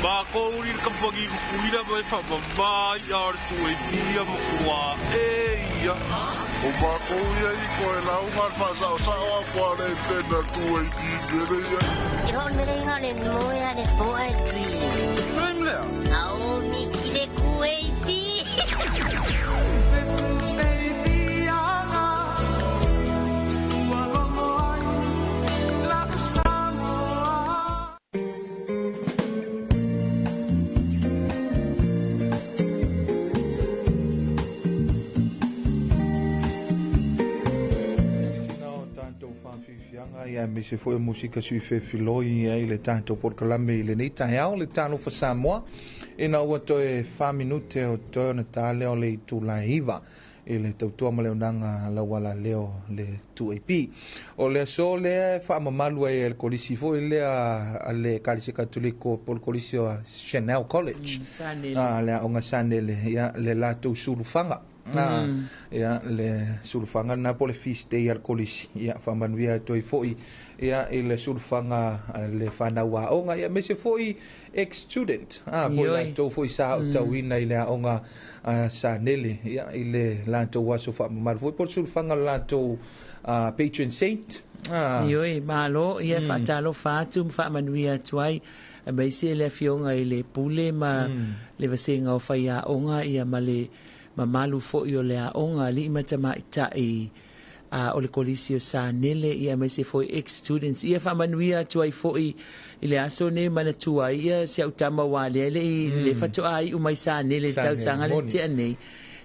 Mākou ni le kamupani Tutuila ma e faamamā i'a o le 2AP ia matua e ia. O mākou ia i koe lauga le faasaosao aku a le antena 2AP mele ia. I lo mele inga le moe a le poa e dream. Dream lea? Ao miki le 2AP. Tatou faafiafiaga ia aemaise foi o musika sui fefiloi ai le tatou polokalame i lenei taeao le Talofa Samoa ina ua toe 4 minute o toe ona ta lea o le itula e 9 i le tautua ma le auaunaga lauala leo le 2AP. O le aso lea e faamamalu ai e le kolisi foi lea a le Ekalesia Katoliko po o le kolisi o Chanel College. Sanele. Ah, le aoga Sanele, ia, le latou sulufaga. Ah, ia, le sulufaga lena po o le feast day a le kolisi. Ia, faamanuia atu ai foi ia, i le sulufaga a le fanau aoga, ia, aemaise foi ex-student. Ah, po o Ioe. latou foi sa aotauina i le aoga Sanele, ia, i le latou aso faamamalu foi po o le sulufaga o le latou patron saint. Ah, Ioe, malo, ia faatalofa atu ma faamanuia atu ai. Aemaise le afioga i le pule ma le vasega o faiaoga ia ma le mamalu foi o le aoga alii ma tamaitai o le kolisi o Sanele ia aemaise foi ex-students. Ia faamanuia atu ai foi i le aso nei manatua ai ia si au tama ua lea le i le faatoa iu mai Sanele i le Sanele, tausaga le moni. tea nei.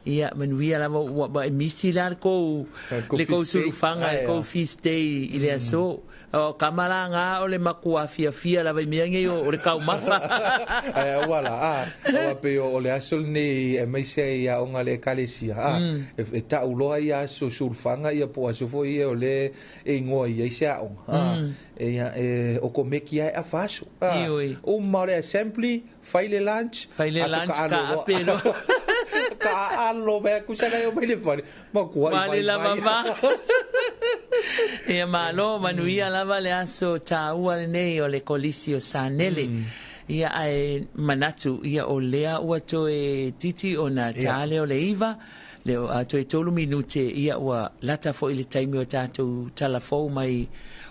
Ia manuia lava ua ua e misi la le kou kou le kou feast day. sulufaga le Ai, kou ah. feast day i le aso. O kama la ngā o le makua fiafia lava i mea nei o le kaumafa. Ai auala a aua pe o le aso lenei aemaise ai i aoga le ekalesia a e taʻuloa ia aso sulufaga ia po o aso foi ia o le e igoa i ai se aoga a e ia e o komeki ae afa aso a Ioe. uma o le assembly fai le lunch Fai le aso lunch, ka alo ka ape loa. ka alo mea kusa o mai le fale makua i Ma le vai lava vai. va. Ia malo, manuia lava le aso tāua lenei o le kolisi o Sanele. Ia ae manatu, ia o lea ua toe titi ona tā lea o le 9, le o, a, toe 3 minute, ia ua lata foi le taimi o tātou talafou mai,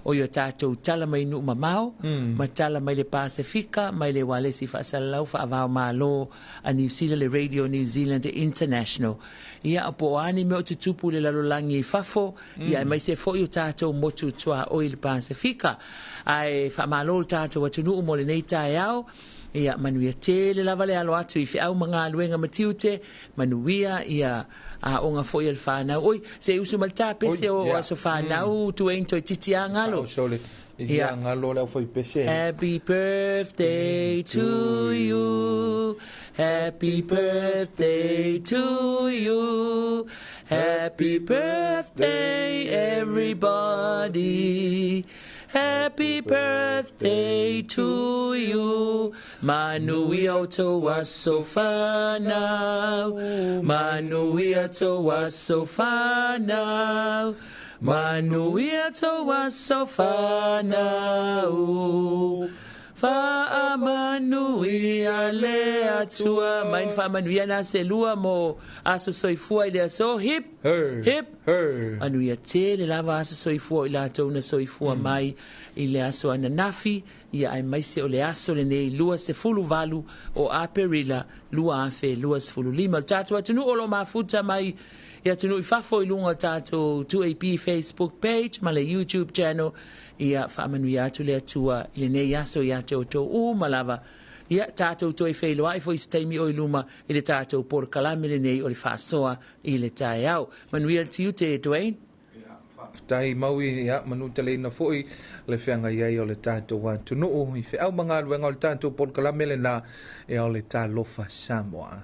o i o tātou tala mai nuu mamao, ma tala mai le Pasifika, mai le ualesi faasalalau faavao malo a New Zealand, le Radio New Zealand International. Ia, po o ani mea o tutupu i le lalolagi i fafo, ia aemaise foi o tātou motu tuaoi i le Pasifika. Ae faamalo le tātou atunuu mo lenei taeao. Ia manuia tele lava le alo atu i feau ma galuega ma tiute, manuia ia aoga foi a le fanau. Oi, se usu ma le tapese Oi, o ia. aso fanau, tuain toe titi a galo. Sao le ia galo le aufai pese. Happy birthday to you. Happy birthday to you. Happy birthday, everybody. Happy birthday to you. Manuia o tou aso fanau. Manuia tou aso fanau. Manuia tou aso fanau. Faamanuia le Atua. Mai faamanuia na se lua mo aso soifua i le aso. Hip, Hey, hip. hey. Manuia tele lava aso soifua i latou na soifua mai i le aso ananafi, ia aemaise o le aso lenei 28 o Aperila 2025. O le tatou atunuu o lo mafuta mai i atunuu i fafo i luga o le tatou 2AP Facebook page ma le YouTube channel. Ia faamanuia atu le Atua i lenei aso ia te outou uma lava. Ia tatou toe feiloai foi se taimi o i luma i le tatou polokalame lenei o le faasoa i le taeao. Manuia le tiute, Dwayne. Faafetai maui ia manu taleina foi le feagai ai o le tatou atunuu i feau ma galuega o le tatou polokalame lena ia o le Talofa Samoa.